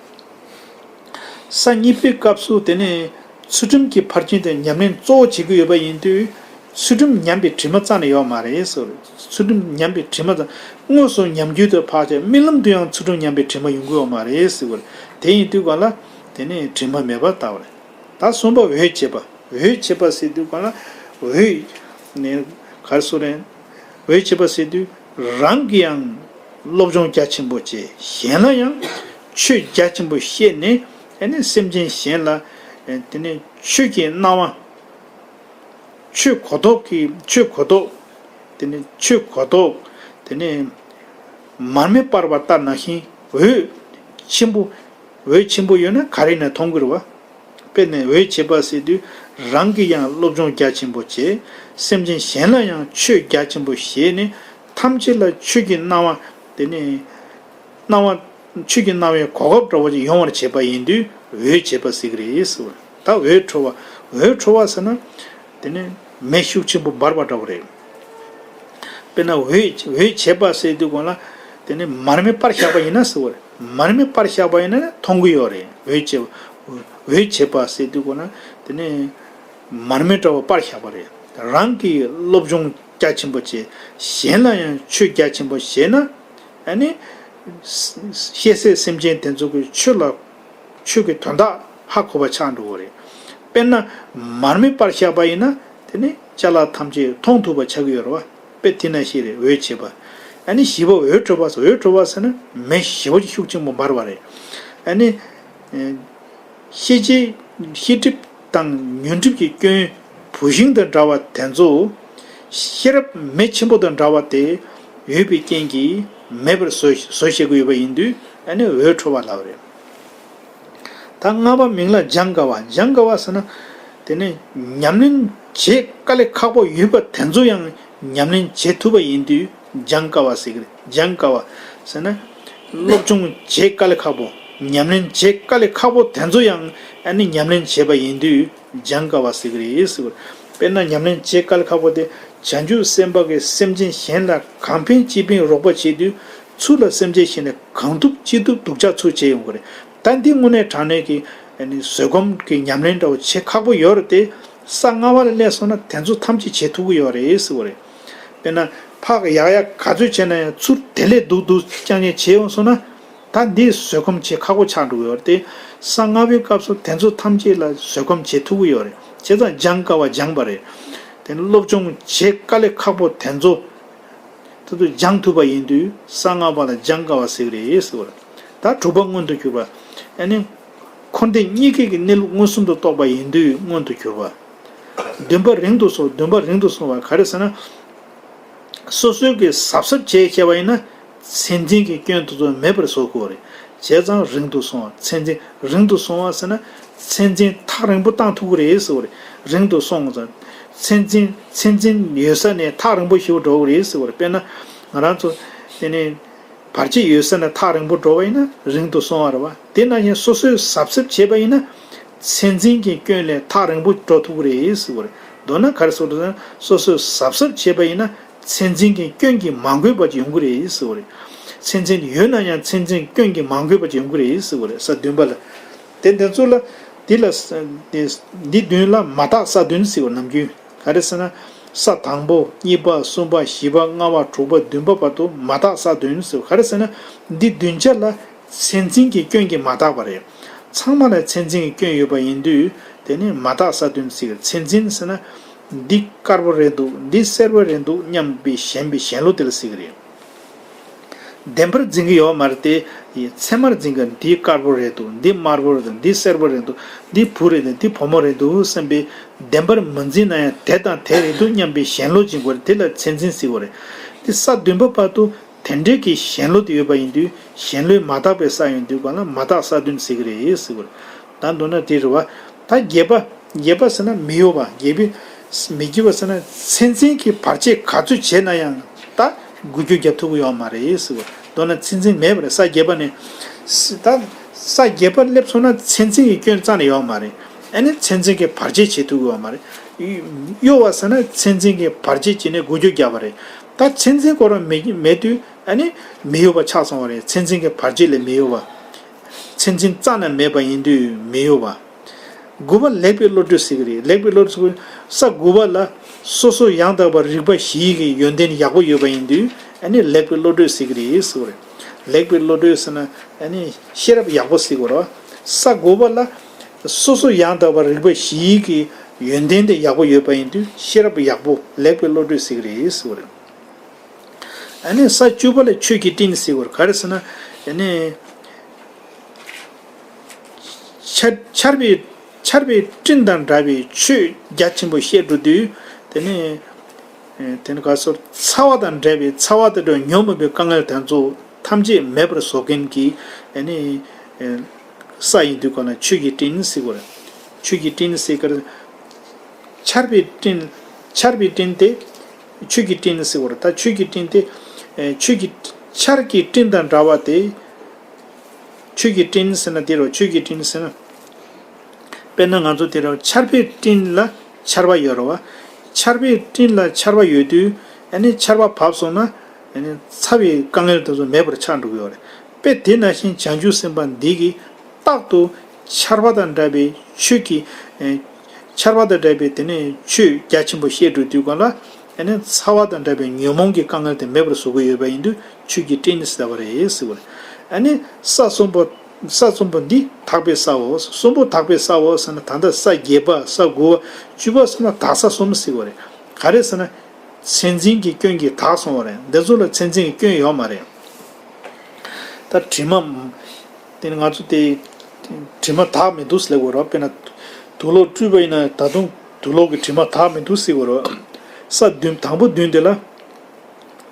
ས་གཉིས་པའི་སྐབས་སུ་དེ་ནས་ཚུལ་ཁྲིམས་ཀྱི་ཕར་ཕྱིན་དེ་ཉམས་ལེན་གཙོ་བོ་བྱེད་ཀྱི་ཡོད་པ་ཡིན་དུས། ཚུལ་ཁྲིམས་ཉམས་པའི་དྲི་མ་རྩ་ནས་ཡོད་མ་རེད་ཟེར། ཚུལ་ཁྲིམས་ཉམས་པའི་དྲི་མ་དང་། དངོས་སུ་ཉམས་རྒྱུ་དེ་ཕར་བྱས། རྨི་ལམ་དུ་ཡང་ཚུལ་ཁྲིམས་ཉམས་པའི་དྲི་མ་ཡོང་གི་ཡོད་མ་རེད་ཟེར། དེ་ཡིན་དུས་གང་ལ་དེ་ནས་དྲི་མ་མེད་པར་ལྟ་བ་རེད། ད་གསུམ་པ་འོད་བྱེད་པ། འོད་བྱེད་པ་ཟེར་དུས་གང་ལ་འོད་ནས་ག་རེ་ཟེར་རེད། འོད་བྱེད་པ་ཟེར་དུས། རང་གིས་ཡང་སློབ་སྦྱོང་རྒྱ་ཆེན་པོ་བྱས། གཞན་ལ་ཡང་ཆོས་རྒྱ་ཆེན་པོ་བཤད་ནས། ཨ་ནི་སེམས་ཅན་གཞན་ལ་དེ་ནས་ཆོས་ཀྱི་སྣང་བ། ཆོས་གོ་རྟོགས་ཀྱི་ཆོས་གོ་རྟོགས། དེ་ནས་ཆོས་གོ་རྟོགས། དེ་ནས་མར་མེ་སྤར་བ་ལྟར་ནང་བཞིན་འོད་ཆེན་པོ། འོད་ཆེན་པོ་ཡོད་ན་ག་རེ་ན་མཐོང་གི་རེད་བ། དཔེར་ན་འོད་བྱེད་པ་ཟེར་དུས། རང་གིས་ཡང་སློབ་སྦྱོང་རྒྱ་ཆེན་པོ་བྱས། སེམས་ཅན་གཞན་ལ་ཡང་ཆོས་རྒྱ་ཆེན་པོ་བཤད་ནས། ཐམས་ཅད་ལ་ཆོས་ཀྱི་སྣང་བ། དེ་ནས་སྣང་བ། ཆོས་ཀྱི་སྣང་བའི་གོ་སྐབས་འདྲ་བོ་ཅིག་ཡོང་བར་བྱེད་པ་ཡིན་དུས་འོད་བྱེད་པ་ཟེར་གི་རེད་ཟེར་བ། ད་འོད་འཕྲོ་བ། འོད་འཕྲོ་བ་ཟེར་ན། དེ་ནི་མེ་ཤུགས་ཆེན་པོ་འབར་བ་འདྲ་བོ་རེད། དཔེར་ན་འོད། འོད་བྱེད་པ་ཟེར་དུས་གོང་ལ། དེ་ནི་མར་མེ་སྤར་བཞག་པ་ཡིན་ན་ཟེར་བ་རེད། མར་མེ་སྤར་བཞག་པ་ཡིན་ན་མཐོང་གི་ཡོད་རེད། འོད་བྱེད། འོད་བྱེད་པ་ཟེར་དུས་གོང་ལ། དེ་ནི་མར་མེ་འདྲ་བོ་སྤར་བཞག་པ་རེད། རང་གིས་སློབ་སྦྱོང་རྒྱ་ཆེན་པོ་བྱས། གཞན་ལ་ཡང་ཆོས་རྒྱ་ཆེན་པོ་བཤད་ན། ཨ་ནི། ཤེས་ཚད་སེམས་ཅན་དེ་ཚོ་གི་ཆོས་ལ། ཆོས་ཀྱི་དོན་དག་ཧ་གོ་བ་ཆགས་འགྲོ་གི་རེད། དཔེར་ན། མར་མེ་སྤར་བཞག་པ་ཡིན་ན། དེ་ནི་ཅ་ལག་ཐམས་ཅད་མཐོང་ཐུབ་པ་ཆགས་ཀྱི་ཡོད་རེད་བ། དཔེ་དེ་ནང་བཞིན་རེད། འོད་བྱེད་པ། ཨ་ནི་བཞི་པ་འོད་འཕྲོ་བ་ཟེར། འོད་འཕྲོ་བ་ཟེར་ན་མེ་ཞེ་པོ་ཅིག་ཤུགས་ཆེན་པོ་འབར་བ་རེད། ཨ་ནི། ཤེས་བྱེད། ཤེས་སྒྲིབ་དང་ཉོན་སྒྲིབ་ཀྱི་སྐྱོན་བུད་ཤིང་དང་འདྲ་བ་དེ་ཚོ། ཤེས་རབ་མེ་ཆེན་པོ་དང་འདྲ་བ་དེ་ཡོད་པའི་རྐྱེན་གྱིས་མེད་པར་བཟོ་བཟོ་བྱེད་ཀྱི་ཡོད་པ་ཡིན་དུས། ཨ་ནི་འོད་འཕྲོ་བ་ལབ་རེད། ད་ལྔ་པ་མིང་ལ་སྦྱང་དཀའ་བ། སྦྱང་དཀའ་བ་ཟེར་ན། དེ་ནི་ཉམས་ལེན་བྱེད་དཀའ་ལས་ཁག་པོ་ཡོད་པ་དེ་ཚོ་ཡང་ཉམས་ལེན་བྱེད་ཐུབ་པ་ཡིན་དུས་སྦྱང་དཀའ་བ་ཟེར་གི་རེད། སྦྱང་དཀའ་བ་ཟེར་ན། སློབ་སྦྱོང་བྱེད་དཀའ་ལས་ཁག་པོ། ཉམས་ལེན་བྱེད་དཀའ་ལས་ཁག་པོ་དེ་ཚོ་ཡང་ཨ་ནི་ཉམས་ལེན་བྱེད་པ་ཡིན་དུས་སྦྱང་དཀའ་བ་ཟེར་གི་རེད་ཟེར་བ། དཔེར་ན་ཉམས་ལེན་བྱེད་དཀའ་ལས་ཁག་པོ་དེ། བྱང་ཆུབ་སེམས་དཔའ་གིས་སེམས་ཅན་གཞན་ལ་གང་ཕན་ཅི་ཕན་རོགས་པ་བྱེད་དུས། ཚུར་ལ་སེམས་ཅན་གཞན་ལ་གང་ཐུབ་ཅི་ཐུབ་སྡུག་ཅག་ཚུར་བྱེད་ཡོང་གི་རེད། ད་འདི་དངོས་གནས་དྲང་གནས་ཀྱི་ཨ་ནི་བཟོད་སྒོམ་གྱི་ཉམས་ལེན་འདྲ་བོ་བྱེད་ཁག་པོ་ཡོད་རེད་དེ། ས་ལྔ་པ་ལ་སླེབས་སོང་ན་དེ་ཚོ་ཐམས་ཅད་བྱེད་ཐུབ་ཀྱི་ཡོད་རེད་ཟེར་བ་རེད། དཔེར་ན་ཕག་ཡག་ཡག་ག་ཚོད་བྱས་ན་ཡང་ཚུར་དེ་ལས་སྡུག་སྡུག་རྐྱང་རྐྱང་བྱེད་ཡོང་སོང་ན། ད་འདི་བཟོད་སྒོམ་བྱེད་ཁག་པོ་ཆགས་འགྲོ་གི་ཡོད་རེད་དེ། ས་ལྔ་པའི་སྐབས་སུ་དེ་ཚོ་ཐམས་ཅད་ལ་བཟོད་སྒོམ་བྱེད་ཐུབ་ཀྱི་ཡོད་རེད། བྱས་ཙང་སྦྱང་དཀའ་བ་སྦྱངས་པ་རེད། དེ་ནི་སློབ་སྦྱོང་བྱེད་དཀའ་ལས་ཁག་པོ་དེ་ཚོ། དེ་ཚོ་སྦྱང་ཐུབ་པ་ཡིན་དུས་ས་ལྔ་པ་ལ་སྦྱང་དཀའ་བ་ཟེར་གི་རེད་ཟེར་བ་རེད། ད་དྲུག་པ་མངོན་དུ་གྱུར་པ། ཨ་ནི། འཁོར་འདས་གཉིས་ཀའི་གནས་ལུགས་མངོན་སུམ་དུ་རྟོགས་པ་ཡིན་དུས་མངོན་དུ་གྱུར་པ། འདུན་པ་རིང་དུ་སོང་། འདུན་པ་རིང་དུ་སོང་བ་ག་རེ་ཟེར་ན། སོ་སོའི་གི་གཟབ་གཟབ་བྱས་བྱས་པ་ཡིན་ན། མཚན་འཛིན་གྱི་སྐྱོན་དེ་ཚོ་མེད་པར་བཟོ་དགོས་རེད། བྱས་ཙང་རིང་དུ་སོང་བ། མཚན་འཛིན་རིང་དུ་སོང་བ་ཟེར་ན། མཚན་འཛིན་ཐག་རིང་པོ་བཏང་ཐུབ་ཀྱི་རེད་ཟེར་བ་རེད། རིང་དུ་སོང་ཙང་། མཚན་འཛིན་མཚན་འཛིན་ཡོད་ས་ནས་ཐག་རིང་པོ་ཞིག་འགྲོ་གི་རེད་ཟེར་བ་རེད། དཔེར་ན། ང་རང་ཚོ། དེ་ནས། བར་ཆད་ཡོད་ས་ནས་ཐག་རིང་པོ་འགྲོ་བ་ཡིན་ན་རིང་དུ་སོང་བ་རེད་བ། དེ་ནང་བཞིན་སོ་སོས་གཟབ་གཟབ་བྱས་པ་ཡིན་ན། མཚན་འཛིན་གྱི་སྐྱོན་ལས་ཐག་རིང་པོ་འགྲོ་ཐུབ་ཀྱི་རེད་ཟེར་བ་རེད། མདོར་ན་ག་རེ་ཟེར་བ་རེད་ཟེར་ན། སོ་སོས་གཟབ་གཟབ་བྱས་པ་ཡིན་ན། མཚན་འཛིན་གྱི་སྐྱོན་གྱིས་མ་གོས་པ་ཅིག་ཡོང་གི་རེད་ཟེར་བ་རེད། མཚན་འཛིན་ཡོད་ན་ཡང་མཚན་འཛིན་སྐྱོན་གྱིས་མ་གོས་པ་ཅིག་ཡོང་གི་རེད་ཟེར་བ་རེད། ས་བདུན་པ་ལ། དེ་འདི་ཚོ་ལ། འདི་ལ། འདི་བདུན་ལ་མ་དག་ས་བདུན་ཟེར་བ་ནམ་རྒྱུན། ག་རེ་ཟེར་ན། ས་དང་པོ། གཉིས་པ། གསུམ་པ། བཞི་པ། ལྔ་པ། དྲུག་པ། བདུན་པ་བར་དུ་མ་དག་ས་བདུན་ཟེར། ག་རེ་ཟེར་ན། འདི་བདུན་ཆ་ལ་མཚན་འཛིན་གྱི་སྐྱོན་གྱིས་མ་དག་པ་རེད། ཚང་མ་ལ་མཚན་འཛིན་གྱི་སྐྱོན་ཡོད་པ་ཡིན་དུས། དེ་ནི་མ་དག་ས་བདུན་ཟེར། མཚན་འཛིན་ཟེར་ན། འདི་དཀར་པོ་རེད་འདུག་འདི་སེར་པོ་རེད་འདུག་སྙམ་པའི་ཞེན་པའི་ཞེན་ལོག་དེ་ལ་ཟེར་གྱི་རེད། བདེན་པར་འཛིན་གྱི་ཡོད་མ་རེད་དེ། ཚད་མར་འཛིན་གྱི། འདི་དཀར་པོ་རེད་འདུག་འདི་དམར་པོ་རེད་འདུག་འདི་སེར་པོ་རེད་འདུག་འདི་བུ་རེད་འདུག་འདི་བུ་མོ་རེད་འདུག་བསམ་པའི་བདེན་པར་མ་འཛིན་ན་ཡང་དེ་དང་དེ་རེད་འདུག་སྙམ་པའི་ཞེན་ལོག་འཛིན་དགོས་རེད། དེ་ལ་མཚན་འཛིན་ཟེར་དགོས་རེད། འདི་ས་བདུན་པ་བར་དུ་དེ་འདྲའི་གི་ཞེན་ལོག་དེ་ཡོད་པ་ཡིན་དུས་ཞེན་ལོག་མ་དག་པའི་ས་ཡིན་དུས་གང་ལ་མ་དག་ས་བདུན་ཟེར་གྱི་རེད་ཟེར་དགོས་རེད། ད་མདོར་ན་དེ་རེད་བ། ད་བརྒྱད་པ། བརྒྱད་པ་ཟེར་ན་མི་གཡོ་བ། བརྒྱད་པའི་མི་གཡོ་བ་ཟེར་ན་མཚན་འཛིན་གྱི་བར་ཆད་ག་ཚོད་བྱས་ན་ཡང་ད་འགུལ་སྐྱོད་རྒྱག་ཐུབ་ཀྱི་ཡོད་མ་རེད་ཟེར་བ། མདོར་ན་མཚན་འཛིན་མེད་པ་རེད། ས་བརྒྱད་པ་ནས། ད་ས་བརྒྱད་པར་སླེབས་སོང་ན་མཚན་འཛིན་གྱི་སྐྱོན་རྩ་ནས་ཡོད་མ་རེད། ཨ་ནི་མཚན་འཛིན་གྱི་བར་ཆད་བྱེད་ཐུབ་ཀྱི་ཡོད་མ་རེད། གཡོ་བ་ཟེར་ན་མཚན་འཛིན་གྱི་བར་ཆད་བྱས་ནས་འགུལ་སྐྱོད་རྒྱག་པ་རེད། ད་མཚན་འཛིན་ཁོ་རང་མེད་མེད་དུས་ཨ་ནི་མི་གཡོ་བ་ཆགས་སོང་བ་རེད། མཚན་འཛིན་གྱི་བར་ཆད་ལས་མི་གཡོ་བ། མཚན་འཛིན་རྩ་ནས་མེད་པ་ཡིན་དུས་མི་གཡོ་བ། དགུ་པ་ལེགས་པའི་བློ་གྲོས་ཟེར་གྱི་རེད། ལེགས་པའི་བློ་གྲོས་ཟེར་གྱི། ས་དགུ་པ་ལ་སོ་སོ་ཡང་དག་པར་རིག་པ་བཞི་ཡི་གི་ཡོན་ཏན་ཡག་པོ་ཡོད་པ་ཡིན་དུས་ཨ་ནི་ལེགས་པའི་བློ་གྲོས་ཟེར་གྱི་རེད་ཟེར་གྱི་རེད། ལེགས་པའི་བློ་གྲོས་ཟེར་ན་ཨ་ནི་ཤེས་རབ་ཡག་པོ་ཟེར་གྱི་རེད། ས་དགུ་པ་ལ་སོ་སོ་ཡང་དག་པར་རིག་པ་བཞི་ཡི་གི་ཡོན་ཏན་དེ་ཡག་པོ་ཡོད་པ་ཡིན་དུས་ཤེས་རབ་ཡག་པོ་ལེགས་པའི་བློ་གྲོས་ཟེར་གྱི་རེད་ཟེར་གྱི་རེད། ཨ་ནི་ས་བཅུ་པ་ལ་ཆོས་ཀྱི་སྤྲིན་ཟེར་བ་རེད། ག་རེ་ཟེར་ན། ཨ་ནི། ཆར་ཆར་པའི་ཆར་པའི་སྤྲིན་དང་འདྲ་བའི་ཆོས་རྒྱ་ཆེན་པོ་བཤད་འགྲོ་དུས། དེ་ནི། དེ་ནི་ག་སོར་ཚ་བ་དང་འདྲ་བའི་ཚ་བ་དང་འདྲ་བའི་ཉོན་མོངས་པའི་དཀའ་ངལ་དེ་ཚོ་ཐམས་ཅད་མེད་པར་བཟོ་མཁན་གྱི། ཨ་ནི། ས་ཡིན་དུས་ག་ལ་ཆོས་ཀྱི་སྤྲིན་ཟེར་བ་རེད། ཆོས་ཀྱི་སྤྲིན་ཟེར་ག་རེ། ཆར་པའི་སྤྲིན། ཆར་པའི་སྤྲིན་དེ། ཆོས་ཀྱི་སྤྲིན་ཟེར་བ་རེད། ད་ཆོས་ཀྱི་སྤྲིན་དེ། ཆོས་ཀྱི་ཆར་གྱི་སྤྲིན་དང་འདྲ་བ་དེ། ཆོས་ཀྱི་སྤྲིན་ཟེར་ན་དེ་རེད། ཆོས་ཀྱི་སྤྲིན་ཟེར་ན། དཔེར་ན་ང་ཚོ་དེ་རེད། ཆར་པའི་སྤྲིན་ལ་ཆར་པ་ཡོད་རེད་བ། ཆར་པའི་སྤྲིན་ལ་ཆར་པ་ཡོད་དུས། ཨ་ནི་ཆར་པ་བབས་སོང་ན། ཨ་ནི་ཚ་བའི་དཀའ་ངལ་དེ་ཚོ་མེད་པར་ཆགས་འགྲོ་གི་ཡོད་རེད། དཔེ་དེ་ནང་བཞིན་བྱང་ཆུབ་སེམས་དཔའ་འདི་གིས་རྟག་ཏུ་ཆར་པ་དང་འདྲ་བའི་ཆོས་ཀྱི། ཨེ། ཆར་པ་དང་འདྲ་བའི་དེ་ནས་ཆོས་རྒྱ་ཆེན་པོ་བཤད་འགྲོ་དུས་གང་ལ། ཨ་ནི་ཚ་བ་དང་འདྲ་བའི་ཉོན་མོངས་ཀྱི་དཀའ་ངལ་དེ་མེད་པར་བཟོ་གི་ཡོད་པ་ཡིན་དུས་ཆོས་ཀྱི་སྤྲིན་ཟེར་བ་རེད་ཟེར་བ་རེད། ཨ་ནི་ས་གསུམ་པོ། ས་གསུམ་པོ་འདི་དག་པའི་སའོ། གསུམ་པོ་དག་པའི་སའོ་ཟེར་ན། ད་ལྟ་ས་བརྒྱད་པ། ས་དགུ་པ། བཅུ་པ་ཟེར་ན་དག་ས་གསུམ་ཟེར་བ་རེད། ག་རེ་ཟེར་ན། མཚན་འཛིན་གྱི་སྐྱོན་གྱིས་དག་སོང་བ་རེད། འདི་ཚོ་ལ་མཚན་འཛིན་གྱི་སྐྱོན་ཡོད་མ་རེད། ད་དྲི་མ། དེ་ནི་ང་ཚོ་དེ་དྲི་མ་དག་མི་འདུག་ཟེར་ལབ་དགོས་རེད། དཔེར་ན་དུག་ལོག་བཀྲུས་པ་ཡིན་ན་ད་དུང་དུག་ལོག་གི་དྲི་མ་དག་མི་འདུག་ཟེར་དགོས་རེད། ས་བདུན། དང་པོ་བདུན་དེ་ལ་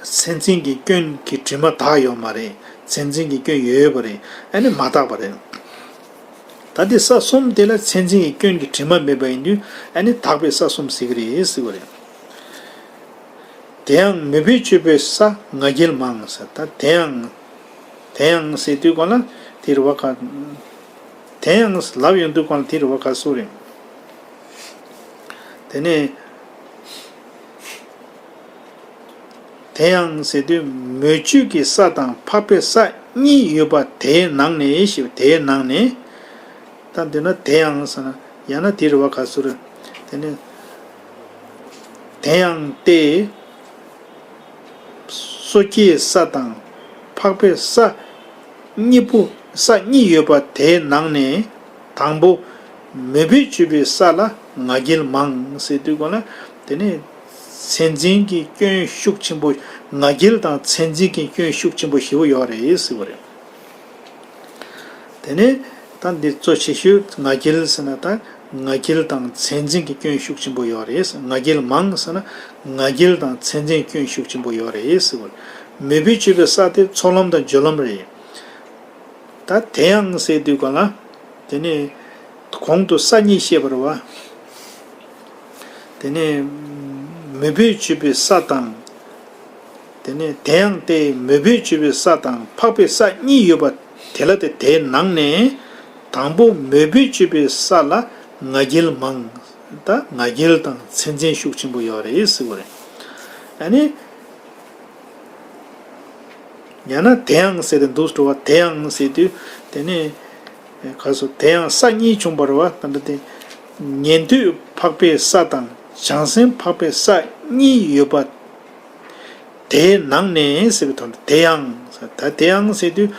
མཚན་འཛིན་གྱི་སྐྱོན་གྱི་དྲི་མ་དག་ཡོད་མ་རེད། མཚན་འཛིན་གྱི་སྐྱོན་ཡོད་ཡོད་པ་རེད། ཨ་ནི་མ་དག་པ་རེད། ད་དེ་ས་གསུམ་དེ་ལ་མཚན་འཛིན་གྱི་སྐྱོན་གྱི་དྲི་མ་མེད་པ་ཡིན་དུས། ཨ་ནི་དག་པའི་ས་གསུམ་ཟེར་གྱི་རེད་ཟེར་བ་རེད། དེ་ཡང་མོས་པས་སྤྱོད་པའི་ས་ང་རྒྱལ་མང་ཟེར། ད་དེ་ཡང་། དེ་ཡང་ཟེར་དུས་གང་ལ་དེ་རུ་བ་ག་དེ་ཡང་ལབ་ཡོང་དུས་གང་ལ་དེ་རུ་བ་ག་སུ་རེད། དེ་ནས། དེ་ཡང་ཟེར་དུས་མོས་སྤྱོད་ཀྱི་ས་དང་འཕགས་པའི་ས་གཉིས་ཡོད་པ་དེའི་ནང་ནས་ཞེས། དེའི་ནང་ནས། ད་འདི་ན་དེ་ཡང་ཟེར་ན་ཡང་ན་དེ་རུ་བ་ག་སུ་རེད། དེ་ནས། དེ་ཡང་སྟེ། སོ་སྐྱེའི་ས་དང་འཕགས་པའི་ས་གཉིས་པོ། ས་གཉིས་ཡོད་པ་དེའི་ནང་ནས་དང་པོ་མོས་པས་སྤྱོད་པའི་ས་ལ་ང་རྒྱལ་མང་ཟེར་དུས་གང་ལ། དེ་ནི་མཚན་འཛིན་གྱི་སྐྱོན་ཤུགས་ཆེན་པོ། ང་རྒྱལ་དང་མཚན་འཛིན་གྱི་སྐྱོན་ཤུགས་ཆེན་པོ་ཞེ་པོ་ཡོད་རེད་ཟེར་བ་རེད། དེ་ནས་ད་འདི་གཙོ་ཆེ་ཤོས་ང་རྒྱལ་ཟེར་ན། ད་ང་རྒྱལ་དང་མཚན་འཛིན་གྱི་སྐྱོན་ཤུགས་ཆེན་པོ་ཡོད་རེད། ང་རྒྱལ་མང་ཟེར་ན་ང་རྒྱལ་དང་མཚན་འཛིན་སྐྱོན་ཤུགས་ཆེན་པོ་ཡོད་རེད་ཟེར་བ། མོས་པས་སྤྱོད་པའི་ས་དེ་ཚོགས་ལམ་དང་སྦྱོར་ལམ་རེད། ད་དེ་ཡང་ཟེར་དུས་གང་ལ། དེ་ནས་གོང་དུ་ས་གཉིས་བཤད་པ་རེད་བ། དེ་ནས་མོས་པས་སྤྱོད་པའི་ས་དང་། དེ་ནས་དེ་ཡང་སྟེ་མོས་པས་སྤྱོད་པའི་ས་དང་འཕགས་པའི་ས་གཉིས་ཡོད་པ་དེ་ལ་སྟེ། དེའི་ནང་ནས་དང་པོ་མོས་པས་སྤྱོད་པའི་ས་ལ་ང་རྒྱལ་མང་། ད་ང་རྒྱལ་དང་མཚན་འཛིན་ཤུགས་ཆེན་པོ་ཡོད་རེད་ཟེར་བ་རེད། ཨ་ནི། ཡང་ན་དེ་ཡང་ཟེར་ཏེ་འདུག་སེ་འགྲོ་བ། དེ་ཡང་ཟེར་དུས་དེ་ནི་ག་སོ། དེ་ཡང་ས་གཉིས་བྱུང་བ་རེད་བ། ད་ལྟ་དེ་ཉན་ཐོས་འཕགས་པའི་ས་དང་བྱང་སེམས་འཕགས་པའི་ས་གཉིས་ཡོད་པ། དེའི་ནང་ནས་ཟེར་བའི་དོན་དུ་དེ་ཡང་ཟེར། ད་དེ་ཡང་ཟེར་དུས་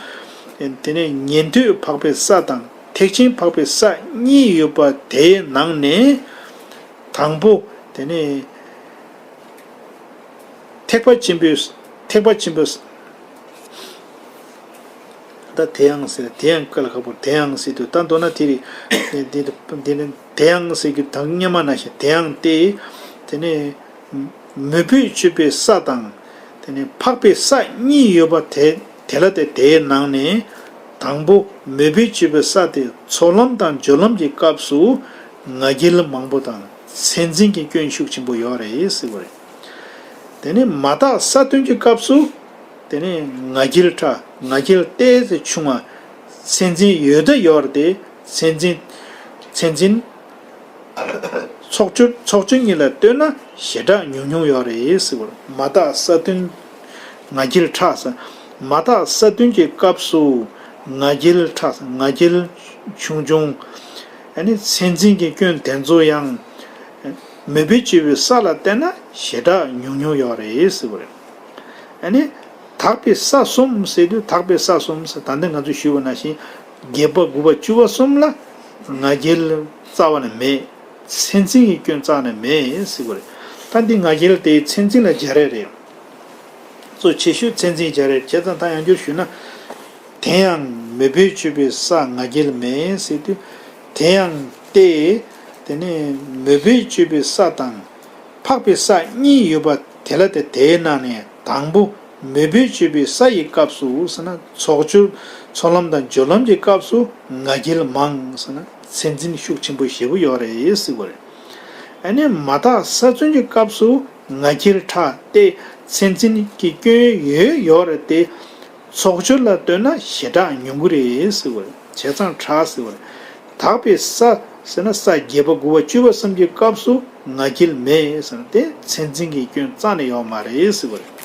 དེ་ནས་ཉན་ཐོས་འཕགས་པའི་ས་དང་ཐེག་ཆེན་འཕགས་པའི་ས་གཉིས་ཡོད་པ། དེའི་ནང་ནས་དང་པོ་དེ་ནས། ཐེག་པ་ཆེན་པོའི། ཐེག་པ་ཆེན་པོའི། ད་དེ་ཡང་ཟེར། དེ་ཡང་དཀའ་ལས་ཁག་པོ། དེ་ཡང་ཟེར་དུས་ད་མདོར་ན་དེ་རེད། དེ་དེ་དེ་ནི་དེ་ཡང་ཟེར་རྒྱུ་དང་སྔོན་མ་ནང་བཞིན་དེ་ཡང་སྟེ། དེ་ནི་མོས་པས་སྤྱོད་པའི་ས་དང་། དེ་ནི་འཕགས་པའི་ས་གཉིས་ཡོད་པ་དེ། དེ་ལ་སྟེ་དེའི་ནང་ནས་དང་པོ་མོས་པས་སྤྱོད་པའི་ས་དེ་ཚོགས་ལམ་དང་སྦྱོར་ལམ་གྱི་སྐབས་སུ་ང་རྒྱལ་མང་པོ་དང་མཚན་འཛིན་གྱི་སྐྱོན་ཤུགས་ཆེན་པོ་ཡོད་རེད་ཟེར་བ་རེད། དེ་ནས་མ་དག་ས་བདུན་གྱི་སྐབས་སུ་དེ་ནས་ང་རྒྱལ་ཕྲ། ང་རྒྱལ་ཏོག་ཙམ་ཆུང་བ། མཚན་འཛིན་ཡོད་ད་ཡོད་རེད་དེ། མཚན་འཛིན། མཚན་འཛིན། ཚོགས་སྦྱོར། ཚོགས་སྦྱོར་གཉིས་ལ་ལྟོས་ན་ཞེ་དྲག་ཉུང་ཉུང་ཡོད་རེད་ཟེར་བ་རེད། མ་དག་ས་བདུན། ང་རྒྱལ་ཕྲ་ས། མ་དག་ས་བདུན་གྱི་སྐབས་སུ་ང་རྒྱལ་ཕྲ་ས། ང་རྒྱལ་ཆུང་ཆུང་། ཨ་ནི་མཚན་འཛིན་གྱི་སྐྱོན་དེ་ཚོ་ཡང་མོས་པས་སྤྱོད་པའི་ས་ལ་བལྟས་ན་ཞེ་དྲག་ཉུང་ཉུང་ཡོད་རེད་ཟེར་བ་རེད། ཨ་ནི་དག་པའི་ས་གསུམ་ཟེར་དུས། དག་པའི་ས་གསུམ་ཟེར། ད་ལྟ་ང་ཚོས་ཞུས་པ་ནང་བཞིན་བརྒྱད་པ་དགུ་པ་བཅུ་པ་གསུམ་ལ་ང་རྒྱལ་རྩ་བ་ནས་མེད། མཚན་འཛིན་གྱི་སྐྱོན་རྩ་ནས་མེད་ཟེར་བ་རེད། ད་འདི་ང་རྒྱལ་དེ་མཚན་འཛིན་ལ་སྦྱར་ཡ་རེད། གཙོ་ཆེ་ཤོས་མཚན་འཛིན་བྱ་རེད། བྱས་ཙང་ད་ཡང་བསྐྱར་ཞུས་ན། དེ་ཡང་མོས་པས་སྤྱོད་པའི་ས་ང་རྒྱལ་མེད་ཟེར་དུས། དེ་ཡང་སྟེ། དེ་ནས་མོས་པས་སྤྱོད་པའི་ས་དང་། འཕགས་པའི་ས་གཉིས་ཡོད་པ་དེ་ལ་སྟེ། དེའི་ནང་ནས་དང་པོ་མོས་པས་སྤྱོད་པའི་ས་ཡི་སྐབས་སུ་ཟེར་ན། ཚོགས་སྦྱོར་ཚོགས་ལམ་དང་སྦྱོར་ལམ་གྱི་སྐབས་སུ་ང་རྒྱལ་མང་ཟེར་ན། མཚན་འཛིན་ཤུགས་ཆེན་པོ་ཞེ་པོ་ཡོད་རེད་ཟེར་བ་རེད། ཨ་ནི་མ་དག་ས་བཙུན་གྱི་སྐབས་སུ་ང་རྒྱལ་ཕྲ་སྟེ། མཚན་འཛིན་གྱི་སྐྱོན་ཡོད་ཡོད་རེད་དེ། ཚོགས་སྦྱོར་ལ་ལྟོས་ན་ཞེ་དྲག་ཉུང་གི་རེད་ཟེར་བ་རེད། བྱས་ཙང་ཕྲ་ཟེར་བ་རེད། དག་པའི་ས་ཟེར་ན། ས་བརྒྱད་པ་དགུ་པ་བཅུ་པ་གསུམ་གྱི་སྐབས་སུ་ང་རྒྱལ་མེད་ཟེར་ན། དེ་མཚན་འཛིན་གྱི་སྐྱོན་རྩ་ནས་ཡོད་མ་རེད་ཟེར་བ་རེད།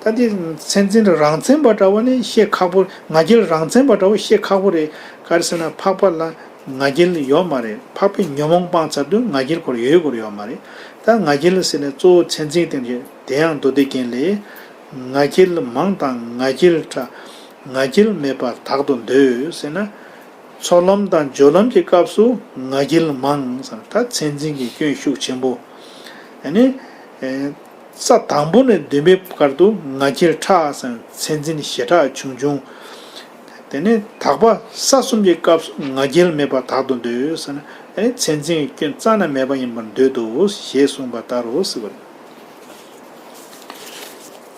ད་འདི་མཚན་འཛིན་རང་མཚན་པ་འདྲ་བ་ནི་བཤད་ཁག་པོ། ང་རྒྱལ་རང་མཚན་པ་འདྲ་བ་བཤད་ཁག་པོ་རེད། ག་རེ་ཟེར་ན། འཕགས་པ་ལ་ང་རྒྱལ་ཡོད་མ་རེད། འཕགས་པའི་ཉོན་མོངས་སྤངས་ཚར་དུས་ང་རྒྱལ་ཁོ་རང་ཡོད་དགོས་ཡོད་མ་རེད། ད་ང་རྒྱལ་ཟེར་ནས་གཙོ་བོ་མཚན་འཛིན་དེ་རེད། དེ་ཡང་མདོ་སྡེ་རྒྱན་ལས། ང་རྒྱལ་མང་དང་ང་རྒྱལ་ཕྲ། ང་རྒྱལ་མེད་པར་དག་ཏུ་འདོད་ཟེར་ན། ཚོགས་ལམ་དང་སྦྱོར་ལམ་གྱི་སྐབས་སུ་ང་རྒྱལ་མང་ཟེར་ན། ད་མཚན་འཛིན་གྱི་སྐྱོན་ཤུགས་ཆེན་པོ། ཨ་ནི། ས་དང་པོ་ནས་བདུན་པའི་བར་དུ་ང་རྒྱལ་ཕྲ་ཟེར་ན། མཚན་འཛིན་ཞེ་དྲག་ཆུང་ཆུང་། དེ་ནས་དག་པ་ས་གསུམ་གྱི་སྐབས་སུ་ང་རྒྱལ་མེད་པར་དག་ཏུ་འདོད་ཟེར་ན། ཨ་ནི་མཚན་འཛིན་གྱི་སྐྱོན་རྩ་ནས་མེད་པ་ཡིན་པར་འདོད་དོ་ཞེས་གསུངས་པ་ལྟར་རོ་ཟེར་བ་རེད།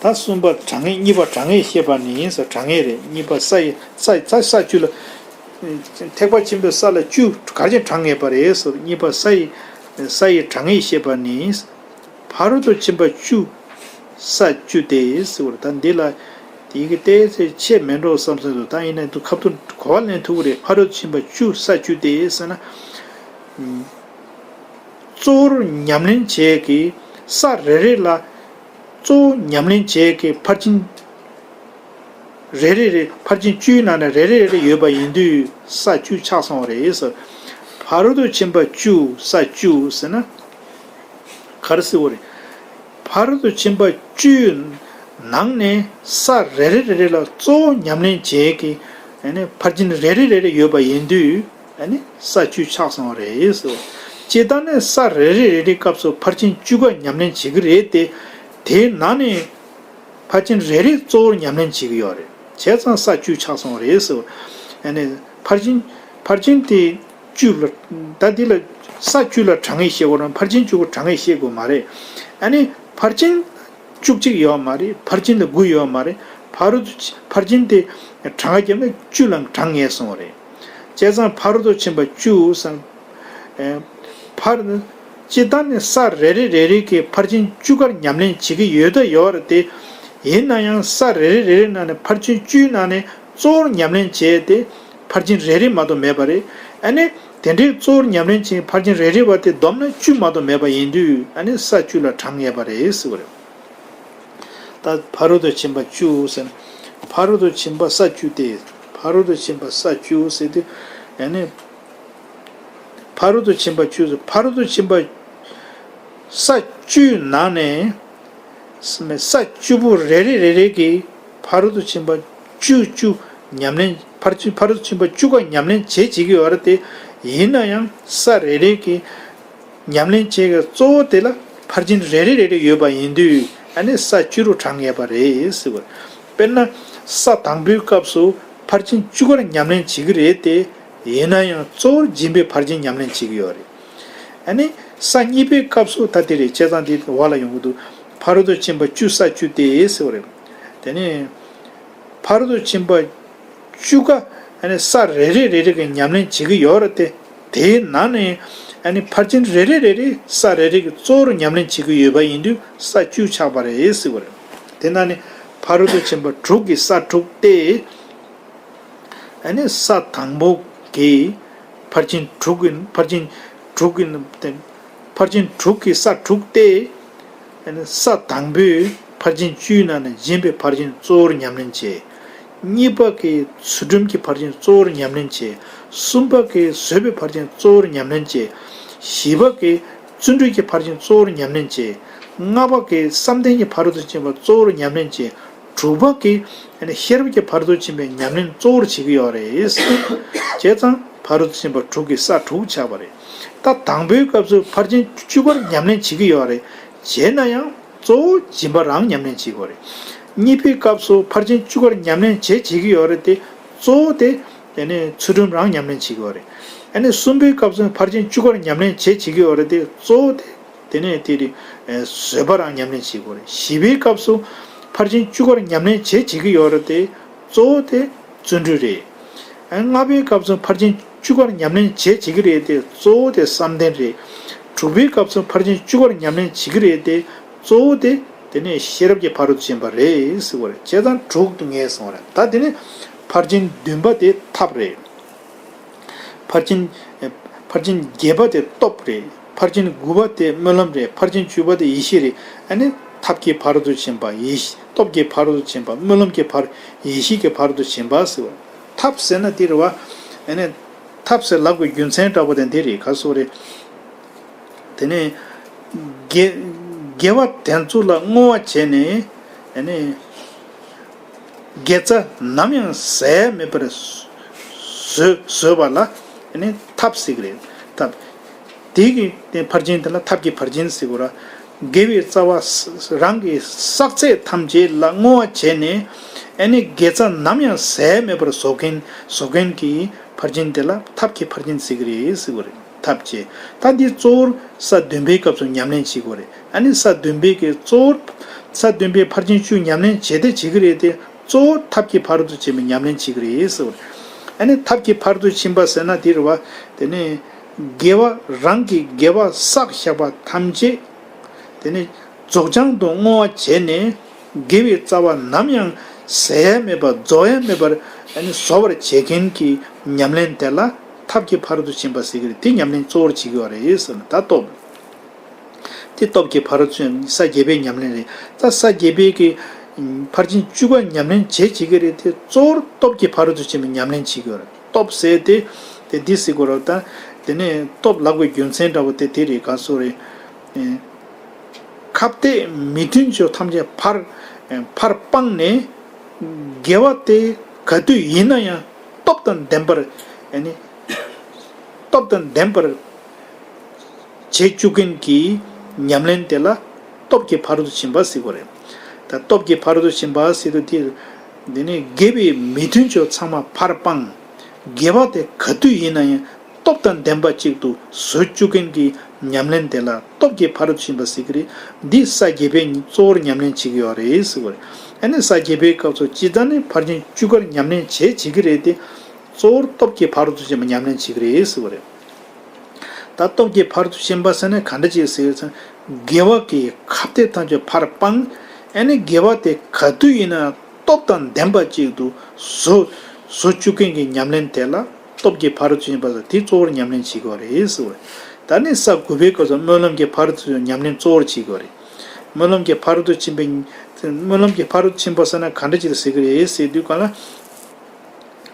ད་གསུམ་པ་དྲང་ངེས། གཉིས་པ་དྲང་ངེས་བཤད་པ་ནི་ཟེར། དྲང་ངེས་རེད། གཉིས་པ་ས་ཡི་ས་ས་ས་བཅུ་ལ། ཐེག་པ་ཆེན་པོའི་ས་ལ་བཅུ་ག་རེ་བྱས་དྲང་ངེས་པ་རེད་ཟེར། གཉིས་པ་ས་ཡི་ས་ཡི་དྲང་ངེས་བཤད་པ་ནི། ཕ་རོལ་ཏུ་ཕྱིན་པ་བཅུ་ས་བཅུ་སྟེ་ཟེར་བ་རེད། ད་འདི་ལ་དེ་གི་ཏོག་ཙམ་ཆད་མེད་འགྲོ་བསམ་བསམ་འདུག་ད་ཡིན་ན་དུ་ཁ་ཐུག་གོ་བ་ལེན་ཐུབ་ཀྱི་རེད། ཕ་རོལ་ཏུ་ཕྱིན་པ་བཅུ་ས་བཅུ་སྟེ་ཟེར་ན། གཙོ་བོར་ཉམས་ལེན་བྱེད་ཀྱི་ས་རེ་རེ་ལ། གཙོ་བོ་ཉམས་ལེན་བྱེད་ཀྱི་ཕར་ཕྱིན་རེ་རེ་རེ། ཕར་ཕྱིན་བཅུའི་ནང་ནས་རེ་རེ་རེ་རེ་ཡོད་པ་ཡིན་དུས་ས་བཅུ་ཆགས་སོང་བ་རེད་ཟེར། ཕ་རོལ་ཏུ་ཕྱིན་པ་བཅུ་ས་བཅུ་ཟེར་ན། ག་རེ་ཟེར་བ་རེད། ཕ་རོལ་ཏུ་ཕྱིན་པ་བཅུའི་ནང་ནས་ས་རེ་རེ་རེ་རེ་ལ་གཙོ་བོ་ཉམས་ལེན་བྱེད་ཀྱི། ཨ་ནི་ཕར་ཕྱིན་རེ་རེ་རེ་རེ་ཡོད་པ་ཡིན་དུས། ཨ་ནི་ས་བཅུ་ཆགས་སོང་བ་རེད་ཟེར། སྤྱིར་བཏང་ནས་ས་རེ་རེ་རེ་རེའི་སྐབས་སུ་ཕར་ཕྱིན་བཅུ་ཀ་ཉམས་ལེན་བྱེད་ཀྱི་རེད་དེ། དེའི་ནང་ནས་ཕར་ཕྱིན་རེ་རེ་གཙོ་བོར་ཉམས་ལེན་བྱེད་ཀྱི་ཡོད་རེད། བྱས་ཙང་ས་བཅུ་ཆགས་སོང་བ་རེད་ཟེར། ཨ་ནི་ཕར་ཕྱིན་ཕར་ཕྱིན་དེ་བཅུ་ལ། ད་འདི་ལ་ས་བཅུ་ལ་དྲང་ངེས་བཤད་དགོས་རུང་ཕར་ཕྱིན་བཅུ་ཀ་དྲང་ངེས་བཤད་དགོས་མ་རེད། ཨ་ནི་ཕར་ཕྱིན་བཅུ་གཅིག་ཡོད་མ་རེད། ཕར་ཕྱིན་ལ་དགུ་ཡོད་མ་རེད། ཕ་རོལ་ཏུ་ཕར་ཕྱིན་དེ་གྲངས་ཀ་བརྒྱབ་ན་བཅུ་ལ་དྲང་ངེས་སོང་བ་རེད། བྱས་ཙང་ཕ་རོལ་ཏུ་ཕྱིན་པ་བཅུ་ཟེར། ཨེ། ཕར། སྤྱིར་བཏང་ནས་ས་རེ་རེ་རེ་རེ་གི་ཕར་ཕྱིན་བཅུ་ཀར་ཉམས་ལེན་བྱེད་ཀྱི་ཡོད་ད་ཡོད་རེད་དེ། ཡིན་ན་ཡང་ས་རེ་རེ་རེ་རེ་ནང་ནས་ཕར་ཕྱིན་བཅུའི་ནང་ནས་གཙོ་བོར་ཉམས་ལེན་བྱས་ཏེ། ཕར་ཕྱིན་རེ་རེ་མ་གཏོགས་མེད་པ་རེད། ཨ་ནི་དེ་འདྲའི་གཙོ་བོར་ཉམས་ལེན་བྱས་ཕར་ཕྱིན་རེ་རེ་བ་དེ་བསྡོམས་ན་བཅུ་མ་གཏོགས་མེད་པ་ཡིན་དུས། ཨ་ནི་ས་བཅུ་ལ་དྲང་ངེས་པ་རེད་ཟེར་བ་རེད། ད་ཕ་རོལ་ཏུ་ཕྱིན་པ་བཅུ་ཟེར་ན། ཕ་རོལ་ཏུ་ཕྱིན་པ་ས་བཅུ་སྟེ། ཕ་རོལ་ཏུ་ཕྱིན་པ་ས་བཅུ་ཟེར་དུས། ཨ་ནི་ཕ་རོལ་ཏུ་ཕྱིན་པ་བཅུ་ཟེར། ཕ་རོལ་ཏུ་ཕྱིན་པ་ས་བཅུའི་ནང་ནས། ས་བཅུ་པོ་རེ་རེ་རེ་རེ་གིས་ཕ་རོལ་ཏུ་ཕྱིན་པ་བཅུ་བཅུ་ཉམས་ལེན། ཕར་ཕྱིན་ཕ་རོལ་ཏུ་ཕྱིན་པ་བཅུ་ཀ་ཉམས་ལེན་བྱེད་བྱེད་ཀྱི་ཡོད་རེད་དེ། ཡིན་ན་ཡང་ས་རེ་རེ་གིས་ཉམས་ལེན་བྱེད་ཀྱི་གཙོ་བོ་དེ་ལ་ཕར་ཕྱིན་རེ་རེ་རེ་རེ་ཡོད་པ་ཡིན་དུས། ཨ་ནི་ས་བཅུ་རུ་དྲང་ངེས་པ་རེད་ཟེར་བ། དཔེར་ན་ས་དང་པོའི་སྐབས་སུ་ཕར་ཕྱིན་བཅུ་ཀར་ཉམས་ལེན་བྱེད་ཀྱི་རེད་དེ། ཡིན་ན་ཡང་གཙོ་བོར་སྦྱིན་པའི་ཕར་ཕྱིན་ཉམས་ལེན་བྱེད་ཀྱི་ཡོད་རེད། ཨ་ནི་ས་གཉིས་པའི་སྐབས་སུ་ད་དེ་རེད། བྱས་ཙང་དེ་བ་ལ་ཡོང་གི་འདུག་ཕ་རོལ་ཏུ་ཕྱིན་པ་བཅུ་ས་བཅུ་སྟེ་ཟེར་བ་རེད། དེ་ནས་ཕ་རོལ་ཏུ་ཕྱིན་པ་བཅུ་ཀ་ཨ་ནི་ས་རེ་རེ་རེ་རེ་གི་ཉམས་ལེན་བྱེད་ཀྱི་ཡོད་རེད་དེ། དེའི་ནང་ནས་ཨ་ནི་ཕར་ཕྱིན་རེ་རེ་རེ་རེ་ས་རེ་རེ་གི་གཙོ་བོར་ཉམས་ལེན་བྱེད་ཀྱི་ཡོད་པ་ཡིན་དུས་ས་བཅུ་ཆགས་པ་རེད་ཟེར་བ་རེད། དེ་ནང་ནས་ཕ་རོལ་ཏུ་ཕྱིན་པ་དྲུག་གི་ས་དྲུག་སྟེ། ཨ་ནི་ས་དང་པོ་གི་ཕར་ཕྱིན་དྲུག་གི་ཕར་ཕྱིན་དྲུག་གི་ཕར་ཕྱིན་དྲུག་གི་ས་དྲུག་སྟེ། ཨ་ནི་ས་དང་པོའི་ཕར་ཕྱིན་བཅུའི་ནང་ནས་སྦྱིན་པའི་ཕར་ཕྱིན་གཙོ་བོར་ཉམས་ལེན་བྱེད། གཉིས་པ་གི་ཚུལ་ཁྲིམས་ཀྱི་ཕར་ཕྱིན་གཙོ་བོར་ཉམས་ལེན་བྱེད། གསུམ་པ་གི་བཟོད་པའི་ཕར་ཕྱིན་གཙོ་བོར་ཉམས་ལེན་བྱེད། བཞི་པ་གི་བརྩོན་འགྲུས་ཀྱི་ཕར་ཕྱིན་གཙོ་བོར་ཉམས་ལེན་བྱེད། ལྔ་པ་གི་བསམ་གཏན་གྱི་ཕ་རོལ་ཏུ་ཕྱིན་པ་གཙོ་བོར་ཉམས་ལེན་བྱེད། དྲུག་པ་གི་ཤེས་རབ་ཀྱི་ཕ་རོལ་ཏུ་ཕྱིན་པའི་ཉམས་ལེན་གཙོ་བོར་བྱེད་ཀྱི་ཡོད་རེད། བྱས་ཙང་ཕ་རོལ་ཏུ་ཕྱིན་པ་དྲུག་གི་ས་དྲུག་ཆགས་པ་རེད། ད་དང་པོའི་སྐབས་སུ་ཕར་ཕྱིན་བཅུ་པར་ཉམས་ལེན་བྱེད་ཀྱི་ཡོད་རེད། བྱས་ན་ཡང་ གཙོ་བོ་སྦྱིན་པ་རང་ཉམས་ལེན་བྱེད་དགོས་རེད། གཉིས་པའི་སྐབས་སུ་ཕར་ཕྱིན་བཅུ་ཀར་ཉམས་ལེན་བྱེད་བྱེད་ཀྱི་ཡོད་རེད་དེ། གཙོ་བོ་དེ་དེ་ནས་ཚུལ་ཁྲིམས་རང་ཉམས་ལེན་བྱེད་དགོས་རེད། ཨ་ནི་གསུམ་པའི་སྐབས་སུ་ཕར་ཕྱིན་བཅུ་ཀར་ཉམས་ལེན་བྱེད་བྱེད་ཀྱི་ཡོད་རེད་དེ། གཙོ་བོ་དེ་དེ་ནས་དེ་རེད། བཟོད་པ་རང་ཉམས་ལེན་བྱེད་དགོས་རེད། བཞི་པའི་སྐབས་སུ་ཕར་ཕྱིན་བཅུ་ཀར་ཉམས་ལེན་བྱེད་བྱེད་ཀྱི་ཡོད་རེད་དེ། གཙོ་བོ་དེ་བརྩོན་འགྲུས་རེད། ཨ་ལྔ་པའི་སྐབས་སུ་ཕར་ཕྱིན་བཅུ་ཀར་ཉམས་ལེན་བྱེད་བྱེད་ཀྱི་རེད་དེ། གཙོ་བོ་དེ་བསམ་གཏན་རེད། དྲུག་པའི་སྐབས་སུ་ཕར་ཕྱིན་བཅུ་ཀར་ཉམས་ལེན་བྱེད་ཀྱི་རེད་དེ། གཙོ་བོ་དེ་དེ་ནས་ཤེས་རབ་ཀྱི་ཕ་རོལ་ཏུ་ཕྱིན་པ་རེད་ཟེར་བ་རེད། བྱས་ཙང་དྲུག་ཏུ་ངེས་སོང་བ་རེད། ད་དེ་ནས་ཕར་ཕྱིན་བདུན་པ་དེ་ཐབས་རེད། ཕར་ཕྱིན། ཕར་ཕྱིན་བརྒྱད་པ་དེ་སྟོབས་རེད། ཕར་ཕྱིན་དགུ་པ་དེ་སྨོན་ལམ་རེད། ཕར་ཕྱིན་བཅུ་པ་དེ་ཡེ་ཤེས་རེད། ཨ་ནི་ཐབས་ཀྱི་ཕ་རོལ་ཏུ་ཕྱིན་པ། ཡེ་ཤེས། སྟོབས་ཀྱི་ཕ་རོལ་ཏུ་ཕྱིན་པ། སྨོན་ལམ་གྱི་ཕ་རོལ། ཡེ་ཤེས་ཀྱི་ཕ་རོལ་ཏུ་ཕྱིན་པ་ཟེར་བ། ཐབས་ཟེར་ན་དེ་རེད་བ། ཨ་ནི་ཐབས་ཟེར་ལབ་དགོས་རྒྱུ་མཚན་འདྲ་པོ་དེ་འདི་རེད། ག་སོ་རེད། དེ་ནས་དགེ་དགེ་བ་དེ་ཚོ་ལ་བསྔོ་བ་བྱས་ནས། ཨ་ནི་དགེ་རྩ་ནམ་ཡང་ཟད་མེད་པར་བཟོ་བཟོས་པ་ལ་ཨ་ནི་ཐབས་ཟེར་གྱི་རེད། ཐབས། དེ་གི་དེ་ཕར་ཕྱིན་དེ་ལ་ཐབས་ཀྱི་ཕར་ཕྱིན་ཟེར་དགོས་ར། དགེ་བའི་རྩ་བ་ས་རང་གི་བསགས་ཚད་ཐམས་ཅད་ལ་བསྔོ་བ་བྱས་ནས། ཨ་ནི་དགེ་རྩ་ནམ་ཡང་ཟད་མེད་པར་བཟོ་མཁན་བཟོ་མཁན་གྱི་ཕར་ཕྱིན་དེ་ལ་ཐབས་ཀྱི་ཕར་ཕྱིན་ཟེར་གྱི་རེད་ཟེར་དགོས་རེད། ཐབས་བྱས། ད་འདི་གཙོ་བོར་ས་བདུན་པའི་སྐབས་སུ་ཉམས་ལེན་བྱེད་དགོས་རེད། ཨ་ནི་ས་བདུན་པའི་གི་གཙོ་བོར་ས་བདུན་པའི་ཕར་ཕྱིན་བཅུ་ཉམས་ལེན་བྱེད་དེ་བྱེད་ཀྱི་རེད་དེ། གཙོ་བོ་ཐབས་ཀྱི་ཕ་རོལ་ཏུ་ཕྱིན་པའི་ཉམས་ལེན་བྱེད་ཀྱི་རེད་ཟེར་བ། ཨ་ནི་ཐབས་ཀྱི་ཕ་རོལ་ཏུ་ཕྱིན་པ་ཟེར་ན་དེ་རེད་བ། དེ་ནས་དགེ་བ་རང་གི་དགེ་བ་བསགས་བཞག་པ་ཐམས་ཅད་དེ་ནས་རྫོགས་བྱང་དུ་བསྔོ་བ་བྱས་ནས། དགེ་བའི་རྩ་བ་ནམ་ཡང་ཟད་ཡ་མེད་པར་རྫོགས་ཡ་མེད་པར་ཨ་ནི་བཟོ་བར་བྱེད་མཁན་གྱི་ཉམས་ལེན་དེ་ལ་ཐབས་ཀྱི་ཕ་རོལ་ཏུ་ཕྱིན་པ་ཟེར་གྱི་རེད། དེ་ཉམས་ལེན་གཙོ་བོར་བྱེད་ཀྱི་ཡོད་རེད་ཟེར་ན། ད་སྟོབས། དེ་སྟོབས་ཀྱི་ཕ་རོལ་ཏུ་ཕྱིན། ས་བརྒྱད་པའི་ཉམས་ལེན་རེད། ད་ས་བརྒྱད་པའི་གི་ཕར་ཕྱིན་བཅུ་པ་ཉམས་ལེན་བྱེད་བྱེད་ཀྱི་རེད་དེ། གཙོ་བོར་སྟོབས་ཀྱི་ཕ་རོལ་ཏུ་ཕྱིན་པའི་ཉམས་ལེན་བྱེད་ཀྱི་ཡོད་རེད། སྟོབས་ཟེར་དེ་དེ་འདི་ཟེར་དགོས་རེད། ད་དེ་ནས་སྟོབས་ལབ་དགོས་རྒྱུ་མཚན་འདྲ་བོ་དེ་དེ་རེད། ག་སོ་རེད། ཁ་གཏད་མི་མཐུན་ཕྱོགས་ཐམས་ཅད་ཕར་ཕར་སྤངས་ནས། དགེ་བ་དེ་ག་དུས་ཡིན་ན་ཡང་སྟོབས་དང་ལྡན་པར། ཨ་ནི་སྟོབས་དང་ལྡན་པར་བྱེད་བཅུག་མཁན་གྱི་ཉམས་ལེན་དེ་ལ་སྟོབས་ཀྱི་ཕ་རོལ་ཏུ་ཕྱིན་པ་ཟེར་དགོས་རེད། ད་སྟོབས་ཀྱི་ཕ་རོལ་ཏུ་ཕྱིན་པ་ཟེར་དུས་དེ། དེ་ནས་དགེ་བའི་མི་མཐུན་ཕྱོགས་ཚང་མ་ཕར་སྤངས། དགེ་བ་དེ་ག་དུས་ཡིན་ན་ཡང་སྟོབས་དང་ལྡན་པ་གཅིག་ཏུ་བཟོ་བཅུག་མཁན་གྱི་ཉམས་ལེན་དེ་ལ་སྟོབས་ཀྱི་ཕ་རོལ་ཏུ་ཕྱིན་པ་ཟེར་གྱི་རེད། འདི་ས་བརྒྱད་པས་གཙོ་བོར་ཉམས་ལེན་བྱེད་ཀྱི་ཡོད་རེད་ཟེར་བ་རེད། ཨ་ནི་ས་བརྒྱད་པའི་སྐབས་སུ་སྤྱིར་བཏང་ནི་ཕར་ཕྱིན་བཅུ་ཀར་ཉམས་ལེན་བྱེད་བྱེད་ཀྱི་རེད་དེ། གཙོ་བོར་སྟོབས་ཀྱི་ཕ་རོལ་ཏུ་ཕྱིན་པ་ཉམས་ལེན་བྱེད་ཀྱི་རེད་ཟེར་བ་རེད། ད་སྟོབས་ཀྱི་ཕ་རོལ་ཏུ་ཕྱིན་པ་ཟེར་ན་ག་འདྲ་ཅིག་ཟེར་ཚེ། དགེ་བ་གི་ཁ་གཏད་ཐམས་ཅད་ཕར་སྤངས། ཨ་ནི་དགེ་བ་དེ་ག་དུས་ཡིན་ན་སྟོབས་དང་ལྡན་པ་ཅིག་ཏུ་བཟོ་བཟོ་བཅུག་མཁན་གྱི་ཉམས་ལེན་དེ་ལ་སྟོབས་ཀྱི་ཕ་རོལ་ཏུ་ཕྱིན་པ་ཟེར། དེ་གཙོ་བོར་ཉམས་ལེན་བྱེད་དགོས་རེད་ཟེར་བ་རེད། ད་ནི་ས་དགུ་པའི་སྐབས་སུ་སྨོན་ལམ་གྱི་ཕ་རོལ་ཏུ་ཕྱིན་ཉམས་ལེན་གཙོ་བོར་བྱེད་དགོས་རེད། སྨོན་ལམ་གྱི་ཕ་རོལ་ཏུ་ཕྱིན་པའི། སྨོན་ལམ་གྱི་ཕ་རོལ་ཏུ་ཕྱིན་པ་ཟེར་ན་ག་འདྲ་ཅིག་ཟེར་གྱི་རེད་ཟེར་དུས་ག་ལ།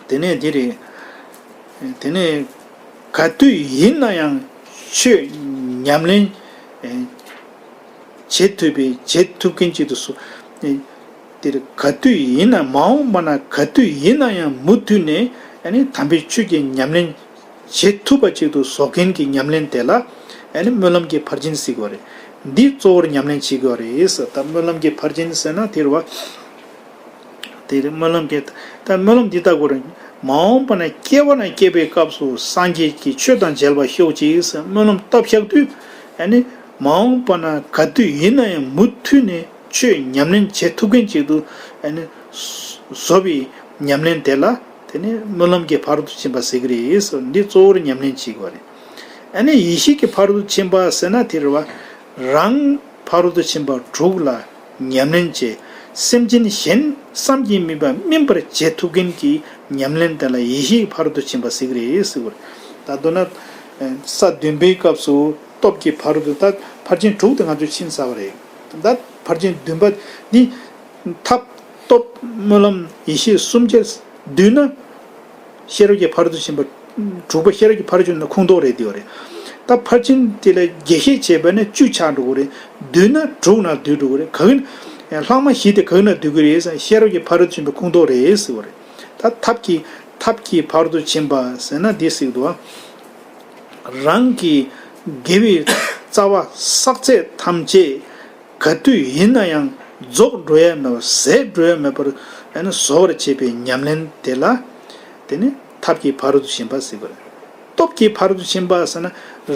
དེ་ནས་འདི་རེད། དེ་ནས་ག་དུས་ཡིན་ན་ཡང་ཆོས་ཉམས་ལེན་བྱེད་ཐུབ་པའི་བྱེད་ཐུབ་མཁན་ཅིག་ཏུ་སོ། དེར་ག་དུས་ཡིན་ན་མ་འོངས་པ་ན་ག་དུས་ཡིན་ན་ཡང་མུ་མཐུད་ནས་ཨ་ནི་དམ་པའི་ཆོས་ཀྱི་ཉམས་ལེན་བྱེད་ཐུབ་པ་ཅིག་ཏུ་བཟོ་མཁན་གྱི་ཉམས་ལེན་དེ་ལ་ཨ་ནི་སྨོན་ལམ་གྱི་ཕར་ཕྱིན་ཟེར་གྱི་ཡོད་རེད། འདི་གཙོ་བོར་ཉམས་ལེན་བྱེད་ཀྱི་ཡོད་རེད་ཟེར། ད་སྨོན་ལམ་གྱི་ཕར་ཕྱིན་ཟེར་ན་དེ་རེད་བ། དེ་རེད། སྨོན་ལམ་གྱི། ད་སྨོན་ལམ་འདི་ལྟ་བུ་རེད། མ་འོངས་པ་ན་སྐྱེ་བ་ན་སྐྱེ་བའི་སྐབས་སུ་སངས་རྒྱས་ཀྱི་ཆོས་དང་མཇལ་བར་ཤོག་ཅིག་ཟེར་སྨོན་ལམ་བཏབ་བཞག་དུས། ཨ་ནི་མ་འོངས་པ་ན་ག་དུས་ཡིན་ན་ཡང་མུ་མཐུད་ནས་ཆོས་ཉམས་ལེན་བྱེད་ཐུབ་མཁན་ཅིག་ཏུ་ཨ་ནི་བཟོ་བའི་ཉམས་ལེན་དེ་ལ་དེ་ནི་སྨོན་ལམ་གྱི་ཕ་རོལ་ཏུ་ཕྱིན་པ་ཟེར་གྱི་རེད་ཟེར། འདི་གཙོ་བོར་ཉམས་ལེན་བྱེད་དགོས་རེད། ཨ་ནི་ཡེ་ཤེས་ཀྱི་ཕ་རོལ་ཏུ་ཕྱིན་པ་ཟེར་ན་དེ་རེད་བ། རང་ཕ་རོལ་ཏུ་ཕྱིན་པ་དྲུག་ལ་ཉམས་ལེན་བྱས། སེམས་ཅན་གཞན་བསམ་གྱིས་མི་ཁྱབ་སྨིན་པར་བྱེད་ཐུབ་མཁན་གྱི་ཉམས་ལེན་དེ་ལ་ཡེ་ཤེས་ཀྱི་ཕ་རོལ་ཏུ་ཕྱིན་པ་ཟེར་གྱི་རེད་ཟེར་བ་རེད། ད་མདོར་ན། ས་བདུན་པའི་སྐབས་སུ་སྟོབས་ཀྱི་ཕ་རོལ་ཏུ། ད་ཕར་ཕྱིན་དྲུག་དེ་ང་ཚོས་ཕྱིན་ཚར་བ་རེད། ད་ཕར་ཕྱིན་བདུན་པ་ནི། ཐབས། སྟོབས། སྨོན་ལམ། ཡེ་ཤེས་གསུམ་ཆར་བསྡུས་ན། ཤེས་རབ་ཀྱི་ཕ་རོལ་ཏུ་ཕྱིན་པ། དྲུག་པ་ཤེས་རབ་ཀྱི་ཕ་རོལ་ཏུ་ཕྱིན་ན་ཁུངས་གཏུགས་རེད་དེ་བ་རེད། ད་ཕར་ཕྱིན་དེ་ལ་རྒྱས་བཤད་བྱས་པ་ན་བཅུ་ཆགས་འགྲོ་གི་རེད། བསྡུས་ན་དྲུག་ནང་བསྡུས་འགྲོ་གི་རེད། ག་གི་ན། ལྷག་མ་བཞི་དེ་ག་གི་ན་བསྡུས་ཀྱི་རེད་ཟེར། ཤེས་རབ་ཀྱི་ཕ་རོལ་ཏུ་ཕྱིན་པའི་ཁུངས་གཏུགས་རེད་ཟེར་བ་རེད། ད་ཐབས་ཀྱི། ཐབས་ཀྱི་ཕ་རོལ་ཏུ་ཕྱིན་པ་ཟེར་ན་འདི་ཟེར་གྱི་འདུག་བ། རང་གི་དགེ་བའི་རྩ་བ་བསགས་ཚད་ཐམས་ཅད། ག་དུས་ཡིན་ན་ཡང་རྫོགས་འགྲོ་ཡ་མེད་པར་ཟད་འགྲོ་ཡ་མེད་པར་ཨ་ནི་བཟོ་བར་བྱེད་པའི་ཉམས་ལེན་དེ་ལ། དེ་ནི་ཐབས་ཀྱི་ཕ་རོལ་ཏུ་ཕྱིན་པ་ཟེར་གྱི་རེད། སྟོབས་ཀྱི་ཕ་རོལ་ཏུ་ཕྱིན་པ་ཟེར་ན།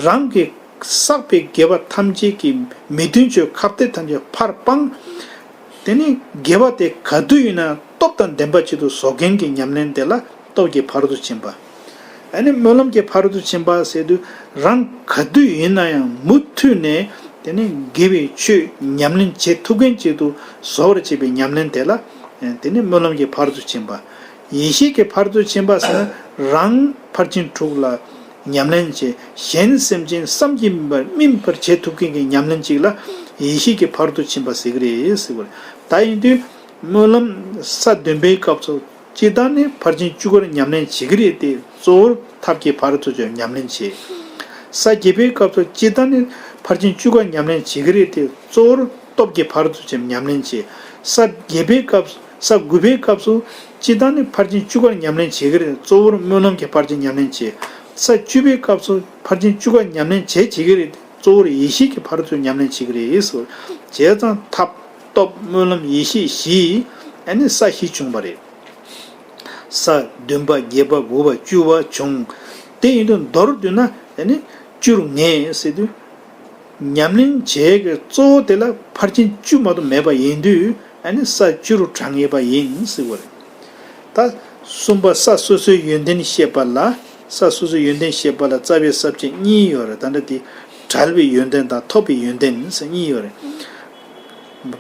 རང་གིས་བསགས་པའི་དགེ་བ་ཐམས་ཅད་ཀྱི་མི་མཐུན་ཕྱོགས་ཁ་གཏད་ཐམས་ཅད་ཕར་སྤངས། དེ་ནི་དགེ་བ་དེ་ག་དུས་ཡིན་ན་སྟོབས་དང་ལྡན་པ་ཅིག་ཏུ་བཟོ་མཁན་གྱི་ཉམས་ལེན་དེ་ལ་སྟོབས་ཀྱི་ཕ་རོལ་ཏུ་ཕྱིན་པ། ཨ་ནི་སྨོན་ལམ་གྱི་ཕ་རོལ་ཏུ་ཕྱིན་པ་ཟེར་དུས། རང་ག་དུས་ཡིན་ན་ཡང་མུ་མཐུད་ནས་དེ་ནི་དགེ་བའི་ཆོས་ཉམས་ལེན་བྱེད་ཐུབ་མཁན་ཅིག་ཏུ་བཟོ་བར་བྱེད་པའི་ཉམས་ལེན་དེ་ལ། དེ་ནི་སྨོན་ལམ་གྱི་ཕ་རོལ་ཏུ་ཕྱིན་པ། ཡེ་ཤེས་ཀྱི་ཕ་རོལ་ཏུ་ཕྱིན་པ་ཟེར་ན། རང་ཕར་ཕྱིན་དྲུག་ལ་ཉམས་ལེན་བྱེད། གཞན་སེམས་ཅན་བསམ་གྱིས་མི་ཁྱབ་པར་སྨིན་པར་བྱེད་ཐུབ་མཁན་གྱི་ཉམས་ལེན་ཅིག་ལ་ཡེ་ཤེས་ཀྱི་ཕ་རོལ་ཏུ་ཕྱིན་པ་ཟེར་གྱི་རེད་ཟེར་བ་རེད། ད་ཡིན་དུས་སྨོན་ལམ་ས་བདུན་པའི་སྐབས་སུ་སྤྱིར་བཏང་ནི་ཕར་ཕྱིན་བཅུ་དཀར་ཉམས་ལེན་བྱེད་ཀྱི་རེད་དེ། གཙོ་བོར་ཐབས་ཀྱི་ཕ་རོལ་ཏུ་ཕྱིན་ཉམས་ལེན་བྱེད། ས་བརྒྱད་པའི་སྐབས་སུ་སྤྱིར་བཏང་ནི་ཕར་ཕྱིན་བཅུ་དཀར་ཉམས་ལེན་བྱེད་ཀྱི་རེད་དེ། གཙོ་བོར་སྟོབས་ཀྱི་ཕ་རོལ་ཏུ་ཕྱིན་ཉམས་ལེན་བྱེད། ས་བརྒྱད་པའི་སྐབས་སུ། ས་དགུ་པའི་སྐབས་སུ་སྤྱིར་བཏང་ནི་ཕར་ཕྱིན་བཅུ་དཀར་ཉམས་ལེན་བྱེད་ཀྱི་རེད། གཙོ་བོར་སྨོན་ལམ་གྱི་ཕར་ཕྱིན་ཉམས་ལེན་བྱེད། ས་བཅུ་པའི་སྐབས་སུ་ཕར་ཕྱིན་བཅུ་དཀར་ཉམས་ལེན་བྱེད་བྱེད་ཀྱི་རེད། གཙོ་བོར་ཡེ་ཤེས་ཀྱི་ཕ་རོལ་ཏུ་ཉམས་ལེན་བྱེད་ཀྱི་རེད་ཟེར། བྱས་ཙང་ཐབས་སྟོབས་སྨོན་ལམ་ཡེ་ཤེས་བཞི། ཨ་ནི་ས་བཞི་བྱུང་བ་རེད། ས་བདུན་པ་བརྒྱད་པ་དགུ་པ་བཅུ་པ་བྱུང་། དེ་ཡིན་དུས་མདོར་བསྡུས་ན་ཨ་ནི་བཅུར་ངེས་ཟེར་དུས། ཉམས་ལེན་བྱེད་ཀྱི་གཙོ་བོ་དེ་ལ་ཕར་ཕྱིན་བཅུ་མ་གཏོགས་མེད་པ་ཡིན་དུས། ཨ་ནི་ས་བཅུ་རུ་གྲངས་ངེས་པ་ཡིན་ཟེར་བ་རེད། ད་གསུམ་པ་ས་སོ་སོའི་ཡོན་ཏན་བཤད་པ་ལ། ས་སོ་སོའི་ཡོན་ཏན་བཤད་པ་ལ་རྩ་བའི་ས་བཅད་གཉིས་ཡོད་རེད། ད་ལྟ་དེ་བྲལ་བའི་ཡོན་ཏན་དང་ཐོབ་པའི་ཡོན་ཏན་ཟེར་གཉིས་ཡོད་རེད།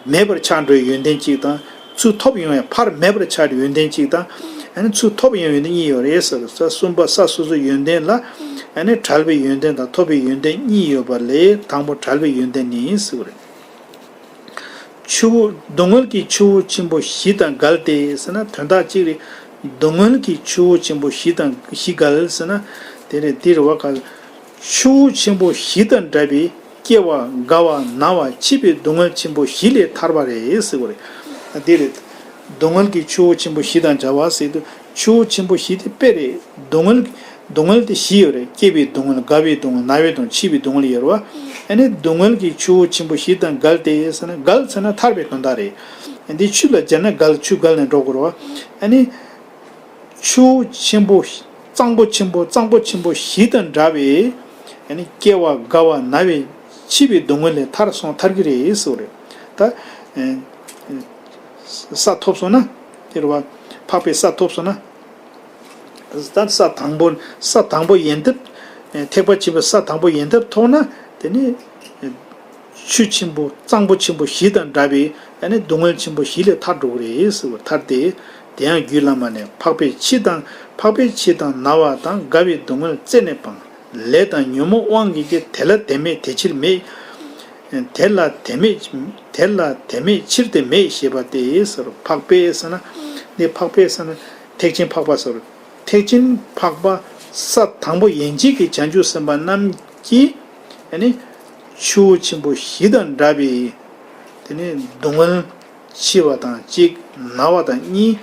མེད་པར་ཆགས་འགྲོ་བའི་ཡོན་ཏན་གཅིག་དང་། ཚུར་ཐོབ་ཡོང་བའི་ཕར་མེད་པར་ཆགས་པའི་ཡོན་ཏན་གཅིག་དང་། ཨ་ནི་ཚུར་ཐོབ་ཡོང་བའི་ཡོན་ཏན་གཉིས་ཡོད་རེད་ཟེར། ས་གསུམ་པ་ས་སོ་སོའི་ཡོན་ཏན་ལ། ཨ་ནི་བྲལ་བའི་ཡོན་ཏན་དང་ཐོབ་པའི་ཡོན་ཏན་གཉིས་ཡོད་པ་ལས་དང་པོ་བྲལ་བའི་ཡོན་ཏན་ནི་ཟེར་བ་རེད། ཆུ་བོ། སྡུག་བསྔལ་གྱི་ཆུ་བོ་ཆེན་པོ་བཞི་དང་འགལ་ཏེ་ཟེར་ན་དོན་དག་གཅིག་རེད། སྡུག་བསྔལ་གྱི་ཆུ་བོ་ཆེན་པོ་བཞི་དང་བཞི་འགལ་ཟེར་ན། དེ་རེད། དེ་རེད་བ། ག་ཆུ་བོ་ཆེན་པོ་བཞི་དང་འདྲ་བའི་སྐྱེ་བ་རྒ་བ་ན་བ་འཆི་བའི་སྡུག་བསྔལ་ཆེན་པོ་བཞི་ལས་ཐར་བ་རེད་ཟེར་བ་རེད། དེ་རེད། སྡུག་བསྔལ་གྱི་ཆུ་བོ་ཆེན་པོ་བཞི་དང་བྲལ་བ་ཟེར་དུས་ཆུ་བོ་ཆེན་པོ་བཞི་དེ་དཔེ་རེད། སྡུག་བསྔལ། སྡུག་བསྔལ་དེ་བཞི་ཡོད་རེད། སྐྱེ་བའི་སྡུག་བསྔལ། རྒ་བའི་སྡུག་བསྔལ། ན་བའི་སྡུག་བསྔལ། འཆི་བའི་སྡུག་བསྔལ་ཡོད་རེད་བ། ཨ་ནི་སྡུག་བསྔལ་གྱི་ཆུ་བོ་ཆེན་པོ་བཞི་དང་འགལ་ཏེ་ཟེར་ན། འགལ་ཟེར་ན་ཐར་བའི་དོན་དག་རེད། འདི་ཆུ་ལ་སྦྱར་ན་འགལ། ཆུ་འགལ་ནས་འགྲོ་དགོས་རེད་བ། ཨ་ནི། ཆུ་ཆེན་པོ། གཙང་པོ་ཆེན་པོ། གཙང་པོ་ཆེན་པོ་བཞི་དང་འདྲ་བའི། ཨ་ནི་སྐྱེ་བ་རྒ་བ་ན་བའི་འཆི་བའི་སྡུག་བསྔལ་ལས་ཐར་སོང་། ཐར་གྱི་རེད་ཟེར་བ་རེད། ད་ཨ་ས་ཐོབ་སོང་ན། དེ་རེད་བ། འཕགས་པའི་ས་ཐོབ་སོང་ན། ད་ས་དང་པོ། ས་དང་པོ་ཡན་ཐབས། ཐེག་པ་ཆེན་པོའི་ས་དང་པོ་ཡན་ཐབས་ཐོབ་ན། དེ་ནི། ཆུ་ཆེན་པོ། གཙང་པོ་ཆེན་པོ་བཞི་དང་འདྲ་བའི་ཨ་ནི་སྡུག་བསྔལ་ཆེན་པོ་བཞི་ལས་ཐར་འགྲོ་གི་རེད་ཟེར་བ། ཐར་ཏེ། དེ་ཡང་རྒྱུད་བླ་མ་ནས། འཕགས་པས་འཆི་དང་། འཕགས་པས་འཆི་དང་ན་བ་དང་རྒ་བའི་སྡུག་བསྔལ་རྩད་ནས་སྤང་། ལས་དང་ཉོན་མོངས་དབང་གིས་སྐྱེ། དེ་ལ་དེ་མེད་དེ་ཕྱིར་མེད། དེ་ལ་དེ་མེད། དེ་ལ་དེ་མེད་ཕྱིར་དེ་མེད་ཞེས་པ་སྟེ་ཟེར། འཕགས་པས་ཟེར་ན། འདི་འཕགས་པས་ཟེར་ན་ཐེག་ཆེན་འཕགས་པ་ཟེར། ཐེག་ཆེན་འཕགས་པ་ས་དང་པོ་ཡན་ཆད་ཀྱི་བྱང་ཆུབ་སེམས་དཔའ་རྣམས་ཀྱིས། ཨ་ནི་ཆུ་བོ་ཆེན་པོ་བཞི་དང་འདྲ་བའི་དེ་ནི་སྡུག་བསྔལ། འཆི་བ་དང་གཅིག་ན་བ་དང་གཉིས།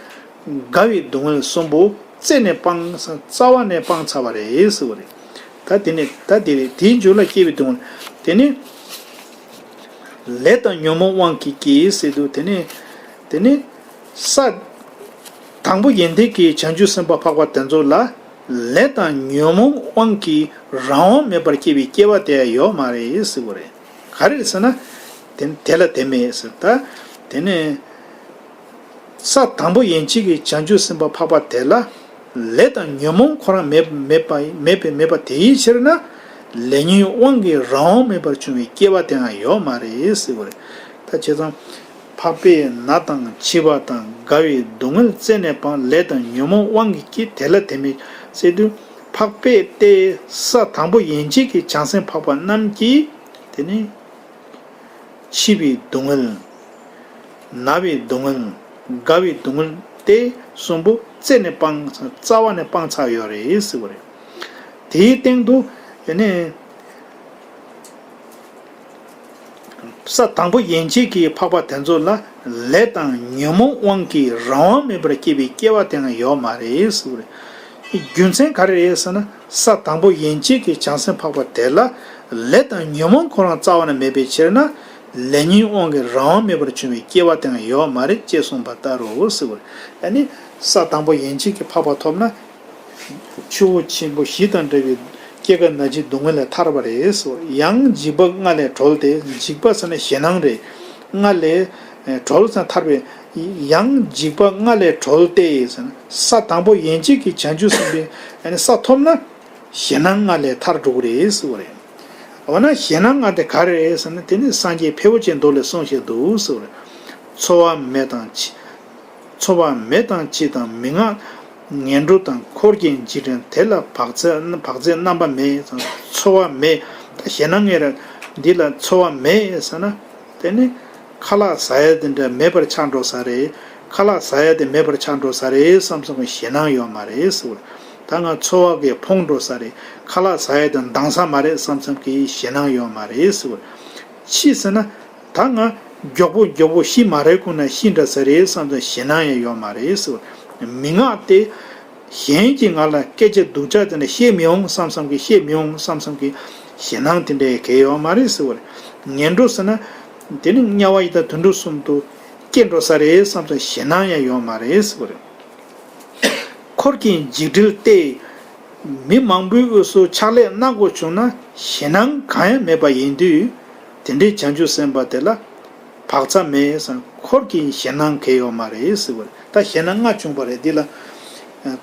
རྒ་བའི་སྡུག་བསྔལ་གསུམ་པོ་རྩད་ནས་སྤངས། རྩ་བ་ནས་སྤངས་ཚར་བ་རེད་ཟེར་བ་རེད། ད་དེ་ནི་ད་དེ་རེད། དེའི་མཇུག་ལ་སྐྱེ་བའི་སྡུག་བསྔལ། དེ་ནི། ལས་དང་ཉོན་མོངས་དབང་གིས་སྐྱེ་ཟེར་དུས། དེ་ནི། དེ་ནི། ས། དང་པོ་ཡན་ཐབས་ཀྱི་བྱང་ཆུབ་སེམས་དཔའ་འཕགས་པ་དེ་ཚོ་ལ། ལས་དང་ཉོན་མོངས་དབང་གིས་རང་དབང་མེད་པར་སྐྱེ་བའི་སྐྱེ་བ་དེ་ཡང་ཡོད་མ་རེད་ཟེར་བ་རེད། ག་རེ་རེད་ཟེར་ན། དེ། དེ་ལ་དེ་མེད་ཟེར། ད། དེ་ནི། ས་དང་པོ་ཡན་ཆད་ཀྱི་བྱང་ཆུབ་སེམས་དཔའ་འཕགས་པ་དེ་ལ། ལས་དང་ཉོན་མོངས་ཁོ་རང་མེད། མེད་པ། མེད་པའི། མེད་པ་དེའི་ཕྱིར་ན། ལས་ཉོན་དབང་གིས་རང་དབང་མེད་པར་བྱུང་བའི་སྐྱེ་བ་དེའང་ཡོད་མ་རེད་ཟེར་བ་རེད། ད་བྱས་ཙང་། འཕགས་པས་ན་དང་འཆི་བ་དང་རྒ་བའི་སྡུག་བསྔལ་རྩད་ནས་སྤངས། ལས་དང་ཉོན་མོངས་དབང་གིས་སྐྱེ། དེ་ལ་དེ་མེད་ཟེར་དུས། འཕགས་པས་ཏེ། ས་དང་པོ་ཡན་ཆད་ཀྱི་བྱང་སེམས་འཕགས་པ་རྣམས་ཀྱིས། དེ་ནི། འཆི་བའི་སྡུག་བསྔལ། ན་བའི་སྡུག་བསྔལ། རྒ་བའི་སྡུག་བསྔལ་དེ་གསུམ་པོ་རྩད་ནས་སྤངས། རྩ་བ་ནས་སྤངས་ཚར་ཡོད་རེད་ཟེར་བ་རེད། དེའི་སྟེང་དུ་དེ་ནས། ས་དང་པོ་ཡན་ཆད་ཀྱི་འཕགས་པ་དེ་ཚོ་ལ་ལས་དང་ཉོན་མོངས་དབང་གིས་རང་དབང་མེད་པར་སྐྱེ་བའི་སྐྱེ་བ་དེའང་ཡོད་མ་རེད་ཟེར་བ་རེད། རྒྱུ་མཚན་ག་རེ་རེད་ཟེར་ན། ས་དང་པོ་ཡན་ཆད་ཀྱི་བྱང་སེམས་འཕགས་པ་དེ་ལ་ལས་དང་ཉོན་མོངས་ཁོ་རང་རྩ་བ་ནས་མེད་པའི་ཕྱིར་ན། ལས་ཉོན་དབང་གིས་རང་དབང་མེད་པར་བྱུང་བའི་སྐྱེ་བ་དེའང་ཡོད་མ་རེད་ཅེས་གསུངས་པ་ལྟར་རོ་ཟེར་བ་རེད། ཨ་ནི་ས་དང་པོ་ཡན་ཆད་ཀྱི་འཕགས་པ་ཐོབ་ན། ཆུ་བོ་ཆེན་པོ་བཞི་དང་འདྲ་བའི་སྐྱེ་རྒ་ན་འཆིའི་སྡུག་བསྔལ་ལས་ཐར་བ་རེད་ཟེར་བ་རེད། ཡང་འཇིགས་པ་ལྔ་ལས་གྲོལ་ཏེ། འཇིགས་པ་ཟེར་ན་ཞེད་སྣང་རེད། ལྔ་ལས་གྲོལ་ཟེར་ན་ཐར་པའི། ཡང་འཇིགས་པ་ལྔ་ལས་གྲོལ་ཏེ་ཟེར་ན་ས་དང་པོ་ཡན་ཆད་ཀྱི་བྱང་ཆུབ་སེམས་དཔའི་ས་ཐོབ་ན། ཞེད་སྣང་ལྔ་ལས་ཐར་འགྲོ་གི་རེད་ཟེར་བ་རེད། འོ་ན་ཞེད་སྣང་ལྔ་དེ་ག་རེ་རེད་ཟེར་ན་དེ་ནི་སངས་རྒྱས་ཕལ་པོ་ཆེའི་མདོ་ལས་གསུངས་བཞིན་འདུག་ཟེར་བ་རེད། ཚོར་བ་མེད་དང་འཆི། ཚོར་བ་མེད་དང་འཆི་དང་མི་མངའ། ངན་འགྲོ་དང་འཁོར་གྱི་འཇིགས་བྲལ་དེ་ལ་བག་ཚ་བག་ཚའི་རྣམ་པ་མེད། ཚོར་བ་མེད། ད་ཞེད་སྣང་ངེ་ར་འདི་ལ་ཚོར་བ་མེད་ཟེར་ན། དེ་ནི་ཁ་ལག་ཟ་ཡ་དེ་འདྲ་མེད་པར་ཆགས་འགྲོ་ས་རེད། ཁ་ལག་ཟ་ཡ་དེ་མེད་པར་ཆགས་འགྲོ་ས་རེད་བསམ་བསམ་གྱི་ཞེད་སྣང་ཡོད་མ་རེད་ཟེར་བ། ད་ང་ཚོར་བ་གིས་ཕོངས་འགྲོ་ས་རེད། ཁ་ལག་ཟ་ཡ་དེ་འདང་ས་མ་རེད་བསམ་བསམ་གྱི་ཞེད་སྣང་ཡོད་མ་རེད་ཟེར་བ། འཆི་ཟེར་ན། ད་ང་མགྱོགས་པོ་མགྱོགས་པོ་ཤི་མ་རན་གོང་ན་ཤི་འདྲ་ས་རེད་བསམ་བསམ་ཞེད་སྣང་ཡང་ཡོད་མ་རེད་ཟེར་བ། མི་མངའ་སྟེ། གཞན་གྱིས་ང་ལ་སྐད་ཆ་སྡུག་ཅག་དེ་འདྲ་བཤད་མི་འོང་བསམ་བསམ་གྱི་བཤད་མི་འོང་བསམ་བསམ་གྱི་ཞེད་སྣང་དེ་འདྲའི་གང་ཡང་ཡོད་མ་རེད་ཟེར་བ་རེད། ངན་འགྲོ་ཟེར་ན། དེ་ནི་དམྱལ་བ་ཡི་དྭགས་དུད་འགྲོ་གསུམ་དུ་སྐྱེ་འགྲོ་ས་རེད་བསམ་བསམ་ཞེད་སྣང་ཡང་ཡོད་མ་རེད་ཟེར་བ་རེད། འཁོར་གྱི་འཇིགས་བྲལ་ཏེ། མི་མང་པོའི་དབུས་སུ་ཕྱག་ལས་གནང་དགོས་བྱུང་ན་ཞེད་སྣང་གང་ཡང་མེད་པ་ཡིན་དུས། དེ་འདྲའི་བྱང་ཆུབ་སེམས་དཔའ་དེ་ལ། བག་ཚ་མེད་ཟེར་འཁོར་གྱི་ཞེད་སྣང་གང་ཡང་ཡོད་མ་རེད་ཟེར་བ་རེད། ད་ཞེད་སྣང་ལྔ་བྱུང་བ་རེད། འདི་ལ་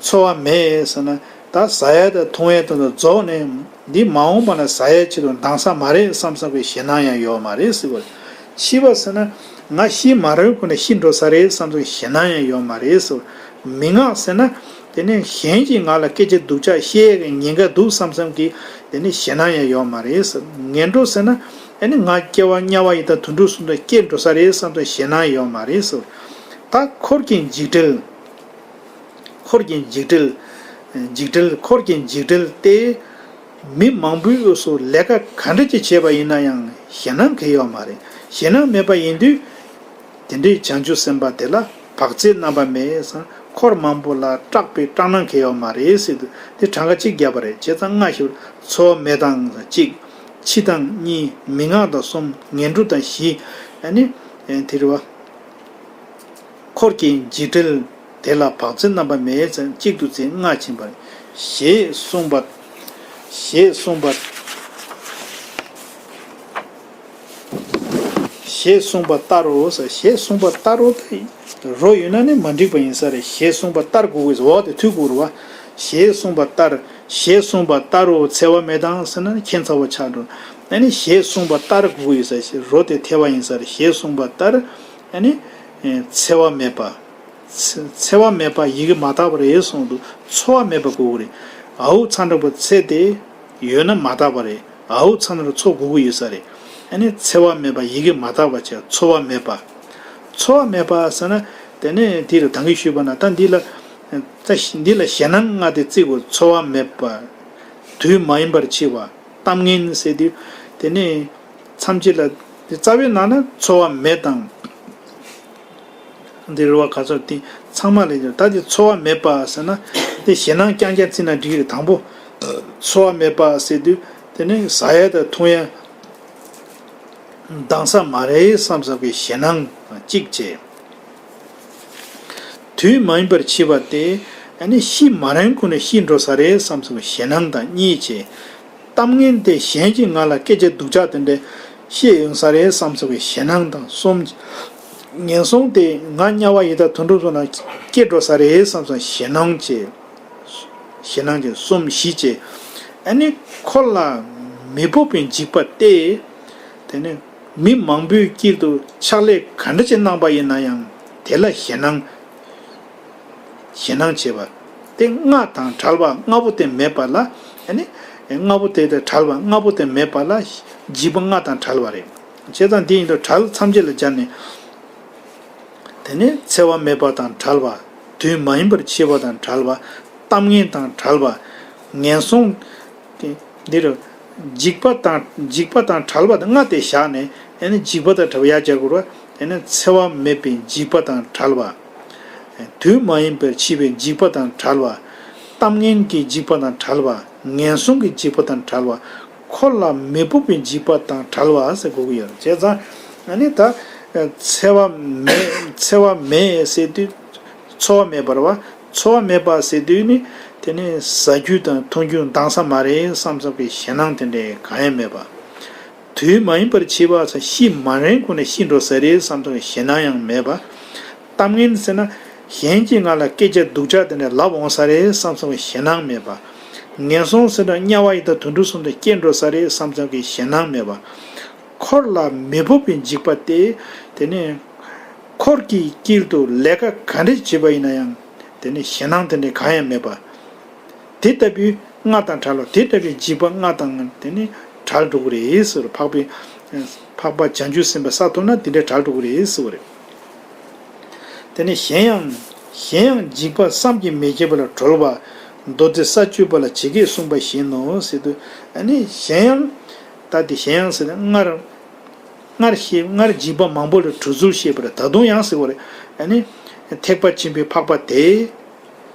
ཚོར་བ་མེད་ཟེར་ན། ད་ཟ་ཡ་དང་འཐུང་ཡ་དང་དུ་རྫོགས་ནས་འདི་མ་འོངས་པ་ན་ཟ་ཡ་ཆེད་དུ་འདང་ས་མ་རེད་བསམ་བསམ་གྱི་ཞེད་སྣང་ཡང་ཡོད་མ་རེད་ཟེར་བ་རེད། འཆི་བ་ཟེར་ན་ང་ཤི་མ་རན་གོང་ན་ཤི་འགྲོ་ས་རེད་བསམ་བསམ་ཞེད་སྣང་ཡང་ཡོད་མ་རེད་ཟེར་བ་རེད། མི་མངའ་ཟེར་ན། དེ་ནས་གཞན་གྱིས་ང་ལ་སྐད་ཆ་སྡུག་ཅག་བཤད་ཡས་ཀྱི་ཉེན་ཁ་འདུག་བསམ་བསམ་གྱི་དེ་ནས་ཞེད་སྣང་ཡང་ཡོད་མ་རེད་ཟེར། ངན་འགྲོ་ཟེར་ན་ཨ་ནི་ང་སྐྱེ་བ་དམྱལ་བ་ཡི་དྭགས་དུད་འགྲོ་གསུམ་དུ་སྐྱེ་འགྲོ་ས་རེད་བསམ་བསམ་ཞེད་སྣང་ཡོད་མ་རེད་ཟེར། ད་འཁོར་གྱི་འཇིགས་བྲལ། འཁོར་གྱི་འཇིགས་བྲལ། འཇིགས་བྲལ་འཁོར་གྱི་འཇིགས་བྲལ་ཏེ། མི་མང་པོའི་དབུས་སུ་ལས་ཀ་ག་འདྲ་ཅིག་བྱས་པ་ཡིན་ན་ཡང་ཞེད་སྣང་གང་ཡང་ཡོད་མ་རེད། ཞེད་སྣང་མེད་པ་ཡིན་དུས། དེ་འདྲའི་བྱང་ཆུབ་སེམས་དཔའ་དེ་ལ་བག་ཚའི་རྣམ་པ་མེད་ཟེར། འཁོར་མང་པོ་ལ་སྐྲག་པའི་སྐྲག་སྣང་གང་ཡང་ཡོད་མ་རེད་ཟེར་དུས་དེ་གྲངས་ཀ་གཅིག་བརྒྱབ་པ་རེད། བྱས་ཙང་ལྔ་ཞིག་ཚོར་བ་མེད་དང་གཅིག་འཆི་དང་གཉིས། མི་མངའ་དང་གསུམ། ངན་འགྲོ་དང་བཞི། ཨ་ནི། དེ་རེད་བ། འཁོར་གྱི་འཇིགས་བྲལ་དེ་ལ་བག་ཚའི་རྣམ་པ་མེད་ཟེར་གཅིག་ཏུ་བརྩིས་ལྔ་ཕྱིན་པ་རེད། ཞེས་གསུངས་པ། ཞེས་གསུངས་པ། ཞེས་གསུངས་པ་ལྟར་རོ་ཟེར། ཞེས་གསུངས་པ་ལྟར་རོ་དེ། རོ་ཡོད་ན་ནི་མ་འགྲིག་པ་ཡིན་ས་རེད། ཞེས་གསུངས་པ་ལྟར་དགོས་ཀྱི་འོག་དེ་མཐུད་དགོས་རེད་བ། ཞེས་གསུངས་པ་ལྟར། ཞེས་གསུངས་པ་ལྟར་རོ་འཚེ་བ་མེད་དང་ཟེར་ན་ནི་ཁྱད་མཚར་བ་ཆགས་འགྲོ། ཨ་ནི་ཞེས་གསུངས་པ་ལྟར་དགོས་ཀྱི་ཡོད་ས་ཞེས་རོ་དེ་ཐེ་བ་ཡིན་ས་རེད། ཞེས་གསུངས་པ་ལྟར། ཨ་ནི། འཚེ་བ་མེད་པ། འཚེ་འཚེ་བ་མེད་པ་ཡི་གེ་མ་དག་པ་རེད་གསུངས་འདུག་ཚོར་བ་མེད་པ་དགོས་ཀྱི་རེད། འ་འུ་ཚ་འགྲེང་བུ་འཚེ་དེ་ཡོད་ན་མ་དག་པ་རེད། འ་འུ་ཚ་འགྲེང་བུ་ཚོ་དགོས་ཀྱི་ཡོད་ས་རེད། ཨ་ནི་འཚེ་བ་མེད་པ་ཡི་གེ་མ་དག་པ་བྱས་ཚོར་བ་མེད་པ། ཚོར་བ་མེད་པ་ཟེར་ན། དེ་ནས་དེ་རུ་ད་གིན་ཞུས་པ་ན་ད་འདི་ལ། ད་འདི་ལ་ཞེད་སྣང་ལྔ་དེ་བརྩི་དགོས། ཚོར་བ་མེད་པ། དུས་མ་ཡིན་པར་འཆི་བ། གཏམ་ངན་ཟེར་དུས། དེ་ནས་མཚམས་གཅིག་ལ་དེ་རྩ་བའི་ནང་ན་ཚོར་བ་མེད་དང་། འདི་རུ་བ་ག་ཚོད་དེ་ཚང་མ་ལས་ཀྱང་ད་དེ་ཚོར་བ་མེད་པ་ཟེར་ན་དེ་ཞེད་སྣང་རྐྱང་རྐྱང་བརྩིས་ན་འགྲིག་གི་རེད། དང་པོ་ཚོར་བ་མེད་པ་ཟེར་དུས་དེ་ནས་ཟ་ཡ་དང་འཐུང་ཡ་འདང་ས་མ་རེད་བསམ་བསམ་གྱི་ཞེད་སྣང་གཅིག་བྱས། དུས་མ་ཡིན་པར་འཆི་བ་སྟེ། ཨ་ནི་ཤི་མ་རན་གོང་ནས་ཤི་འགྲོ་ས་རེད་བསམ་བསམ་གྱི་ཞེད་སྣང་དང་གཉིས་བྱས། གཏམ་ངན་དེ་གཞན་གྱིས་ང་ལ་སྐད་ཆ་སྡུག་ཅག་དེ་འདྲ་བཤད་ཡོང་ས་རེད་བསམ་བསམ་གྱི་ཞེད་སྣང་དང་གསུམ། ངན་སོང་དེ་ང་དམྱལ་བ་ཡི་དྭགས་དུད་འགྲོ་ཚོ་ན་སྐྱེ་འགྲོ་ས་རེད་བསམ་བསམ་ཞེད་སྣང་བྱས། ཞེད་སྣང་བྱས་གསུམ་བཞི་བྱས། ཨ་ནི་འཁོར་ལ་མི་ཕོག་པའི་འཇིགས་པ་སྟེ། དེ་ནི་མི་མང་པོའི་དཀྱིལ་དུ་ཕྱག་ལས་ག་འདྲ་ཅིག་གནང་པ་ཡིན་ན་ཡང་དེ་ལ་ཞེད་སྣང་ཞེད་སྣང་བྱེད་པ། དེ་ལྔ་དང་བྲལ་བ་ལྔ་པོ་དེ་མེད་པ་ལ། ཨ་ནི། ལྔ་པོ་དེ་དང་བྲལ་བ་ལྔ་པོ་དེ་མེད་པ་ལ། འཇིགས་པ་ལྔ་དང་བྲལ་བ་རེད། བྱས་ཙང་དེ་ཡིན་དུས་བྲལ་ཐམས་ཅད་ལ་སྦྱར་ནས། དེ་ནས་འཚེ་བ་མེད་པ་དང་བྲལ་བ། དུས་མ་ཡིན་པར་འཆི་བ་དང་བྲལ་བ། གཏམ་ངན་དང་བྲལ་བ། ངན་སོང་། འདིར། འཇིགས་པ་དང་འཇིགས་པ་དང་བྲལ་བ་དང་ལྔ་དེ་བཞག་ནས་ཨ་ནི་འཇིགས་པ་དང་བྲལ་བ་ཡར་སྦྱར་དགོས་རེད། དེ་ནས་འཚེ་བ་མེད་པའི་འཇིགས་པ་དང་བྲལ་བ། དུས་མ་ཡིན་པར་འཆི་བའི་འཇིགས་པ་དང་བྲལ་བ། གཏམ་ངན་གྱི་འཇིགས་པ་དང་བྲལ་བ། ངན་སོང་གི་འཇིགས་པ་དང་བྲལ་བ། འཁོར་ལ་མི་ཕོག་པའི་འཇིགས་པ་དང་བྲལ་བ་ཟེར་དགོས་ཀྱི་ཡོད་རེད། བྱས་ཙང་ ཨ་ནི་ད་འཚེ་བ་མེད། འཚེ་བ་མེད་ཟེར་དུས་ཚོར་བ་མེད་པ་རེད་བ། ཚོར་བ་མེད་པ་ཟེར་དུས་ནི་དེ་ནི་ཟ་རྒྱུ་དང་འཐུང་རྒྱུ་འདང་ས་མ་རེད་བསམ་བསམ་གྱི་ཞེད་སྣང་དེ་འདྲའི་གང་ཡང་མེད་པ། དུས་མ་ཡིན་པར་འཆི་བ་ཚ་ཤི་མ་རན་གོང་ནས་ཤི་འགྲོ་ས་རེད་བསམ་བསམ་གྱི་ཞེད་སྣང་ཡང་མེད་པ། གཏམ་ངན་ཟེར་ན་གཞན་གྱིས་ང་ལ་སྐད་ཆ་སྡུག་ཅག་དེ་འདྲ་ལབ་འོང་ས་རེད་བསམ་བསམ་གྱི་ཞེད་སྣང་མེད་པ། ངན་སོང་ཟེར་ན་དམྱལ་བ་ཡི་དྭགས་དུད་འགྲོ་གསུམ་དུ་སྐྱེ་འགྲོ་ས་རེད་བསམ་བསམ་གྱི་ཞེད་སྣང་མེད་པ། འཁོར་ལ་མི་འཕོ་བའི་འཇིགས་པ་སྟེ། དེ་ནི་འཁོར་གྱི་དཀྱིལ་དུ་ལས་ཀ་ག་འདྲ་བྱེད་པ་ཡིན་ན་ཡང་དེ་ནི་ཞེད་སྣང་དེ་འདྲ་གང་ཡང་མེད་པ། དེ་ལྟ་བུའི་ལྔ་དང་བྲལ་བ། དེ་ལྟ་བུའི་འཇིགས་པ་ལྔ་དང་དེ་ནི་བྲལ་འགྲོ་གི་རེད་ཟེར། འཕགས་པའི་འཕགས་པ་བྱང་ཆུབ་སེམས་དཔའ་ས་ཐོབ་ན་དེ་འདྲ་བྲལ་འགྲོ་གི་རེད་ཟེར་བ་རེད། དེ་ནས་གཞན་ཡང་། གཞན་ཡང་འཇིགས་པ་བསམ་གྱིས་མི་ཁྱབ་པ་ལས་གྲོལ་བ། མདོ་སྡེ་ས་བཅུ་པ་ལ་ཇི་སྐད་གསུངས་པ་བཞིན་ནོ་ཟེར་དུས། ཨ་ནི་གཞན་ཡང་། ད་དེ་གཞན་ཡང་ཟེར་ན་སྔར། སྔར་ཞེས་སྔར་འཇིགས་པ་མང་པོ་ལས་གྲོལ་ཚུལ་བཤད་པར་ད་དུང་ཡང་ཟེར་བ་རེད། ཨ་ནི་ཐེག་པ་ཆེན་པོའི་འཕགས་པ་དེ།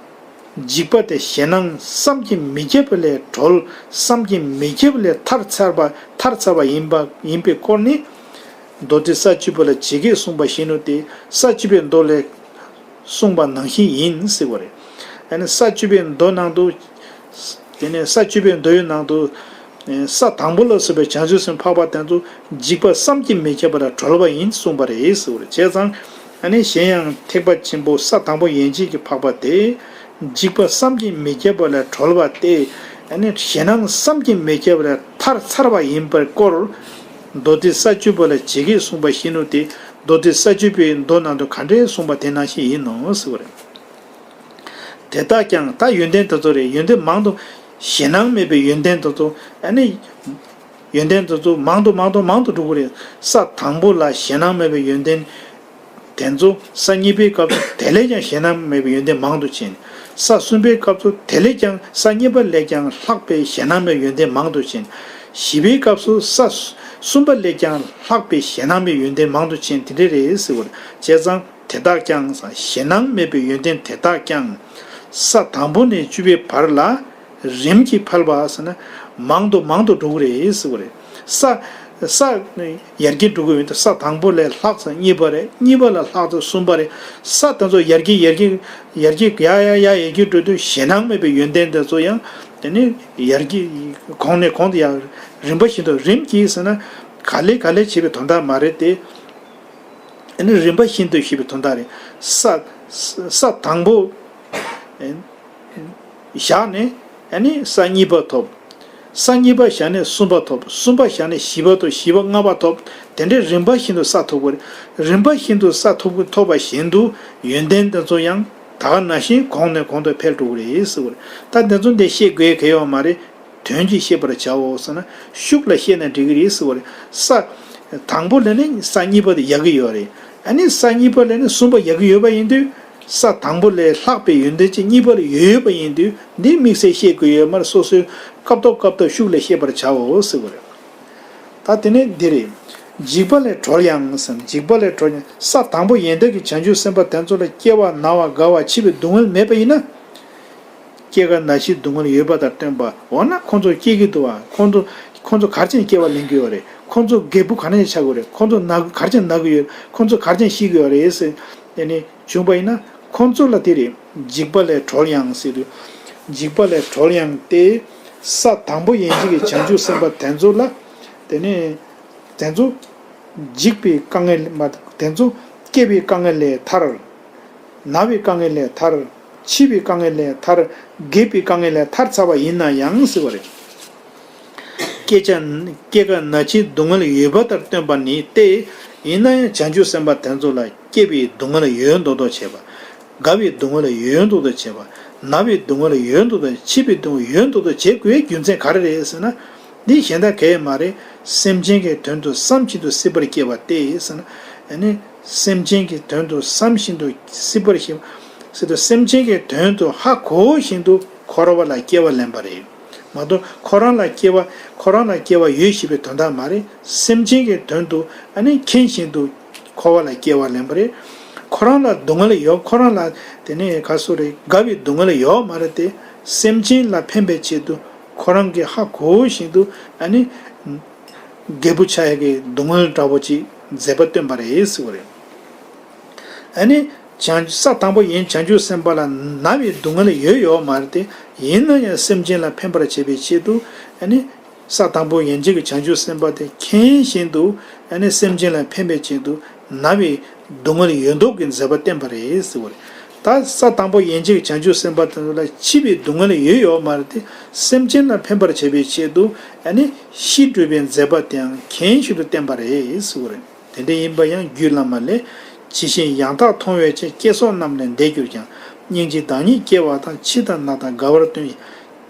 འཇིགས་པ་དེ་ཞེད་སྣང་བསམ་གྱིས་མི་ཁྱབ་པ་ལས་གྲོལ། བསམ་གྱིས་མི་ཁྱབ་པ་ལས་ཐར་ཚར་བ། ཐར་ཚར་བ་ཡིན་པ་ཡིན་པའི་སྐོར་ནི། མདོ་སྡེ་ས་བཅུ་པ་ལ་ཇི་སྐད་གསུངས་པ་བཞིན་ནོ། དེ་ས་བཅུ་པའི་མདོ་ལས་གསུངས་པ་ནང་བཞིན་ཡིན་ཟེར་བ་རེད། ཨ་ནི་ས་བཅུ་པའི་མདོ་ནང་དུ། དེ་ནས་ས་བཅུ་པའི་མདོའི་ནང་དུ། ས་དང་པོ་ལ་སོགས་པའི་བྱང་ཆུབ་སེམས་འཕགས་པ་དེ་ཚོ་འཇིགས་པ་བསམ་གྱིས་མི་ཁྱབ་པ་ལས་གྲོལ་བ་ཡིན་གསུངས་པ་རེད་ཟེར་བ་རེད། བྱས་ཙང་ཨ་ནི་གཞན་ཡང་ཐེག་པ་ཆེན་པོ་ས་དང་པོ་ཡན་ཆད་ཀྱི་འཕགས་པ་དེ། འཇིགས་པ་བསམ་གྱིས་མི་ཁྱབ་པ་ལས་གྲོལ་བ་སྟེ། ཨ་ནི་ཞེད་སྣང་བསམ་གྱིས་མི་ཁྱབ་པ་ལས་ཐར་ཚར་བ་ཡིན་པའི་སྐོར། མདོ་སྡེ་ས་བཅུ་པ་ལ་ཇི་སྐད་གསུངས་པ་བཞིན་ནོ། དེ་མདོ་སྡེ་ས་བཅུ་པའི་མདོ་ནང་དུ་ག་འདྲས་གསུངས་པ་དེ་ནང་བཞིན་ཡིན་ནོ་ཟེར་བ་རེད། དེ་དག་ཀྱང་། ད་ཡོན་ཏན་དེ་ཚོ་རེད། ཡོན་ཏན་མང་དུ། ཞེད་སྣང་མེད་པའི་ཡོན་ཏན་དེ་ཚོ། ཨ་ནི། ཡོན་ཏན་དེ་ཚོ་མང་དུ་མང་དུ་མང་དུ་འགྲོ་གི་རེད། ས་དང་པོ་ལ་ཞེད་སྣང་མེད་པའི་ཡོན་ཏན་དེ་ཚོ། ས་གཉིས་པའི་སྐབས་སུ་དེ་ལས་ཀྱང་ཞེད་སྣང་མེད་པའི་ཡོན་ཏན་མང་དུ་ཕྱིན། ས་གསུམ་པའི་སྐབས་སུ་དེ་ལས་ཀྱང་། ས་གཉིས་པ་ལས་ཀྱང་ལྷག་པའི་ཞེད་སྣང་མེད་ཡོན་ཏན་མང་དུ་ཕྱིན། བཞི་པའི་སྐབས་སུ་ས་གསུམ་པ་ལས་ཀྱང་ལྷག་པའི་ཞེད་སྣང་མེད་ཡོན་ཏན་མང་དུ་ཕྱིན། དེ་འདྲ་རེད་ཟེར་བ་རེད། བྱས་ཙང་། དེ་དག་ཀྱང་། ཞེད་སྣང་མེད་པའི་ཡོན་ཏན་དེ་དག་ཀྱང་། ས་དང་པོ་ནས་བཅུ་པའི་བར་ལ་རིམ་གྱིས་འཕེལ་བ་ཟེར་ན། མང་དུ་མང་དུ་འགྲོ་གི་རེད་ཟེར་བ་རེད། ས། ས་ནི་ཡར་རྒྱས་འགྲོ་གི་ཡོད་དུས་ས་དང་པོ་ལས་ལྷག་ཙམ་གཉིས་པ་རེད། གཉིས་པ་ལ་ལྷག་ཙམ་གསུམ་པ་རེད། ས་དེ་ཚོ་ཡར་རྒྱས་ཡར་རྒྱས་ཡར་རྒྱས་ཡར་ཡར་ཡར་ཡར་རྒྱས་འགྲོ་དུས་ཞེད་སྣང་མེད་པའི་ཡོན་ཏན་དེ་ཚོ་ཡང་དེ་ནི་ཡར་རྒྱས་གོང་ནས་གོང་དུ་ཡར་རིམ་པ་བཞིན་དུ། རིམ་གྱིས་ཟེར་ན་ག་ལེ་ག་ལེ་བྱེད་པའི་དོན་དག་མ་རེད་དེ། ཨ་ནི་རིམ་པ་བཞིན་དུ་ཞེས་པའི་དོན་དག་རེད། ས། ས་དང་པོ་བཞག་ནས་ཨ་ནི་ས་གཉིས་པ་ཐོབ། ས་གཉིས་པ་བཞག་ནས་གསུམ་པ་ཐོབ། གསུམ་པ་བཞག་ནས་བཞི་པ་ཐོབ། བཞི་པ་ལྔ་པ་ཐོབ། དེ་འདྲའི་རིམ་པ་བཞིན་དུ་ས་ཐོབ་དགོས་རེད། རིམ་པ་བཞིན་དུ་ས་ཐོབ་ཐོབ་པ་བཞིན་དུ་ཡོན་ཏན་དེ་ཚོ་ཡང་ད་ག་ནང་བཞིན་གོང་ནས་གོང་དུ་འཕེལ་འགྲོ་གི་རེད་ཟེར་བ་རེད། ད་དེ་ཚོ་འདི་བཤད་དགོས་གལ་ཡོད་མ་རེད། དོན་གྱིས་ཤེས་པར་བྱའོ་ཟེར་ན་ཤུགས་ལ་བཤད་ན་འགྲིག་གི་རེད་ཟེར་བ་རེད། ས་དང་པོ་ལ་ནི་ས་གཉིས་པ་དེ་ཡག་གི་ཡོད་རེད། ཨ་ནི་ས་གཉིས་པ་ལ་ནི་གསུམ་པ་ཡག་གི་ཡོད་པ་ཡིན་དུས་ས་དང་པོ་ལས་ལྷག་པའི་ཡོན་ཏན་ཅིག་གཉིས་པ་ལ་ཡོད་ཡོད་པ་ཡིན་དུས་འདི་དམིགས་བསལ་བཤད་དགོས་ཡོད་མ་རེད། སོ་སོའི་སྐབས་ཐོག་སྐབས་ཐོག་ཤུགས་ལ་བཤད་པར་བྱའོ་ཟེར་བ་རེད། ད་དེ་ནས་འདི་རེད། འཇིགས་པ་ལས་གྲོལ་ཡང་ཟེར། འཇིགས་པ་ལས་གྲོལ་ཡང་། ས་དང་པོ་ཡན་ལག་གི་བྱང་ཆུབ་སེམས་དཔའ་དེ་ཚོ་ལ་སྐྱེ་བ་ན་བ་རྒ་བ་འཆི་བའི་སྡུག་བསྔལ་མེད་པ་ཡིན་ན། སྐྱེ་རྒ་ན་འཆིའི་སྡུག་བསྔལ་ཡོད་པ་དང་སྟོན་པ། འོ་ན་ཁོང་ཚོ་སྐྱེ་གི་འདུག་བ། ཁོང་ཚོ་ཁོང་ཚོ་ག་རེ་བྱས་ནས་སྐྱེ་བ་ལེན་གི་ཡོད་རེད། ཁོང་ཚོ་རྒད་པོ་ག་ནས་ཆགས་ཀྱི་ཡོད་རེད། ཁོང་ཚོ་ན་ག་རེ་བྱས་ནས་ན་གི་ཡོད། ཁོང་ཚོ་ག་རེ་བྱས་ནས་ཤི་གི་ཡོད་རེད་ཟེར་ནས་བྱུང་བ་ཡིན་ན། ཁོང་ཚོ་ལ་དེ་རེད། འཇིགས་པ་ལས་གྲོལ་ཡང་ཟེར་དུས། འཇིགས་པ་ལས་གྲོལ་ཡང་སྟེ། ས་དང་པོ་ཡན་ཆད་ཀྱི་བྱང་ཆུབ་སེམས་དཔའ་དེ་ཚོ་ལ། དེ་ནས་དེ་ཚོ་འཇིགས་པའི་དཀའ་ངལ་མ། དེ་ཚོ་སྐྱེ་བའི་དཀའ་ངལ་ལས་ཐར། ན་བའི་དཀའ་ངལ་ལས་ཐར། འཆི་བའི་དཀའ་ངལ་ལས་ཐར། རྒས་པའི་དཀའ་ངལ་ལས་ཐར་ཚར་བ་ཡིན་ན་ཡང་ཟེར་བ་རེད། སྐྱེ་ཆ། སྐྱེ་རྒ་ན་འཆིའི་སྡུག་བསྔལ་ཡོད་པ་ལྟར་སྟོན་པ་ནི་སྟེ། ཡིན་ན་ཡང་བྱང་ཆུབ་སེམས་དཔའ་དེ་ཚོ་ལ་སྐྱེ་བའི་སྡུག་བསྔལ་ཡོད་མདོག་མདོག་བྱེད་པ། རྒ་བའི་སྡུག་བསྔལ་ཡོད་མདོག་མདོག་བྱེད་པ། ན་བའི་སྡུག་བསྔལ་ཡོད་མདོག་མདོག། འཆི་བའི་སྡུག་བསྔལ་ཡོད་མདོག་མདོག་བྱེད་དགོས་རྒྱུ་མཚན་ག་རེ་རེད་ཟེར་ན། འདི་གཞན་དག་གས་མ་རེད། སེམས་ཅན་གྱི་དོན་དུ་བསམ་བཞིན་དུ་སྲིད་པར་སྐྱེ་བ་སྟེ་ཟེར་ན། ཨ་ནི་སེམས་ཅན་གྱི་དོན་དུ་བསམ་བཞིན་དུ་སྲིད་པར་སྐྱེ་བ་ཟེར་དུས། སེམས་ཅན་གྱི་དོན་དུ་ཧ་གོ་བཞིན་དུ་འཁོར་བ་ལ་སྐྱེ་བ་ལེན་པ་རེད། མ་གཏོགས་ཁོ་རང་ལ་སྐྱེ་བ། ཁོ་རང་ལ་སྐྱེ་བ་ཡོད་ཞེས་པའི་དོན་དག་མ་རེད། སེམས་ཅན་གྱི་དོན་དུ་ཨ་ནི་མཁྱེན་བཞིན་དུ་འཁོར་བ་ལ་སྐྱེ་བ་ལེན་པ་རེད། ཁོ་རང་ལ་སྡུག་བསྔལ་ཡོད། ཁོ་རང་ལ་དེ་ནས་ག་སུ་རེད། རྒ་བའི་སྡུག་བསྔལ་ཡོད་མ་རེད་དེ། སེམས་ཅན་ལ་ཕན་པའི་ཆེད་དུ་ཁོ་རང་གིས་ཧ་གོ་བཞིན་དུ་ཨ་ནི་རྒད་པོ་ཆགས་ཡག་གི་སྡུག་བསྔལ་འདྲ་པོ་ཅིག་ མཛད་པ་སྟོན་པ་རེད་ཟེར་བ་རེད། ཨ་ནི། བྱང་ས་དང་པོ་ཡན་བྱང་ཆུབ་སེམས་དཔའ་ལ་ན་བའི་སྡུག་བསྔལ་ཡོད་ཡོད་མ་རེད་དེ། ཡིན་ན་ཡང་སེམས་ཅན་ལ་ཕན་པར་བྱེད་པའི་ཆེད་དུ། ཨ་ནི། ས་དང་པོ་ཡན་ཆད་ཀྱི་བྱང་ཆུབ་སེམས་དཔའ་དེ་མཁྱེན་བཞིན་དུ། ཨ་ནི་སེམས་ཅན་ལ་ཕན་པའི་ཆེད་དུ་ན་བའི་སྡུག་བསྔལ་ཡོད་མདོག་གི་མཛད་པ་བསྟན་པ་རེད་ཟེར་བ་རེད། ད་ས་དང་པོ་ཡན་ཆད་ཀྱི་བྱང་ཆུབ་སེམས་དཔའ་དེ་ཚོ་ལ་འཆི་བའི་སྡུག་བསྔལ་ཡོད་ཡོད་མ་རེད་དེ། སེམས་ཅན་ལ་ཕན་པར་བྱེད་པའི་ཆེད་དུ། ཨ་ནི་ཤི་འགྲོ་བའི་མཛད་པ་དེའང་མཁྱེན་བཞིན་དུ་བསྟན་པ་རེད་ཟེར་བ་རེད། དེ་འདྲ་ཡིན་པ་ཡང་རྒྱུད་བླ་མ་ལས། ཇི་བཞིན་ཡང་དག་མཐོང་བའི་ཕྱིར། སྐྱེ་སོགས་རྣམས་ལས་འདས་གྱུར་ཀྱང་། སྙིང་རྗེ་བདག་ཉིད་སྐྱེ་བ་དང་། འཆི་དང་ན་དང་རྒ་བར་སྟོན།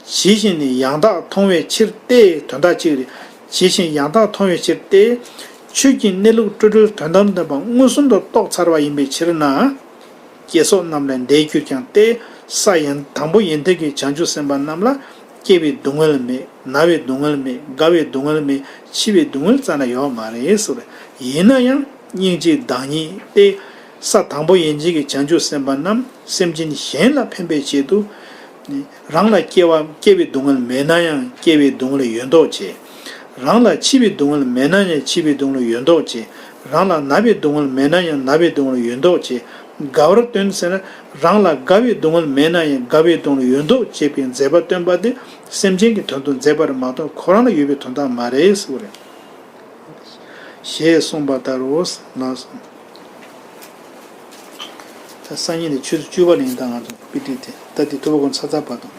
ཇི་བཞིན་ནི་ཡང་དག་མཐོང་བའི་ཕྱིར་ཏེ། དོན་དག་གཅིག་རེད། ཇི་བཞིན་ཡང་དག་མཐོང་བའི་ཕྱིར་ཏེ། ཆོས་ཀྱི་གནས་ལུགས་སྤྲོས་བྲལ་དོན་དམ་བདེན་པ་མངོན་སུམ་དུ་རྟོགས་ཚར་བ་ཡིན་པའི་ཕྱིར་ན། སྐྱེ་སོགས་རྣམས་ལས་འདས་གྱུར་ཀྱང་སྟེ། ས་ཡན་དང་པོ་ཡན་ཐོབ་ཀྱི་བྱང་ཆུབ་སེམས་དཔའ་རྣམས་ལ་སྐྱེ་བའི་སྡུག་བསྔལ་མེད། ན་བའི་སྡུག་བསྔལ་མེད། རྒ་བའི་སྡུག་བསྔལ་མེད། འཆི་བའི་སྡུག་བསྔལ་རྩ་ནས་ཡོད་མ་རེད་ཟེར། ཡིན་ན་ཡང་སྙིང་རྗེ་བདག་ཉིད་སྟེ། ས་དང་པོ་ཡན་ཆད་ཀྱི་བྱང་ཆུབ་སེམས་དཔའ་རྣམས་སེམས་ཅན་གཞན་ལ་ཕན་པའི་ཆེད་དུ། རང་ལ་སྐྱེ་བ་སྐྱེ་བའི་སྡུག་བསྔལ་མེད་ན་ཡང་སྐྱེ་བའི་སྡུག་བསྔལ་ཡོད་མདོག་བྱེད། རང་ལ་འཆི་བའི་སྡུག་བསྔལ་མེད་ན་ཡང་འཆི་བའི་སྡུག་བསྔལ་ཡོད་མདོག་བྱེད། རང་ལ་ན་བའི་སྡུག་བསྔལ་མེད་ན་ཡང་ན་བའི་སྡུག་བསྔལ་ཡོད་མདོག་བྱེད། རྒ་བར་སྟོན་ཟེར་ན། རང་ལ་རྒ་བའི་སྡུག་བསྔལ་མེད་ན་ཡང་རྒ་བའི་སྡུག་བསྔལ་ཡོད་མདོག་བྱེད་པའི་མཛད་པ་སྟོན་པ་དེ་སེམས་ཅན་གྱི་དོན་དུ་མཛད་པ་རེད་མ་གཏོགས་ཁོ་རང་ལ་ཡོད་པའི་དོན་དག་མ་རེད་ཟེར་བ་རེད། ཞེས་གསུངས་པ་ལྟར་རོ། ལགས་སོ། ད་སང་ཉིན་ནས་ཆུ་ཚོད་བཅུ་པ་ལ་ཡིན། ད་ང་ཚོ་པི་ཏི་དེ་ད་དེ་ཐུབ་པ་ཀུན་ཚ་ཚ་བར་དུ།